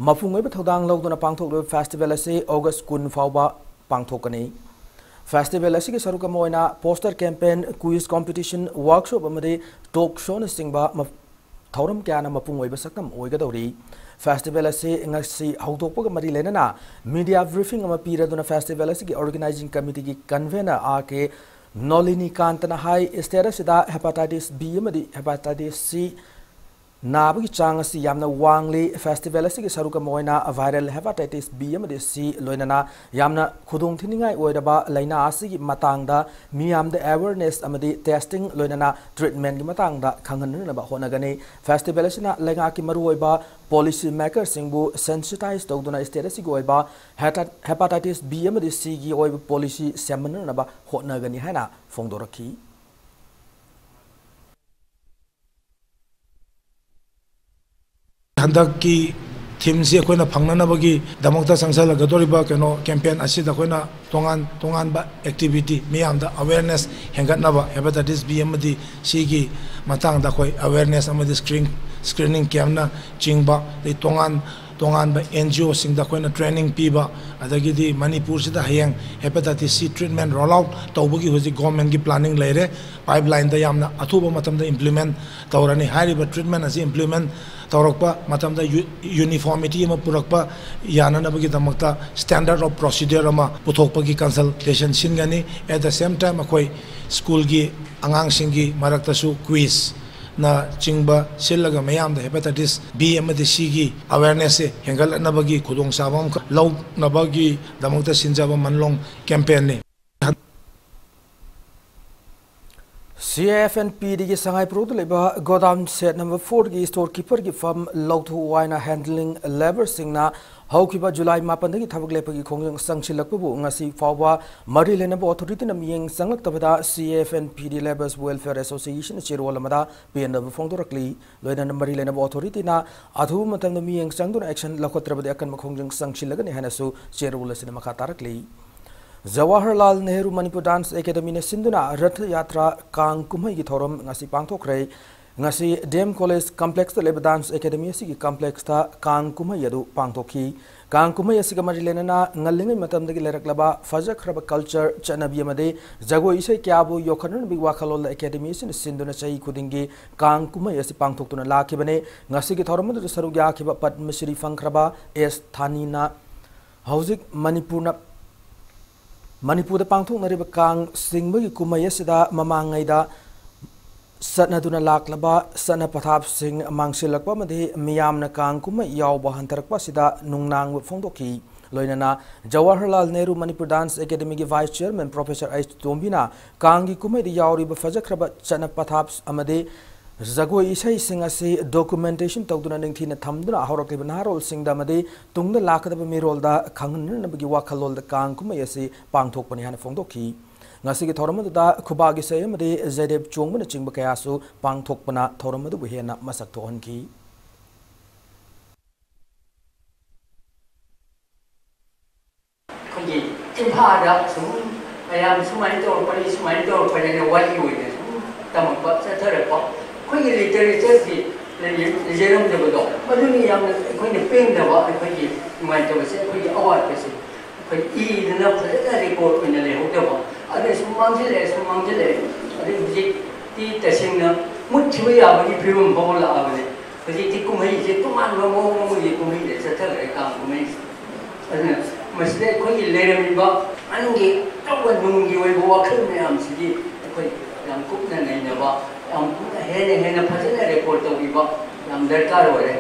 ꯃꯄꯨꯡ ꯑꯣꯏꯕ ꯊꯧꯗꯥꯡ ꯂꯧꯗꯨꯅ ꯄꯥꯡꯊꯣꯛꯂꯤꯕ ꯐꯦꯁꯇꯤꯚꯦꯜ ꯑꯁꯤ ꯑꯣꯒꯁ ꯀꯨꯟ ꯐꯥꯎꯕ ꯄꯥꯡꯊꯣꯛꯀꯅꯤ꯫ ꯐꯦꯁꯇꯤꯚꯦꯜ ꯑꯁꯤꯒꯤ ꯁꯔꯨꯛ ꯑꯃ ꯑꯣꯏꯅ poster campaign, quiz competition, workshop ꯑꯃꯗꯤ ꯇꯣꯛ ꯁꯣꯅꯆꯤꯡꯕ ꯃ-, ꯊꯧꯔꯝ ꯀꯌꯥꯅ ꯃꯄꯨꯡ ꯑꯣꯏꯕ ꯁꯛꯇꯝ ꯑꯣꯏꯒꯗꯧꯔꯤ꯫ ꯐꯦꯁꯇꯤꯚꯦꯜ ꯑꯁꯤ ꯉꯁꯤ ꯍꯧꯗꯣꯛꯄꯒ ꯃꯔꯤ ꯂꯩꯅꯅ ꯃꯤꯗꯤꯌꯥ ꯕ꯭ꯔꯤꯐꯤꯡ ꯑꯃ ꯄꯤꯔꯗꯨꯅ ꯐꯦꯁꯇꯤꯚꯦꯜ ꯑꯁꯤꯒꯤ ꯑꯣꯔꯒꯅꯥꯏꯖꯤꯡ ꯀꯃꯤꯇꯤꯒꯤ ꯀꯟꯚꯦꯅꯔ ꯑꯥꯔ ꯀꯦ ꯅꯣꯂꯤꯅꯤꯀꯥꯟꯇꯅ ꯍꯥꯏ, ꯁ꯭ꯇꯦꯠ ꯑꯁꯤꯗ ꯍꯦꯄꯥꯇꯥꯏꯇꯤꯁ ꯕꯤ ꯑꯃꯗꯤ ꯍꯦꯄꯥꯇꯥꯏꯇꯤꯁ ꯁꯤ ꯅꯥꯕꯒꯤ ꯆꯥꯡ ꯑꯁꯤ ꯌꯥꯝꯅ ꯋꯥꯡꯂꯤ꯫ Festival ꯑꯁꯤꯒꯤ ꯁꯔꯨꯛ ꯑꯃ ꯑꯣꯏꯅ viral hepatitis B ꯑꯃꯗꯤ C ꯂꯣꯏꯅꯅ ꯌꯥꯝꯅ ꯈꯨꯗꯣꯡꯊꯤꯅꯤꯡꯉꯥꯏ ꯑꯣꯏꯔꯕ ꯂꯥꯏꯅꯥ ꯑꯁꯤꯒꯤ ꯃꯇꯥꯡꯗ ꯃꯤꯌꯥꯝꯗ awareness ꯑꯃꯗꯤ testing ꯂꯣꯏꯅꯅ treatmentꯀꯤ ꯃꯇꯥꯡꯗ ꯈꯪꯍꯟꯅꯅꯕ ꯍꯣꯠꯅꯒꯅꯤ꯫ Festival ꯑꯁꯤꯅ ꯂꯩꯉꯥꯛꯀꯤ ꯃꯔꯨꯑꯣꯏꯕ policy makerꯁꯤꯡꯕꯨ sensitize ꯇꯧꯗꯨꯅ state ꯑꯁꯤꯒꯤ ꯑꯣꯏꯕ heta-, hepatitis B ꯑꯃꯗꯤ Cꯒꯤ ꯑꯣꯏꯕ policy ꯁꯦꯝꯍꯟꯅꯅꯕ ꯍꯣꯠꯅꯒꯅꯤ ꯍꯥꯏꯅ ꯐꯣꯡꯗꯣꯔꯛꯈꯤ꯫ ꯍꯟꯗꯛꯀꯤ themeꯁꯤ ꯑꯩꯈꯣꯏꯅ ꯐꯪꯅꯅꯕꯒꯤꯗꯃꯛꯇ ꯆꯪꯁꯜꯂꯛꯀꯗꯧꯔꯤꯕ ꯀꯩꯅꯣ campaign ꯑꯁꯤꯗ ꯑꯩꯈꯣꯏꯅ ꯇꯣꯉꯥꯟ ꯇꯣꯉꯥꯟꯕ activity ꯃꯤꯌꯥꯝꯗ awareness ꯍꯦꯟꯒꯠꯅꯕ hepatitis B ꯑꯃꯗꯤ Cꯒꯤ ꯃꯇꯥꯡꯗ ꯑꯩꯈꯣꯏ awareness ꯑꯃꯗꯤ screen-, screening campꯅ ꯆꯤꯡꯕ, ꯑꯗꯩ ꯇꯣꯉꯥꯟ ꯇꯣꯉꯥꯟꯕ NGOꯁꯤꯡꯗ ꯑꯩꯈꯣꯏꯅ training ꯄꯤꯕ, ꯑꯗꯒꯤꯗꯤ ꯃꯅꯤꯄꯨꯔꯁꯤꯗ ꯍꯌꯦꯡ hepatitis C treatment roll out ꯇꯧꯕꯒꯤ ꯍꯧꯖꯤꯛ governmentꯀꯤ planning ꯂꯩꯔꯦ꯫ Pipelineꯗ ꯌꯥꯝꯅ ꯑꯊꯨꯕ ꯃꯇꯝꯗ implement ꯇꯧꯔꯅꯤ꯫ ꯍꯥꯏꯔꯤꯕ treatment ꯑꯁꯤ implement ꯇꯧꯔꯛꯄ ꯃꯇꯝꯗ ꯌꯨ-, uniformity ꯑꯃ ꯄꯨꯔꯛꯄ ꯌꯥꯅꯅꯕꯒꯤꯗꯃꯛꯇ standard of procedure ꯑꯃ ꯄꯨꯊꯣꯛꯄꯒꯤ consultation ꯁꯤꯟꯒꯅꯤ꯫ At the same time ꯑꯩꯈꯣꯏ schoolꯒꯤ ꯑꯉꯥꯡꯁꯤꯡꯒꯤ ꯃꯔꯛꯇꯁꯨ quizꯅ ꯆꯤꯡꯕ ꯁꯤꯜꯂꯒ ꯃꯤꯌꯥꯝꯗ hepatitis B ꯑꯃꯗꯤ Cꯒꯤ awarenessꯁꯦ ꯍꯦꯟꯒꯠꯂꯛꯅꯕꯒꯤ ꯈꯨꯗꯣꯡꯆꯥꯕ ꯑꯃꯈꯛ ꯂꯧꯅꯕꯒꯤꯗꯃꯛꯇ ꯁꯤꯟꯖꯕ ꯃꯟꯂꯣꯡ campaignꯅꯤ꯫ CAFNPDꯒꯤ ꯁꯉꯥꯏꯄ꯭ꯔꯧꯗ ꯂꯩꯕ godown shed number fourꯒꯤ storekeeperꯒꯤ ꯐꯝ ꯂꯧꯊꯣꯛꯎ ꯍꯥꯏꯅ handling labourꯁꯤꯡꯅ ꯍꯧꯈꯤꯕ July ꯃꯥꯄꯟꯗꯒꯤ ꯊꯕꯛ ꯂꯦꯞꯄꯒꯤ ꯈꯣꯡꯖꯪ ꯆꯪꯁꯤꯜꯂꯛꯄꯕꯨ ꯉꯁꯤ ꯐꯥꯎꯕ ꯃꯔꯤ ꯂꯩꯅꯕ authorityꯅ ꯃꯤꯠꯌꯦꯡ ꯆꯪꯂꯛꯇꯕꯗ CAFNPD Labourers Welfare Associationꯅ ꯆꯦꯔꯣꯜ ꯑꯃꯗ ꯄꯦꯟꯗꯕ ꯐꯣꯡꯗꯣꯔꯛꯂꯤ꯫ ꯂꯣꯏꯅꯅ ꯃꯔꯤ ꯂꯩꯅꯕ authorityꯅ ꯑꯊꯨꯕ ꯃꯇꯝꯗ ꯃꯤꯠꯌꯦꯡ ꯆꯪꯗꯨꯅ action ꯂꯧꯈꯠꯇ꯭ꯔꯕꯗꯤ ꯑꯀꯟꯕ ꯈꯣꯡꯖꯪ ꯆꯪꯁꯤꯜꯂꯒꯅꯤ ꯍꯥꯏꯅꯁꯨ ꯆꯦꯔꯣꯜ ꯑꯁꯤꯅ ꯃꯈꯥ ꯇꯥꯔꯛꯂꯤ꯫ ꯖꯋꯥꯍꯔꯂꯥꯜ ꯅꯦꯍꯔꯨ ꯃꯅꯤꯄꯨꯔ Dance Academyꯅ ꯁꯤꯟꯗꯨꯅ ꯔꯊ ꯌꯥꯇ꯭ꯔꯥ ꯀꯥꯡ ꯀꯨꯝꯍꯩꯒꯤ ꯊꯧꯔꯝ ꯉꯁꯤ ꯄꯥꯡꯊꯣꯛꯈ꯭ꯔꯦ꯫ ꯉꯁꯤ DM College Complexꯇ ꯂꯩꯕ Dance Academy ꯑꯁꯤꯒꯤ complexꯇ ꯀꯥꯡ ꯀꯨꯝꯍꯩ ꯑꯗꯨ ꯄꯥꯡꯊꯣꯛꯈꯤ꯫ ꯀꯥꯡ ꯀꯨꯝꯍꯩ ꯑꯁꯤꯒ ꯃꯔꯤ ꯂꯩꯅꯅ ꯉꯜꯂꯤꯉꯩ ꯃꯇꯝꯗꯒꯤ ꯂꯩꯔꯛꯂꯕ ꯐꯖꯈ꯭ꯔꯕ culture, ꯆꯠꯅꯕꯤ ꯑꯃꯗꯤ ꯖꯒꯣꯏ ꯏꯁꯩ ꯀꯌꯥꯕꯨ ꯌꯣꯛꯈꯠꯅꯅꯕꯒꯤ ꯋꯥꯈꯜꯂꯣꯟꯗ Academy ꯑꯁꯤꯅ ꯁꯤꯟꯗꯨꯅ ꯆꯍꯤ ꯈꯨꯗꯤꯡꯒꯤ ꯀꯥꯡ ꯀꯨꯝꯍꯩ ꯑꯁꯤ ꯄꯥꯡꯊꯣꯛꯇꯨꯅ ꯂꯥꯛꯈꯤꯕꯅꯤ꯫ ꯉꯁꯤꯒꯤ ꯊꯧꯔꯝ ꯑꯗꯨꯗ ꯁꯔꯨꯛ ꯌꯥꯈꯤꯕ ꯄꯗꯃ ꯁ꯭ꯔꯤ ꯐꯪꯈ꯭ꯔꯕ ꯑꯦꯁ ꯊꯥꯅꯤꯅ ꯍꯧꯖꯤꯛ ꯃꯅꯤꯄꯨꯔꯅ, ꯃꯅꯤꯄꯨꯔꯗ ꯄꯥꯡꯊꯣꯛꯅꯔꯤꯕ ꯀꯥꯡ ꯆꯤꯡꯕꯒꯤ ꯀꯨꯝꯍꯩ ꯑꯁꯤꯗ ꯃꯃꯥꯡꯉꯩꯗ ꯆꯠꯅꯗꯨꯅ ꯂꯥꯛꯂꯕ ꯆꯠꯅ ꯄꯊꯥꯞꯁꯤꯡ ꯃꯥꯡꯁꯤꯜꯂꯛꯄ ꯑꯃꯗꯤ ꯃꯤꯌꯥꯝꯅ ꯀꯥꯡ ꯀꯨꯝꯍꯩ ꯌꯥꯎꯕ ꯍꯟꯊꯔꯛꯄ ꯑꯁꯤꯗ ꯅꯨꯡꯅꯥꯡꯕ ꯐꯣꯡꯗꯣꯛꯈꯤ꯫ ꯂꯣꯏꯅꯅ ꯖꯋꯥꯍꯔꯂꯥꯜ ꯅꯦꯍꯔꯨ ꯃꯅꯤꯄꯨꯔ ꯗꯥꯟꯁ ꯑꯦꯀꯥꯗꯦꯃꯤꯒꯤ ꯚꯥꯏꯁ ꯆꯤꯌꯔꯃꯦꯟ ꯄ꯭ꯔꯣꯐꯦꯁꯔ ꯑꯩꯆ ꯇꯣꯝꯕꯤꯅ ꯀꯥꯡꯒꯤ ꯀꯨꯝꯍꯩꯗ ꯌꯥꯎꯔꯤꯕ ꯐꯖꯈ꯭ꯔꯕ ꯆꯠꯅ ꯄꯊꯥꯞ ꯑꯃꯗꯤ ꯖꯒꯣꯏ ꯏꯁꯩꯁꯤꯡ ꯑꯁꯤ ꯗꯣꯀꯨꯃꯦꯟꯇꯦꯁꯟ ꯇꯧꯗꯨꯅ ꯅꯤꯡꯊꯤꯅ ꯊꯝꯗꯨꯅ ꯍꯧꯔꯛꯂꯤꯕ ꯅꯍꯥꯔꯣꯜꯁꯤꯡꯗ ꯑꯃꯗꯤ ꯇꯨꯡꯗ ꯂꯥꯛꯀꯗꯕ ꯃꯤꯔꯣꯜꯗ ꯈꯪꯍꯟꯅꯅꯕꯒꯤ ꯋꯥꯈꯜꯂꯣꯟꯗ ꯀꯥꯡ ꯀꯨꯝꯍꯩ ꯑꯁꯤ ꯄꯥꯡꯊꯣꯛꯄꯅꯤ ꯍꯥꯏꯅ ꯐꯣꯡꯗꯣꯛꯈꯤ꯫ ꯉꯁꯤꯒꯤ ꯊꯧꯔꯝ ꯑꯗꯨꯗ ꯈꯨꯕꯥꯛ ꯏꯁꯩ ꯑꯃꯗꯤ ꯖꯩꯗꯦꯕ ꯆꯣꯡꯕꯅꯆꯤꯡꯕ ꯀꯌꯥꯁꯨ ꯄꯥꯡꯊꯣꯛꯄꯅ ꯊꯧꯔꯝ ꯑꯗꯨꯕꯨ ꯍꯦꯟꯅ ꯃꯁꯛ ꯊꯣꯛꯍꯟꯈꯤ꯫ ꯑꯩꯈꯣꯏꯒꯤ ꯆꯤꯟꯐꯥꯗ ꯁꯨꯝ ꯃꯌꯥꯝ ꯁꯨꯃꯥꯏꯅ ꯇꯧꯔꯛꯄꯅꯤ, ꯁꯨꯃꯥꯏꯅ ꯇꯧꯔꯛꯄꯅꯤ ꯍꯥꯏꯅ ꯋꯥꯔꯤ ꯑꯣꯏꯅ ꯁꯨꯝ ꯇꯝꯃꯛꯄ, ꯆꯠꯊꯔꯛꯄ, ꯑꯩꯈꯣꯏꯒꯤ ꯂꯤꯇꯔꯦꯆꯔꯁꯤ ꯂꯩꯖꯔꯝꯗꯕꯗꯣ, ꯃꯗꯨꯅꯤ ꯌꯥꯝꯅ ꯑꯩꯈꯣꯏꯅ ꯄꯦꯟꯗꯕ, ꯑꯩꯈꯣꯏꯒꯤ ꯅꯨꯡꯉꯥꯏꯇꯕꯁꯦ, ꯑꯩꯈꯣꯏꯒꯤ ꯑꯋꯥꯠꯄꯁꯦ꯫ ꯑꯩꯈꯣꯏ ꯏꯗꯅ ꯐꯖꯅ ꯔꯦꯀꯣꯔꯗ ꯑꯣꯏꯅ ꯂꯩꯍꯧꯗꯕ, ꯑꯗꯨꯅ ꯁꯨꯝ ꯃꯥꯡꯁꯤꯜꯂꯛꯑꯦ, ꯁꯨꯝ ꯃꯥꯡꯁꯤꯜꯂꯛꯑꯦ꯫ ꯑꯗꯩ ꯍꯧꯖꯤꯛꯇꯤ ꯇꯁꯦꯡꯅ ꯃꯨꯠꯈꯤꯕ ꯌꯥꯕꯒꯤ ꯐꯤꯕꯝ ꯐꯥꯎꯕ ꯂꯥꯛꯑꯕꯅꯦ꯫ ꯍꯧꯖꯤꯛꯇꯤ ꯀꯨꯝꯍꯩꯁꯦ ꯇꯣꯉꯥꯟꯕ ꯃꯑꯣꯡ ꯑꯃꯒꯤ ꯀꯨꯝꯍꯩꯗ ꯆꯠꯊꯈ꯭ꯔꯦ, ꯀꯥꯡ ꯀꯨꯝꯍꯩꯁꯦ꯫ ꯑꯗꯨꯅ ꯃꯁꯤꯗ ꯑꯩꯈꯣꯏꯒꯤ ꯂꯩꯔꯝꯃꯤꯕ ꯃꯅꯨꯡꯒꯤ ꯑꯆꯧꯕ ꯅꯨꯡꯒꯤ ꯑꯣꯏꯕ ꯋꯥꯈꯜ ꯃꯌꯥꯝꯁꯤꯗꯤ ꯑꯩꯈꯣꯏ ꯌꯥꯝ ꯀꯨꯞꯅ ꯅꯩꯅꯕ, ꯌꯥꯝ ꯀꯨꯞꯅ ꯍꯦꯟꯅ ꯍꯦꯟꯅ ꯐꯖꯅ ꯔꯦꯀꯣꯔꯗ ꯇꯧꯕꯤꯕ ꯌꯥꯝ ꯗꯔꯀꯥꯔ ꯑꯣꯏꯔꯦ꯫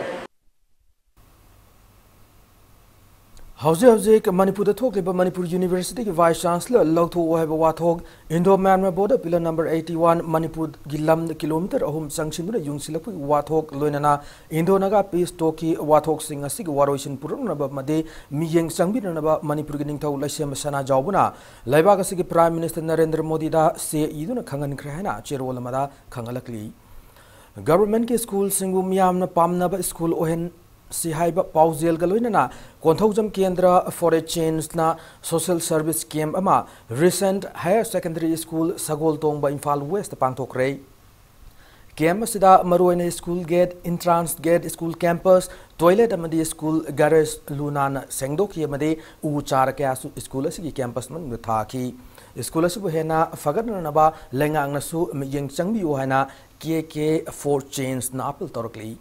ꯍꯧꯖꯤꯛ ꯍꯧꯖꯤꯛ ꯃꯅꯤꯄꯨꯔꯗ ꯊꯣꯛꯂꯤꯕ ꯃꯅꯤꯄꯨꯔ ꯌꯨꯅꯤꯚꯔꯁꯤꯇꯤꯒꯤ ꯚꯥꯏꯁ ꯆꯥꯟꯁꯂꯔ ꯂꯧꯊꯣꯛꯑꯣ ꯍꯥꯏꯕ ꯋꯥꯊꯣꯛ, Indo Myanmar border pillar number eighty one ꯃꯅꯤꯄꯨꯔꯒꯤ ꯂꯝꯗ ꯀꯤꯂꯣꯃꯤꯇꯔ ꯑꯍꯨꯝ ꯆꯪꯁꯤꯟꯗꯨꯅ ꯌꯨꯡꯁꯤꯜꯂꯛꯄꯒꯤ ꯋꯥꯊꯣꯛ, ꯂꯣꯏꯅꯅ ꯏꯟꯗꯣ ꯅꯥꯒꯥ ꯄꯤꯁ ꯇꯣꯛꯀꯤ ꯋꯥꯊꯣꯛꯁꯤꯡ ꯑꯁꯤꯒꯤ ꯋꯥꯔꯣꯏꯁꯤꯟ ꯄꯨꯔꯛꯅꯕ ꯑꯃꯗꯤ ꯃꯤꯠꯌꯦꯡ ꯆꯪꯕꯤꯅꯅꯕ ꯃꯅꯤꯄꯨꯔꯒꯤ ꯅꯤꯡꯊꯧ ꯂꯩꯁꯦꯝꯕ ꯁꯅꯥꯖꯥꯎꯕꯅ ꯂꯩꯕꯥꯛ ꯑꯁꯤꯒꯤ ꯄ꯭ꯔꯥꯏꯝ ꯃꯤꯅꯤꯁꯇꯔ ꯅꯔꯦꯟꯗ꯭ꯔ ꯃꯣꯗꯤꯗ ꯆꯦ ꯏꯗꯨꯅ ꯈꯪꯍꯟꯈ꯭ꯔꯦ ꯍꯥꯏꯅ ꯆꯦꯔꯣꯜ ꯑꯃꯗ ꯈꯪꯍꯜꯂꯛꯂꯤ꯫ ꯒꯚꯔꯟꯃꯦꯟꯠꯀꯤ ꯁ꯭ꯀꯨꯜꯁꯤꯡꯕꯨ ꯃꯤꯌꯥꯝꯅ ꯄꯥꯝꯅꯕ ꯁ꯭ꯀꯨꯜ ꯑꯣꯏꯍꯟ ꯁꯤ ꯍꯥꯏꯕ ꯄꯥꯎꯖꯦꯜꯒ ꯂꯣꯏꯅꯅ ꯀꯣꯟꯊꯧꯖꯝ ꯀꯦꯟꯗ꯭ꯔ for a changeꯅ social service camp ꯑꯃ Recent Higher Secondary School ꯁꯒꯣꯜꯇꯣꯡꯕ, ꯏꯝꯐꯥꯜ ꯋꯦꯁꯇ ꯄꯥꯡꯊꯣꯛꯈ꯭ꯔꯦ꯫ ꯀꯦꯝꯞ ꯑꯁꯤꯗ ꯃꯔꯨꯑꯣꯏꯅ school gate, entrance gate, school campus, toilet ꯑꯃꯗꯤ ꯁ꯭ꯀꯨꯜ ꯒꯥꯔꯦꯖ ꯂꯨ ꯅꯥꯟꯅ ꯁꯦꯡꯗꯣꯛꯈꯤ ꯑꯃꯗꯤ ꯎ ꯆꯥꯔ ꯀꯌꯥꯁꯨ ꯁ꯭ꯀꯨꯜ ꯑꯁꯤꯒꯤ ꯀꯦꯝꯄꯁ ꯃꯅꯨꯡꯗ ꯊꯥꯈꯤ꯫ ꯁ꯭ꯀꯨꯜ ꯑꯁꯤꯕꯨ ꯍꯦꯟꯅ ꯐꯒꯠꯅꯅꯕ ꯂꯩꯉꯥꯛꯅꯁꯨ ꯃꯤꯠꯌꯦꯡ ꯆꯪꯕꯤꯌꯨ ꯍꯥꯏꯅ K K for Changeꯅ ꯑꯥꯄꯤꯜ ꯇꯧꯔꯛꯂꯤ꯫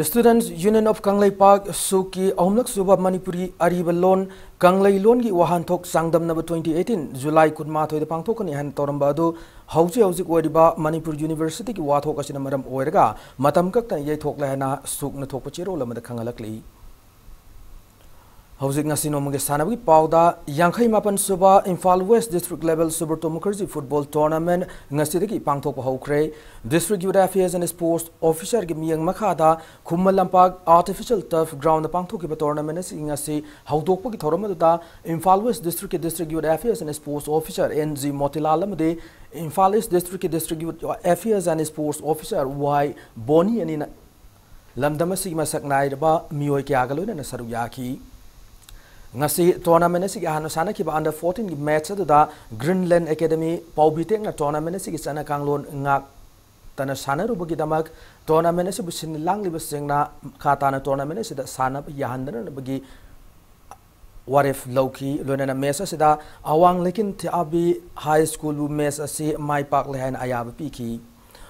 Students Union of ꯀꯪꯂꯩꯄꯥꯛ, ꯁꯨꯛꯀꯤ ꯑꯍꯨꯝꯂꯛ ꯁꯨꯕ ꯃꯅꯤꯄꯨꯔꯤ ꯑꯔꯤꯕ ꯂꯣꯟ ꯀꯪꯂꯩ ꯂꯣꯟꯒꯤ ꯋꯥꯍꯟꯊꯣꯛ ꯆꯥꯡꯗꯝꯅꯕ twenty eighteen July ꯀꯨꯟꯃꯥꯊꯣꯏꯗ ꯄꯥꯡꯊꯣꯛꯀꯅꯤ ꯍꯥꯏꯅ ꯇꯧꯔꯝꯕ ꯑꯗꯨ ꯍꯧꯖꯤꯛ ꯍꯧꯖꯤꯛ ꯑꯣꯏꯔꯤꯕ ꯃꯅꯤꯄꯨꯔ Universityꯒꯤ ꯋꯥꯊꯣꯛ ꯑꯁꯤꯅ ꯃꯔꯝ ꯑꯣꯏꯔꯒ ꯃꯇꯝ ꯀꯛꯇꯅ ꯌꯩꯊꯣꯛꯂꯦ ꯍꯥꯏꯅ ꯁꯨꯛꯅ ꯊꯣꯛꯄ ꯆꯦꯔꯣꯜ ꯑꯃꯗ ꯈꯪꯍꯜꯂꯛꯂꯤ꯫ ꯍꯧꯖꯤꯛ ꯉꯁꯤ ꯅꯣꯡꯃꯒꯤ ꯁꯥꯟꯅꯕꯒꯤ ꯄꯥꯎꯗ, ꯌꯥꯡꯈꯩ ꯃꯥꯄꯟ ꯁꯨꯕ Imphal West District Level Subrata Mukherjee Football Tournament ꯉꯁꯤꯗꯒꯤ ꯄꯥꯡꯊꯣꯛꯄ ꯍꯧꯈ꯭ꯔꯦ꯫ District Youth Affairs and Sports Officerꯒꯤ ꯃꯤꯠꯌꯦꯡ ꯃꯈꯥꯗ ꯈꯨꯃꯟ ꯂꯝꯄꯥꯛ Artificial Turf Groundꯗ ꯄꯥꯡꯊꯣꯛꯈꯤꯕ tournament ꯑꯁꯤ ꯉꯁꯤ ꯍꯧꯗꯣꯛꯄꯒꯤ ꯊꯧꯔꯝ ꯑꯗꯨꯗ Imphal West Districtꯀꯤ District Youth Affairs and Sports Officer N G Motilal ꯑꯃꯗꯤ Imphal East Districtꯀꯤ District Youth Affairs and Sports Officer Y ꯕꯣꯅꯤ ꯑꯅꯤꯅ ꯂꯝꯗꯝ ꯑꯁꯤꯒꯤ ꯃꯁꯛ ꯅꯥꯏꯔꯕ ꯃꯤꯑꯣꯏ ꯀꯌꯥꯒ ꯂꯣꯏꯅꯅ ꯁꯔꯨꯛ ꯌꯥꯈꯤ꯫ ꯉꯁꯤ tournament ꯑꯁꯤꯒꯤ ꯑꯍꯥꯟꯕ ꯁꯥꯟꯅꯈꯤꯕ under fourteenꯒꯤ match ꯑꯗꯨꯗ Greenland Academy ꯄꯥꯎꯕꯤ ꯇꯦꯛꯅ tournament ꯑꯁꯤꯒꯤ ꯆꯠꯅ ꯀꯥꯡꯂꯣꯟ ꯉꯥꯛꯇꯅ ꯁꯥꯟꯅꯔꯨꯕꯒꯤꯗꯃꯛ tournament ꯑꯁꯤꯕꯨ ꯁꯤꯟ ꯂꯥꯡꯂꯤꯕꯁꯤꯡꯅ ꯃꯈꯥ ꯇꯥꯅ tournament ꯑꯁꯤꯗ ꯁꯥꯟꯅꯕ ꯌꯥꯍꯟꯗꯅꯕꯒꯤ ꯋꯥꯔꯦꯞ ꯂꯧꯈꯤ꯫ ꯂꯣꯏꯅꯅ match ꯑꯁꯤꯗ ꯑꯋꯥꯡ ꯂꯩꯀꯤꯟ ꯊꯤꯑꯥꯕꯤ High Schoolꯕꯨ match ꯑꯁꯤ ꯃꯥꯏ ꯄꯥꯛꯂꯦ ꯍꯥꯏꯅ ꯑꯌꯥꯕ ꯄꯤꯈꯤ꯫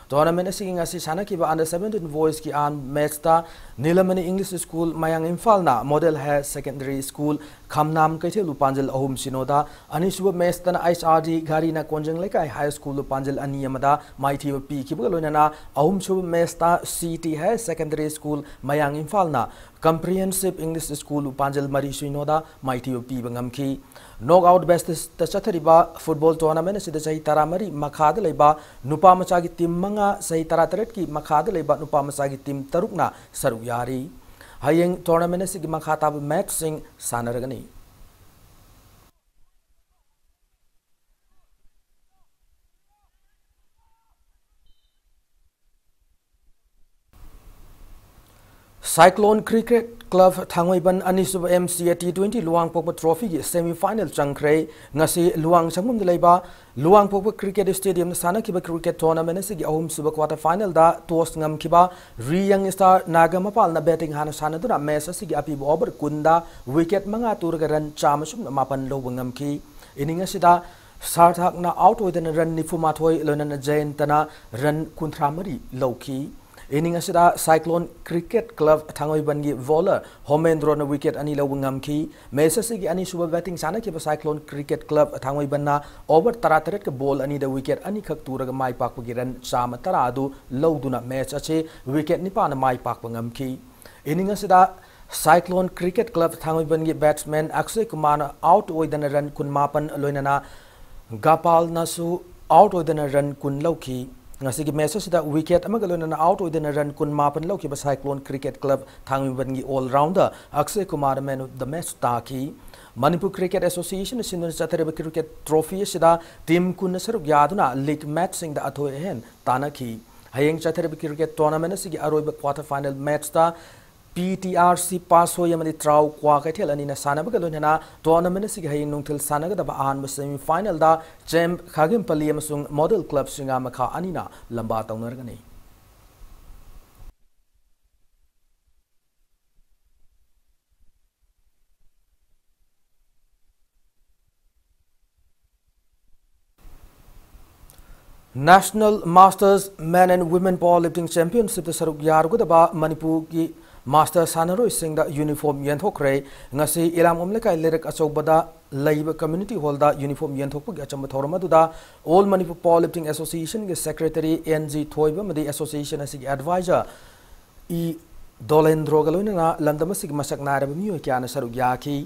Tournament ꯑꯁꯤꯒꯤ ꯉꯁꯤ ꯁꯥꯟꯅꯈꯤꯕ under seventeen boysꯀꯤ ꯑꯍꯥꯟꯕ matchꯇ ꯅꯤꯂꯃꯅꯤ English School ꯃꯌꯥꯡ ꯏꯝꯐꯥꯜꯅ Model Higher Secondary School ꯈꯝꯅꯥꯝ ꯀꯩꯊꯦꯜꯕꯨ ꯄꯥꯟꯖꯜ ꯑꯍꯨꯝ ꯁꯤꯅꯣꯗ, ꯑꯅꯤꯁꯨꯕ matchꯇꯅ H R D ꯘꯥꯔꯤꯅ ꯀꯣꯟꯖꯪ ꯂꯩꯀꯥꯏ High Schoolꯕꯨ ꯄꯥꯟꯖꯜ ꯑꯅꯤ ꯑꯃꯗ ꯃꯥꯏꯊꯤꯕ ꯄꯤꯈꯤꯕꯒ ꯂꯣꯏꯅꯅ ꯑꯍꯨꯝꯁꯨꯕ matchꯇ C T Higher Secondary School ꯃꯌꯥꯡ ꯏꯝꯐꯥꯜꯅ Comprehensive English Schoolꯕꯨ ꯄꯥꯟꯖꯜ ꯃꯔꯤ ꯁꯤꯅꯣꯗ ꯃꯥꯏꯊꯤꯕ ꯄꯤꯕ ꯉꯝꯈꯤ꯫ Knockout basis ꯆꯠꯊꯔꯤꯕ football tournament ꯑꯁꯤꯗ ꯆꯍꯤ ꯇꯔꯥꯃꯔꯤ ꯃꯈꯥꯗ ꯂꯩꯕ ꯅꯨꯄꯥ ꯃꯆꯥꯒꯤ team ꯃꯉꯥ, ꯆꯍꯤ ꯇꯔꯥꯇꯔꯦꯠꯀꯤ ꯃꯈꯥꯗ ꯂꯩꯕ ꯅꯨꯄꯥ ꯃꯆꯥꯒꯤ team ꯇꯔꯨꯛꯅ ꯁꯔꯨꯛ ꯌꯥꯔꯤ꯫ ꯍꯌꯦꯡ tournament ꯑꯁꯤꯒꯤ ꯃꯈꯥ ꯇꯥꯕ matchꯁꯤꯡ ꯁꯥꯟꯅꯔꯒꯅꯤ꯫ Cyclone Cricket Club ꯊꯥꯡꯃꯩꯕꯟ ꯑꯅꯤꯁꯨꯕ M C A T twenty ꯂꯨꯋꯥꯡꯄꯣꯛꯄ trophyꯒꯤ semi final ꯆꯪꯈ꯭ꯔꯦ꯫ ꯉꯁꯤ ꯂꯨꯋꯥꯡꯁꯪꯕꯝꯗ ꯂꯩꯕ ꯂꯨꯋꯥꯡꯄꯣꯛꯄ Cricket Stadiumꯗ ꯁꯥꯟꯅꯈꯤꯕ cricket tournament ꯑꯁꯤꯒꯤ ꯑꯍꯨꯝꯁꯨꯕ quarter finalꯗ toss ꯉꯝꯈꯤꯕ ꯔꯤ ꯌꯪ ꯁ꯭ꯇꯥꯔ ꯅꯥꯒꯥꯃꯄꯥꯜꯅ batting ꯍꯥꯟꯅ ꯁꯥꯟꯅꯗꯨꯅ match ꯑꯁꯤꯒꯤ ꯑꯄꯤꯕ over ꯀꯨꯟꯗ wicket ꯃꯉꯥ ꯇꯨꯔꯒ run ꯆꯥꯝꯃ ꯁꯨꯞꯅ ꯃꯥꯄꯟ ꯂꯧꯕ ꯉꯝꯈꯤ꯫ Inning ꯑꯁꯤꯗ ꯁꯥꯔꯊꯥꯛꯅ out ꯑꯣꯏꯗꯅ run ꯅꯤꯐꯨ ꯃꯥꯊꯣꯏ, ꯂꯣꯏꯅꯅ ꯖꯌꯟꯇꯅ run ꯀꯨꯟꯊ꯭ꯔꯥ ꯃꯔꯤ ꯂꯧꯈꯤ꯫ Inning ꯑꯁꯤꯗ Cyclone Cricket Club ꯊꯥꯡꯃꯩꯕꯟꯒꯤ bowler ꯍꯣꯃꯦꯟꯗ꯭ꯔꯣꯅ wicket ꯑꯅꯤ ꯂꯧꯕ ꯉꯝꯈꯤ꯫ Match ꯑꯁꯤꯒꯤ ꯑꯅꯤꯁꯨꯕ batting ꯁꯥꯟꯅꯈꯤꯕ Cyclone Cricket Club ꯊꯥꯡꯃꯩꯕꯟꯅ over ꯇꯔꯥꯇꯔꯦꯠꯀ ball ꯑꯅꯤꯗ wicket ꯑꯅꯤꯈꯛ ꯇꯨꯔꯒ ꯃꯥꯏ ꯄꯥꯛꯄꯒꯤ run ꯆꯥꯝꯃ ꯇꯔꯥ ꯑꯗꯨ ꯂꯧꯗꯨꯅ match ꯑꯁꯤ wicket ꯅꯤꯄꯥꯟꯅ ꯃꯥꯏ ꯄꯥꯛꯄ ꯉꯝꯈꯤ꯫ Inning ꯑꯁꯤꯗ Cyclone Cricket Club ꯊꯥꯡꯃꯩꯕꯟꯒꯤ batsman Akshay ꯀꯨꯃꯥꯔꯅ out ꯑꯣꯏꯗꯅ run ꯀꯨꯟꯃꯥꯄꯟ, ꯂꯣꯏꯅꯅ ꯒꯥꯄꯥꯜꯅꯁꯨ out ꯑꯣꯏꯗꯅ run ꯀꯨꯟ ꯂꯧꯈꯤ꯫ ꯉꯁꯤꯒꯤ match ꯑꯁꯤꯗ wicket ꯑꯃꯒ ꯂꯣꯏꯅꯅ out ꯑꯣꯏꯗꯅ run ꯀꯨꯟꯃꯥꯄꯟ ꯂꯧꯈꯤꯕ Cyclone Cricket Club ꯊꯥꯡꯃꯩꯕꯟꯒꯤ all rounder Akshay Kumar man of the match ꯇꯥꯈꯤ꯫ ꯃꯅꯤꯄꯨꯔ Cricket Association ꯁꯤꯟꯗꯨꯅ ꯆꯠꯊꯔꯤꯕ cricket trophy ꯑꯁꯤꯗ team ꯀꯨꯟꯅ ꯁꯔꯨꯛ ꯌꯥꯗꯨꯅ league matchꯁꯤꯡꯗ ꯑꯊꯣꯏ ꯑꯍꯦꯟ ꯇꯥꯟꯅꯈꯤ꯫ ꯍꯌꯦꯡ ꯆꯠꯊꯔꯤꯕ cricket tournament ꯑꯁꯤꯒꯤ ꯑꯔꯣꯏꯕ quarter final matchꯇ P T R C ꯄꯥꯁꯣꯏ ꯑꯃꯗꯤ ꯇ꯭ꯔꯥꯎ ꯀ꯭ꯋꯥꯀꯩꯊꯦꯜ ꯑꯅꯤꯅ ꯁꯥꯟꯅꯕꯒ ꯂꯣꯏꯅꯅ tournament ꯑꯁꯤꯒꯤ ꯍꯌꯦꯡ ꯅꯨꯡꯊꯤꯜ ꯁꯥꯟꯅꯒꯗꯕ ꯑꯍꯥꯟꯕ semifinalꯗ ꯆꯦꯝ ꯈꯥꯒꯦꯝꯄꯜꯂꯤ ꯑꯃꯁꯨꯡ Model Club ꯁꯤꯡꯒꯥꯃꯈꯥ ꯑꯅꯤꯅ ꯂꯝꯕꯥ ꯇꯧꯅꯔꯒꯅꯤ꯫ National Masters Men and Women Powerlifting Championshipꯇ ꯁꯔꯨꯛ ꯌꯥꯔꯨꯒꯗꯕ ꯃꯅꯤꯄꯨꯔꯒꯤ master ꯁꯥꯟꯅꯔꯣꯏꯁꯤꯡꯗ uniform ꯌꯦꯟꯊꯣꯛꯈ꯭ꯔꯦ꯫ ꯉꯁꯤ ꯏꯂꯥꯝꯕꯝ ꯂꯩꯀꯥꯏ ꯂꯩꯔꯛ ꯑꯆꯧꯕꯗ ꯂꯩꯕ community hallꯗ uniform ꯌꯦꯟꯊꯣꯛꯄꯒꯤ ꯑꯆꯝꯕ ꯊꯧꯔꯝ ꯑꯗꯨꯗ All Manipur Powerlifting Associationꯒꯤ secretary N G ꯊꯣꯏꯕ ꯑꯃꯗꯤ association ꯑꯁꯤꯒꯤ advisor ꯏ ꯗꯣꯂꯦꯟꯗ꯭ꯔꯣꯒ ꯂꯣꯏꯅꯅ ꯂꯝꯗꯝ ꯑꯁꯤꯒꯤ ꯃꯁꯛ ꯅꯥꯏꯔꯕ ꯃꯤꯑꯣꯏ ꯀꯌꯥꯅ ꯁꯔꯨꯛ ꯌꯥꯈꯤ꯫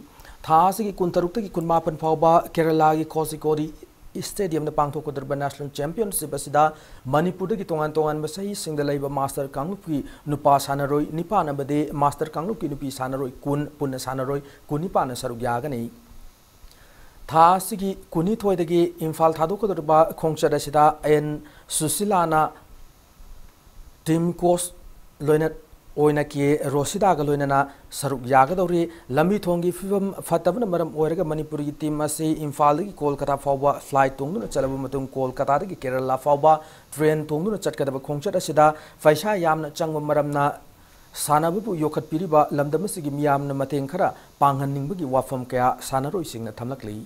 ꯊꯥ ꯑꯁꯤꯒꯤ ꯀꯨꯟꯇꯔꯨꯛꯇꯒꯤ ꯀꯨꯟꯃꯥꯄꯟ ꯐꯥꯎꯕ ꯀꯦꯔꯂꯥꯒꯤ ꯀꯣꯁꯤꯀꯣꯗꯤ stadiumꯗ ꯄꯥꯡꯊꯣꯛꯀꯗꯧꯔꯤꯕ national championship ꯑꯁꯤꯗ ꯃꯅꯤꯄꯨꯔꯗꯒꯤ ꯇꯣꯉꯥꯟ ꯇꯣꯉꯥꯟꯕ ꯆꯍꯤꯁꯤꯡꯗ ꯂꯩꯕ master ꯀꯥꯡꯂꯨꯞꯀꯤ ꯅꯨꯄꯥ ꯁꯥꯟꯅꯔꯣꯏ ꯅꯤꯄꯥꯟ ꯑꯃꯗꯤ master ꯀꯥꯡꯂꯨꯞꯀꯤ ꯅꯨꯄꯤ ꯁꯥꯟꯅꯔꯣꯏ ꯀꯨꯟ, ꯄꯨꯟꯅ ꯁꯥꯟꯅꯔꯣꯏ ꯀꯨꯟꯅꯤꯄꯥꯟꯅ ꯁꯔꯨꯛ ꯌꯥꯒꯅꯤ꯫ ꯊꯥ ꯑꯁꯤꯒꯤ ꯀꯨꯟꯅꯤꯊꯣꯏꯗꯒꯤ ꯏꯝꯐꯥꯜ ꯊꯥꯗꯣꯛꯀꯗꯧꯔꯤꯕ ꯈꯣꯡꯆꯠ ꯑꯁꯤꯗ ꯑꯦꯟ ꯁꯨꯁꯤꯂꯥꯅ team coach ꯂꯣꯏꯅ ꯑꯣꯏꯅ ꯀꯦ ꯔꯣꯁꯤꯗꯥꯒ ꯂꯣꯏꯅꯅ ꯁꯔꯨꯛ ꯌꯥꯒꯗꯧꯔꯤ꯫ ꯂꯝꯕꯤ ꯊꯣꯡꯒꯤ ꯐꯤꯕꯝ ꯐꯠꯇꯕꯅ ꯃꯔꯝ ꯑꯣꯏꯔꯒ ꯃꯅꯤꯄꯨꯔꯒꯤ team ꯑꯁꯤ ꯏꯝꯐꯥꯜꯗꯒꯤ ꯀꯣꯜꯀꯇꯥ ꯐꯥꯎꯕ flight ꯇꯣꯡꯗꯨꯅ ꯆꯠꯂꯕ ꯃꯇꯨꯡ ꯀꯣꯜꯀꯇꯥꯗꯒꯤ ꯀꯦꯔꯂꯥ ꯐꯥꯎꯕ train ꯇꯣꯡꯗꯨꯅ ꯆꯠꯀꯗꯕ ꯈꯣꯡꯆꯠ ꯑꯁꯤꯗ ꯄꯩꯁꯥ ꯌꯥꯝꯅ ꯆꯪꯕ ꯃꯔꯝꯅ ꯁꯥꯟꯅꯕꯕꯨ ꯌꯣꯛꯈꯠꯄꯤꯔꯤꯕ ꯂꯝꯗꯝ ꯑꯁꯤꯒꯤ ꯃꯤꯌꯥꯝꯅ ꯃꯇꯦꯡ ꯈꯔ ꯄꯥꯡꯍꯟꯅꯤꯡꯕꯒꯤ ꯋꯥꯐꯝ ꯀꯌꯥ ꯁꯥꯟꯅꯔꯣꯏꯁꯤꯡꯅ ꯊꯝꯂꯛꯂꯤ꯫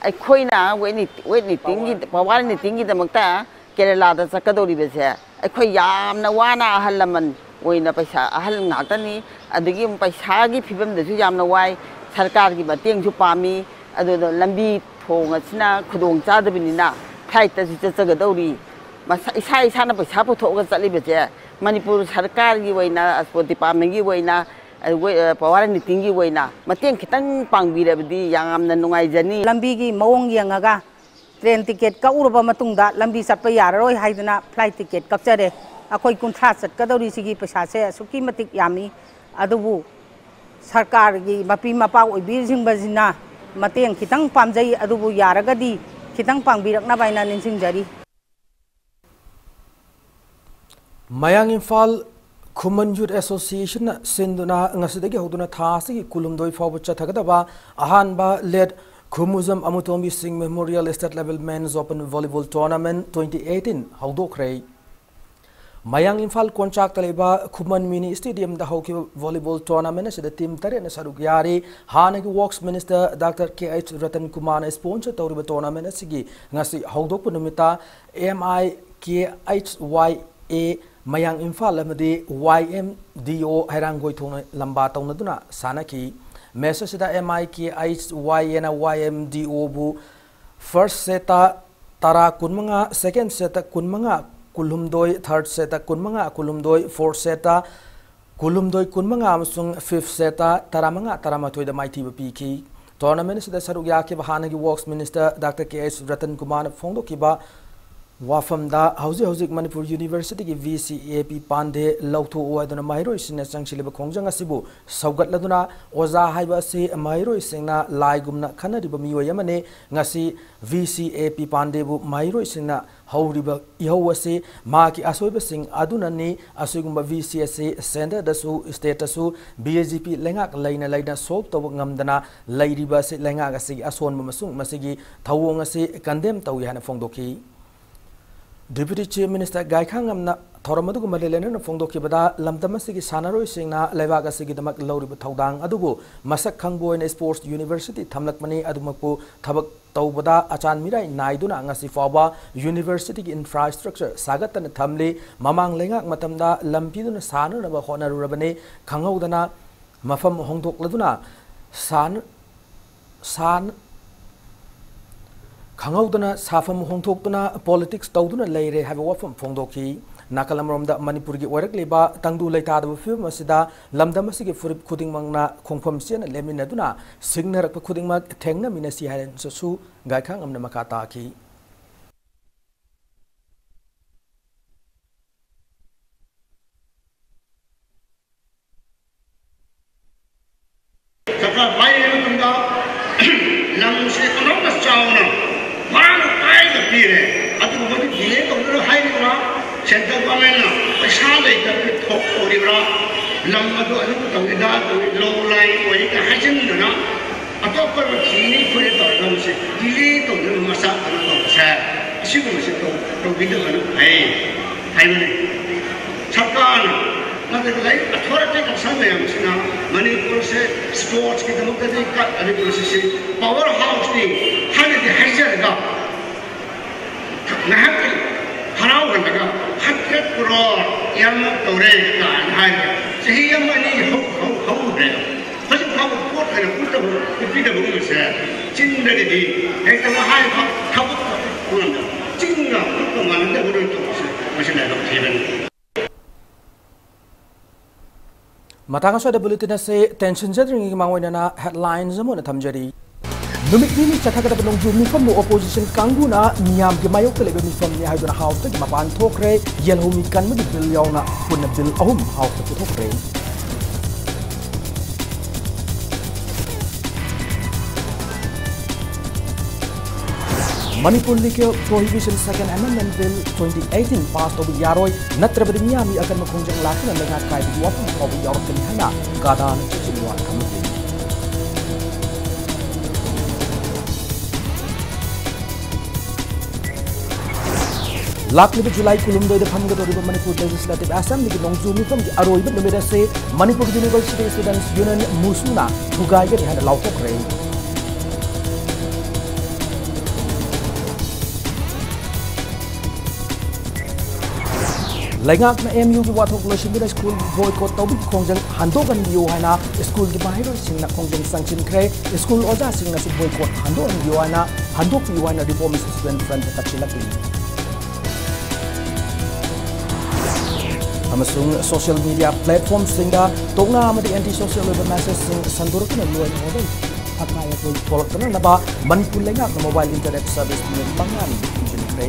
ꯑꯩꯈꯣꯏꯅ ꯋꯦꯠ ꯅꯤꯇꯤꯡꯒꯤ ꯄꯋꯥꯔ ꯅꯤꯇꯤꯡꯒꯤꯗꯃꯛꯇ ꯀꯦꯔꯦꯂꯥꯗ ꯆꯠꯀꯗꯧꯔꯤꯕꯁꯦ, ꯑꯩꯈꯣꯏ ꯌꯥꯝꯅ ꯋꯥꯅ ꯑꯍꯜ ꯂꯃꯟ ꯑꯣꯏꯅ ꯄꯩꯁꯥ, ꯑꯍꯜ ꯉꯥꯛꯇꯅꯤ, ꯑꯗꯒꯤ ꯄꯩꯁꯥꯒꯤ ꯐꯤꯕꯝꯗꯁꯨ ꯌꯥꯝꯅ ꯋꯥꯏ꯫ ꯁꯔꯀꯥꯔꯒꯤ ꯃꯇꯦꯡꯁꯨ ꯄꯥꯝꯃꯤ꯫ ꯑꯗꯨꯅ ꯂꯝꯕꯤ ꯊꯣꯡ ꯑꯁꯤꯅ ꯈꯨꯗꯣꯡ ꯆꯥꯗꯕꯅꯤꯅ ꯐ꯭ꯂꯥꯏꯠꯇꯁꯨ ꯆꯠꯆꯒꯗꯧꯔꯤ꯫ ꯃꯁꯥ ꯏꯁꯥ ꯏꯁꯥꯅ ꯄꯩꯁꯥ ꯄꯨꯊꯣꯛꯑꯒ ꯆꯠꯂꯤꯕꯁꯦ ꯃꯅꯤꯄꯨꯔ ꯁꯔꯀꯥꯔꯒꯤ ꯑꯣꯏꯅ, ꯁ꯭ꯄꯣꯔꯠ ꯗꯤꯄꯥꯔꯠꯃꯦꯟꯒꯤ ꯑꯣꯏꯅ, ꯑ, ꯋꯦ-, ꯑ, ꯄꯋꯥꯔ ꯅꯤꯇꯤꯡꯒꯤ ꯑꯣꯏꯅ ꯃꯇꯦꯡ ꯈꯤꯇꯪ ꯄꯥꯡꯕꯤꯔꯕꯗꯤ ꯌꯥꯝꯅ ꯅꯨꯡꯉꯥꯏꯖꯅꯤ꯫ ꯂꯝꯕꯤꯒꯤ ꯃꯑꯣꯡ ꯌꯦꯡꯉꯒ ꯇ꯭ꯔꯦꯟ ꯇꯤꯀꯦꯠ ꯀꯛꯎꯔꯕ ꯃꯇꯨꯡꯗ ꯂꯝꯕꯤ ꯆꯠꯄ ꯌꯥꯔꯔꯣꯏ ꯍꯥꯏꯗꯅ ꯐ꯭ꯂꯥꯏꯠ ꯇꯤꯀꯦꯠ ꯀꯛꯆꯔꯦ꯫ ꯑꯩꯈꯣꯏ ꯀꯨꯟꯊ꯭ꯔꯥ ꯆꯠꯀꯗꯧꯔꯤꯁꯤꯒꯤ ꯄꯩꯁꯥꯁꯦ ꯑꯁꯨꯛꯀꯤ ꯃꯇꯤꯛ ꯌꯥꯝꯃꯤ꯫ ꯑꯗꯨꯕꯨ ꯁꯔꯀꯥꯔꯒꯤ ꯃꯄꯤ ꯃꯄꯥ ꯑꯣꯏꯕꯤꯁꯤꯡꯕꯁꯤꯅ ꯃꯇꯦꯡ ꯈꯤꯇꯪ ꯄꯥꯝꯖꯩ꯫ ꯑꯗꯨꯕꯨ ꯌꯥꯔꯒꯗꯤ ꯈꯤꯇꯪ ꯄꯥꯡꯕꯤꯔꯛꯅꯕ ꯍꯥꯏꯅ ꯅꯤꯡꯁꯤꯡꯖꯔꯤ꯫ ꯃꯌꯥꯡ ꯏꯝꯐꯥꯜ ꯈꯨꯃꯟ ꯌꯨꯠ ꯑꯦꯁꯣꯁꯤꯌꯦꯁꯟꯅ ꯁꯤꯟꯗꯨꯅ ꯉꯁꯤꯗꯒꯤ ꯍꯧꯗꯨꯅ ꯊꯥ ꯑꯁꯤꯒꯤ ꯀꯨꯟꯍꯨꯝꯗꯣꯏ ꯐꯥꯎꯕ ꯆꯠꯊꯒꯗꯕ ꯑꯍꯥꯟꯕ late Khumujam Amutombi Singh memorial state level men's open volleyball tournament twenty eighteen ꯍꯧꯗꯣꯛꯈ꯭ꯔꯦ꯫ ꯃꯌꯥꯡ ꯏꯝꯐꯥꯜ ꯀꯣꯟꯆꯥꯛꯇ ꯂꯩꯕ ꯈꯨꯃꯟ ꯃꯤꯅꯤ ꯁ꯭ꯇꯦꯗꯤꯌꯝꯗ ꯍꯧꯈꯤꯕ ꯚꯣꯂꯤꯕꯣꯜ ꯇꯣꯔꯅꯥꯃꯦꯟ ꯑꯁꯤꯗ ꯇꯤꯝ ꯇꯔꯦꯠꯅ ꯁꯔꯨꯛ ꯌꯥꯔꯤ꯫ ꯍꯥꯟꯅꯒꯤ ꯋꯔꯛꯁ ꯃꯤꯅꯤꯁꯇꯔ ꯗꯥꯛꯇꯔ ꯀꯦ ꯑꯩꯆ ꯔꯇꯟ ꯀꯨꯃꯥꯔꯅ ꯁ꯭ꯄꯣꯟꯁꯔ ꯇꯧꯔꯤꯕ ꯇꯣꯔꯅꯥꯃꯦꯟ ꯑꯁꯤꯒꯤ ꯉꯁꯤ ꯍꯧꯗꯣꯛꯄ ꯅꯨꯃꯤꯠꯇ ꯑꯦꯝ ꯑꯥꯏ ꯀꯦ ꯑꯩꯆ ꯋꯥꯏ ꯑꯦ ꯃꯌꯥꯡ ꯏꯝꯐꯥꯜ ꯑꯃꯗꯤ ꯋꯥꯏ ꯑꯦꯝ ꯗꯤ ꯑꯣ ꯍꯩꯔꯥꯡꯒꯣꯏ ꯊꯣꯡꯅ ꯂꯝꯕꯥ ꯇꯧꯅꯗꯨꯅ ꯁꯥꯟꯅꯈꯤ꯫ ꯃꯦꯆ ꯑꯁꯤꯗ ꯑꯦꯝ ꯑꯥꯏ ꯀꯦ ꯑꯩꯆ ꯋꯥꯏ ꯑꯦꯅ ꯋꯥꯏ ꯑꯦꯝ ꯗꯤ ꯑꯣꯕꯨ ꯐꯥꯔꯁ ꯁꯦꯠꯇ ꯇꯔꯥ ꯀꯨꯟꯃꯉꯥ, ꯁꯦꯀꯦꯟ ꯁꯦꯠꯇ ꯀꯨꯟꯃꯉꯥ ꯀꯨꯟꯍꯨꯝꯗꯣꯏ, ꯊꯥꯔꯠ ꯁꯦꯠꯇ ꯀꯨꯟꯃꯉꯥ ꯀꯨꯟꯍꯨꯝꯗꯣꯏ, ꯐꯣꯔꯠ ꯁꯦꯠꯇ ꯀꯨꯟꯍꯨꯝꯗꯣꯏ ꯀꯨꯟꯃꯉꯥ ꯑꯃꯁꯨꯡ ꯐꯤꯐ ꯁꯦꯠꯇ ꯇꯔꯥꯃꯉꯥ ꯇꯔꯥꯃꯥꯊꯣꯏꯗ ꯃꯥꯏꯊꯤꯕ ꯄꯤꯈꯤ꯫ ꯇꯣꯔꯅꯥꯃꯦꯟ ꯑꯁꯤꯗ ꯁꯔꯨꯛ ꯌꯥꯈꯤꯕ ꯍꯥꯟꯅꯒꯤ ꯋꯔꯛꯁ ꯃꯤꯅꯤꯁꯇꯔ ꯗꯥꯛꯇꯔ ꯀꯦ ꯑꯩꯆ ꯔꯇꯟ ꯀꯨꯃꯥꯔꯅ ꯐꯣꯡꯗꯣꯛꯈꯤꯕ ꯋꯥꯐꯝꯗ, ꯍꯧꯖꯤꯛ ꯍꯧꯖꯤꯛ ꯃꯅꯤꯄꯨꯔ ꯌꯨꯅꯤꯚꯔꯁꯤꯇꯤꯒꯤ ꯚꯤ ꯁꯤ ꯑꯦ ꯄꯤ ꯄꯥꯟꯗꯦ ꯂꯧꯊꯣꯛꯎ ꯍꯥꯏꯗꯨꯅ ꯃꯍꯩꯔꯣꯏꯁꯤꯡꯅ ꯆꯪꯁꯤꯜꯂꯤꯕ ꯈꯣꯡꯖꯪ ꯑꯁꯤꯕꯨ ꯁꯧꯒꯠꯂꯗꯨꯅ, ꯑꯣꯖꯥ ꯍꯥꯏꯕ ꯑꯁꯤ ꯃꯍꯩꯔꯣꯏꯁꯤꯡꯅ ꯂꯥꯏꯒꯨꯝꯅ ꯈꯟꯅꯔꯤꯕ ꯃꯤꯑꯣꯏ ꯑꯃꯅꯤ꯫ ꯉꯁꯤ ꯚꯤ ꯁꯤ ꯑꯦ ꯄꯤ ꯄꯥꯟꯗꯦꯕꯨ ꯃꯍꯩꯔꯣꯏꯁꯤꯡꯅ ꯍꯧꯔꯤꯕ ꯏꯍꯧ ꯑꯁꯤ ꯃꯍꯥꯛꯀꯤ ꯑꯁꯣꯏꯕꯁꯤꯡ ꯑꯗꯨꯅꯅꯤ꯫ ꯑꯁꯤꯒꯨꯝꯕ ꯚꯤ ꯁꯤ ꯑꯁꯤ ꯁꯦꯟꯇꯔꯗꯁꯨ, ꯁ꯭ꯇꯦꯠꯇꯁꯨ ꯕꯤ ꯖꯦ ꯄꯤ ꯂꯩꯉꯥꯛ ꯂꯩꯅ ꯂꯩꯅ ꯁꯣꯜꯕ ꯇꯧꯕ ꯉꯝꯗꯅ ꯂꯩꯔꯤꯕ ꯑꯁꯤ ꯂꯩꯉꯥꯛ ꯑꯁꯤꯒꯤ ꯑꯁꯣꯟꯕ ꯑꯃꯁꯨꯡ ꯃꯁꯤꯒꯤ ꯊꯧꯑꯣꯡ ꯑꯁꯤ ꯀꯟꯗꯦꯝ ꯇꯧꯏ ꯍꯥꯏꯅ ꯐꯣꯡꯗꯣꯛꯈꯤ꯫ Deputy Chief Minister ꯒꯥꯏꯈꯥꯉꯝꯅ ꯊꯧꯔꯝ ꯑꯗꯨꯒ ꯃꯔꯤ ꯂꯩꯅꯅ ꯐꯣꯡꯗꯣꯛꯈꯤꯕꯗ, ꯂꯝꯗꯝ ꯑꯁꯤꯒꯤ ꯁꯥꯟꯅꯔꯣꯏꯁꯤꯡꯅ ꯂꯩꯕꯥꯛ ꯑꯁꯤꯒꯤꯗꯃꯛ ꯂꯧꯔꯤꯕ ꯊꯧꯗꯥꯡ ꯑꯗꯨꯕꯨ ꯃꯁꯛ ꯈꯪꯕ ꯑꯣꯏꯅ Sports University ꯊꯝꯂꯛꯄꯅꯤ꯫ ꯑꯗꯨꯃꯛꯄꯨ ꯊꯕꯛ ꯇꯧꯕꯗ ꯑꯆꯥꯟ ꯃꯤꯔꯥꯏ ꯅꯥꯏꯗꯨꯅ ꯉꯁꯤ ꯐꯥꯎꯕ university ꯒꯤ infrastructure ꯁꯥꯒꯠꯇꯅ ꯊꯝꯂꯤ꯫ ꯃꯃꯥꯡ ꯂꯩꯉꯥꯛ ꯃꯇꯝꯗ ꯂꯝ ꯄꯤꯗꯨꯅ ꯁꯥꯟꯅꯅꯕ ꯍꯣꯠꯅꯔꯨꯔꯕꯅꯤ꯫ ꯈꯪꯍꯧꯗꯅ ꯃꯐꯝ ꯍꯣꯡꯗꯣꯛꯂꯗꯨꯅ ꯁꯥꯟ-, ꯁꯥꯟ-, ꯈꯪꯍꯧꯗꯅ ꯁꯥꯐꯝ ꯍꯣꯡꯗꯣꯛꯇꯨꯅ politics ꯇꯧꯗꯨꯅ ꯂꯩꯔꯦ ꯍꯥꯏꯕ ꯋꯥꯐꯝ ꯐꯣꯡꯗꯣꯛꯈꯤ꯫ ꯅꯥꯀꯜ ꯑꯃꯔꯣꯝꯗ, ꯃꯅꯤꯄꯨꯔꯒꯤ ꯑꯣꯏꯔꯛꯂꯤꯕ ꯇꯪꯗꯨ ꯂꯩꯇꯥꯗꯕ ꯐꯤꯕꯝ ꯑꯁꯤꯗ ꯂꯝꯗꯝ ꯑꯁꯤꯒꯤ ꯐꯨꯔꯨꯞ ꯈꯨꯗꯤꯡꯃꯛꯅ ꯈꯣꯡꯐꯝ ꯆꯦꯠꯅ ꯂꯦꯞꯃꯤꯟꯅꯗꯨꯅ ꯁꯤꯡꯅꯔꯛꯄ ꯈꯨꯗꯤꯡꯃꯛ ꯊꯦꯡꯅꯃꯤꯟꯅꯁꯤ ꯍꯥꯏꯅꯁꯨ ꯒꯥꯏꯈꯥꯉꯝꯅ ꯃꯈꯥ ꯇꯥꯈꯤ꯫ ꯁꯔꯀꯥꯔ ꯄꯥꯏꯔꯤꯉꯩ ꯃꯇꯝꯗ ꯂꯝꯁꯦ ꯑꯅꯧꯕ ꯆꯥꯎꯅ ꯋꯥꯅ ꯀꯥꯏꯗ ꯄꯤꯔꯦ꯫ ꯑꯗꯨꯒꯨꯝꯕꯗꯨ delay ꯇꯧꯗꯨꯅ ꯍꯥꯏꯔꯤꯕ꯭ꯔꯥ? Central government ꯅ ꯄꯩꯁꯥ ꯂꯩꯇꯕꯒꯤ ꯊꯣꯛ ꯇꯧꯔꯤꯕ꯭ꯔꯥ? ꯂꯝ ꯑꯗꯨ ꯑꯗꯨ ꯇꯧꯏꯗ ꯇꯧꯏ, low lying ꯑꯣꯏ ꯀꯥꯏ ꯍꯥꯏꯖꯤꯟꯗꯅ ꯑꯇꯣꯞꯄ ꯊꯤꯅꯤ ꯈꯣꯠꯅꯤ ꯇꯧꯔꯒ ꯃꯁꯤ delay ꯇꯧꯗꯅ ꯃꯆꯥ ꯀꯩꯅꯣ ꯇꯧꯕꯁꯦ, ꯑꯁꯤꯒꯨꯝꯕꯁꯦ ꯇꯧ-, ꯇꯧꯕꯤꯗꯕꯅ ꯐꯩ ꯍꯥꯏꯕꯅꯤ꯫ ꯁꯔꯀꯥꯔꯅ ꯅꯠꯇ꯭ꯔꯒ ꯂꯩ authority concern ꯃꯌꯥꯝꯁꯤꯅ ꯃꯅꯤꯄꯨꯔꯁꯦ sports ꯀꯤꯗꯃꯛꯇꯗꯤ ꯀ-, ꯃꯅꯤꯄꯨꯔꯁꯤ ꯁꯤ power house ꯅꯤ ꯍꯥꯏꯅꯗꯤ ꯍꯥꯏꯖꯔꯒ, ꯉꯥꯏꯍꯥꯛꯀꯤ ꯍꯔꯥꯎꯍꯜꯂꯒ hundred crore earmark ꯇꯧꯔꯦ ꯀꯥꯏꯅ ꯍꯥꯏꯔꯒ ꯆꯍꯤ ꯑꯃ ꯑꯅꯤ ꯍꯧ-, ꯍꯧ-, ꯍꯧꯈ꯭ꯔꯦ꯫ ꯍꯧꯖꯤꯛ ꯐꯥꯎꯕ ꯄꯣꯠ ꯑꯣꯏꯅ ꯄꯨꯠꯇꯕ, ꯄꯤꯗꯕꯒꯨꯝꯕꯁꯦ ꯆꯤꯟꯗꯒꯤꯗꯤ ꯍꯦꯛꯇ ꯋꯥꯍꯩ ꯐꯥꯎ ꯊꯕꯛ ꯇꯧꯕ ꯉꯝꯗꯕ, ꯆꯤꯟꯒ ꯈꯨꯠꯀ ꯃꯥꯟꯅꯗꯕ ꯂꯣꯏ ꯇꯧꯕꯁꯦ ꯃꯁꯤ ꯂꯥꯏꯕꯛ ꯊꯤꯕꯅꯤ꯫ ꯃꯇꯥꯡ ꯑꯁ꯭ꯋꯥꯏꯗ bulletin ꯑꯁꯤ ꯇꯦꯟꯁꯤꯟꯖꯗ꯭ꯔꯤꯉꯩꯒꯤ ꯃꯥꯡꯑꯣꯏꯅꯅ headlines ꯑꯃ ꯑꯣꯏꯅ ꯊꯝꯖꯔꯤ꯫ ꯅꯨꯃꯤꯠ ꯅꯤꯅꯤ ꯆꯠꯊꯒꯗꯕ ꯅꯣꯡꯖꯨ ꯃꯤꯐꯝꯕꯨ opposition ꯀꯥꯡꯕꯨꯅ ꯃꯤꯌꯥꯝꯒꯤ ꯃꯥꯌꯣꯛꯇ ꯂꯩꯕ ꯃꯤꯐꯝꯅꯤ ꯍꯥꯏꯗꯨꯅ House ꯇꯒꯤ ꯃꯄꯥꯟ ꯊꯣꯛꯈ꯭ꯔꯦ꯫ ꯌꯦꯜꯍꯧꯃꯤ ꯀꯟꯕꯒꯤ bill ꯌꯥꯎꯅ ꯄꯨꯟꯅ bill ꯑꯍꯨꯝ House ꯇ ꯄꯨꯊꯣꯛꯈ꯭ꯔꯦ꯫ Manipur Liquor Prohibition Second Amendment Bill twenty eighteen pass ꯇꯧꯕ ꯌꯥꯔꯣꯏ, ꯅꯠꯇ꯭ꯔꯕꯗꯤ ꯃꯤꯌꯥꯝꯒꯤ ꯑꯀꯟꯕ ꯈꯣꯡꯖꯪ ꯂꯥꯛꯇꯨꯅ ꯂꯩꯉꯥꯛ ꯀꯥꯏꯕꯒꯤ ꯋꯥꯐꯝ ꯐꯥꯎꯕ ꯌꯥꯎꯔꯛꯀꯅꯤ ꯍꯥꯏꯅ ꯀꯥꯗꯥꯅ ꯆꯦꯛꯁꯤꯟ ꯋꯥ ꯊꯝꯂꯤ꯫ ꯂꯥꯛꯂꯤꯕ ꯖꯨꯂꯥꯏ ꯀꯨꯟꯍꯨꯝꯗꯣꯏꯗ ꯐꯝꯒꯗꯧꯔꯤꯕ ꯃꯅꯤꯄꯨꯔ Legislative Assemblyꯒꯤ ꯅꯣꯡꯖꯨ ꯃꯤꯐꯝꯒꯤ ꯑꯔꯣꯏꯕ ꯅꯨꯃꯤꯠ ꯑꯁꯤ ꯃꯅꯤꯄꯨꯔ University Students Union, MUSUꯅ ꯊꯨꯒꯥꯏꯒꯅꯤ ꯍꯥꯏꯅ ꯂꯥꯎꯊꯣꯛꯈ꯭ꯔꯦ꯫ ꯂꯩꯉꯥꯛꯅ MUꯒꯤ ꯋꯥꯊꯣꯛ ꯂꯣꯏꯁꯤꯟꯗꯨꯅ ꯁ꯭ꯀꯨꯜ boycott ꯇꯧꯕꯒꯤ ꯈꯣꯡꯖꯪ ꯍꯟꯗꯣꯛꯍꯟꯕꯤꯌꯨ ꯍꯥꯏꯅ ꯁ꯭ꯀꯨꯜꯒꯤ ꯃꯍꯩꯔꯣꯏꯁꯤꯡꯅ ꯈꯣꯡꯖꯪ ꯆꯪꯁꯤꯟꯈ꯭ꯔꯦ꯫ ꯁ꯭ꯀꯨꯜ ꯑꯣꯖꯥꯁꯤꯡꯅꯁꯨ boycott ꯍꯟꯗꯣꯛꯍꯟꯕꯤꯌꯨ ꯍꯥꯏꯅ, ꯍꯟꯗꯣꯛꯄꯤꯌꯨ ꯍꯥꯏꯅ Reformist Student Front ꯇꯛꯁꯤꯜꯂꯛꯂꯤ꯫ ꯑꯃꯁꯨꯡ social media platformꯁꯤꯡꯗ ꯇꯣꯛꯅ ꯑꯃꯗꯤ anti-social ꯑꯣꯏꯕ messageꯁꯤꯡ ꯁꯟꯗꯣꯔꯛꯇꯨꯅ ꯂꯣꯏꯅ ꯍꯣꯡꯗꯣꯛ ꯑꯀꯥꯏ ꯑꯇꯣꯏ ꯊꯣꯛꯂꯛꯇꯅꯅꯕ ꯃꯅꯤꯄꯨꯔ ꯂꯩꯉꯥꯛꯅ mobile internet service ꯅꯨꯃꯤꯠ ꯃꯉꯥꯅꯤ ꯊꯤꯡꯖꯤꯟꯈ꯭ꯔꯦ꯫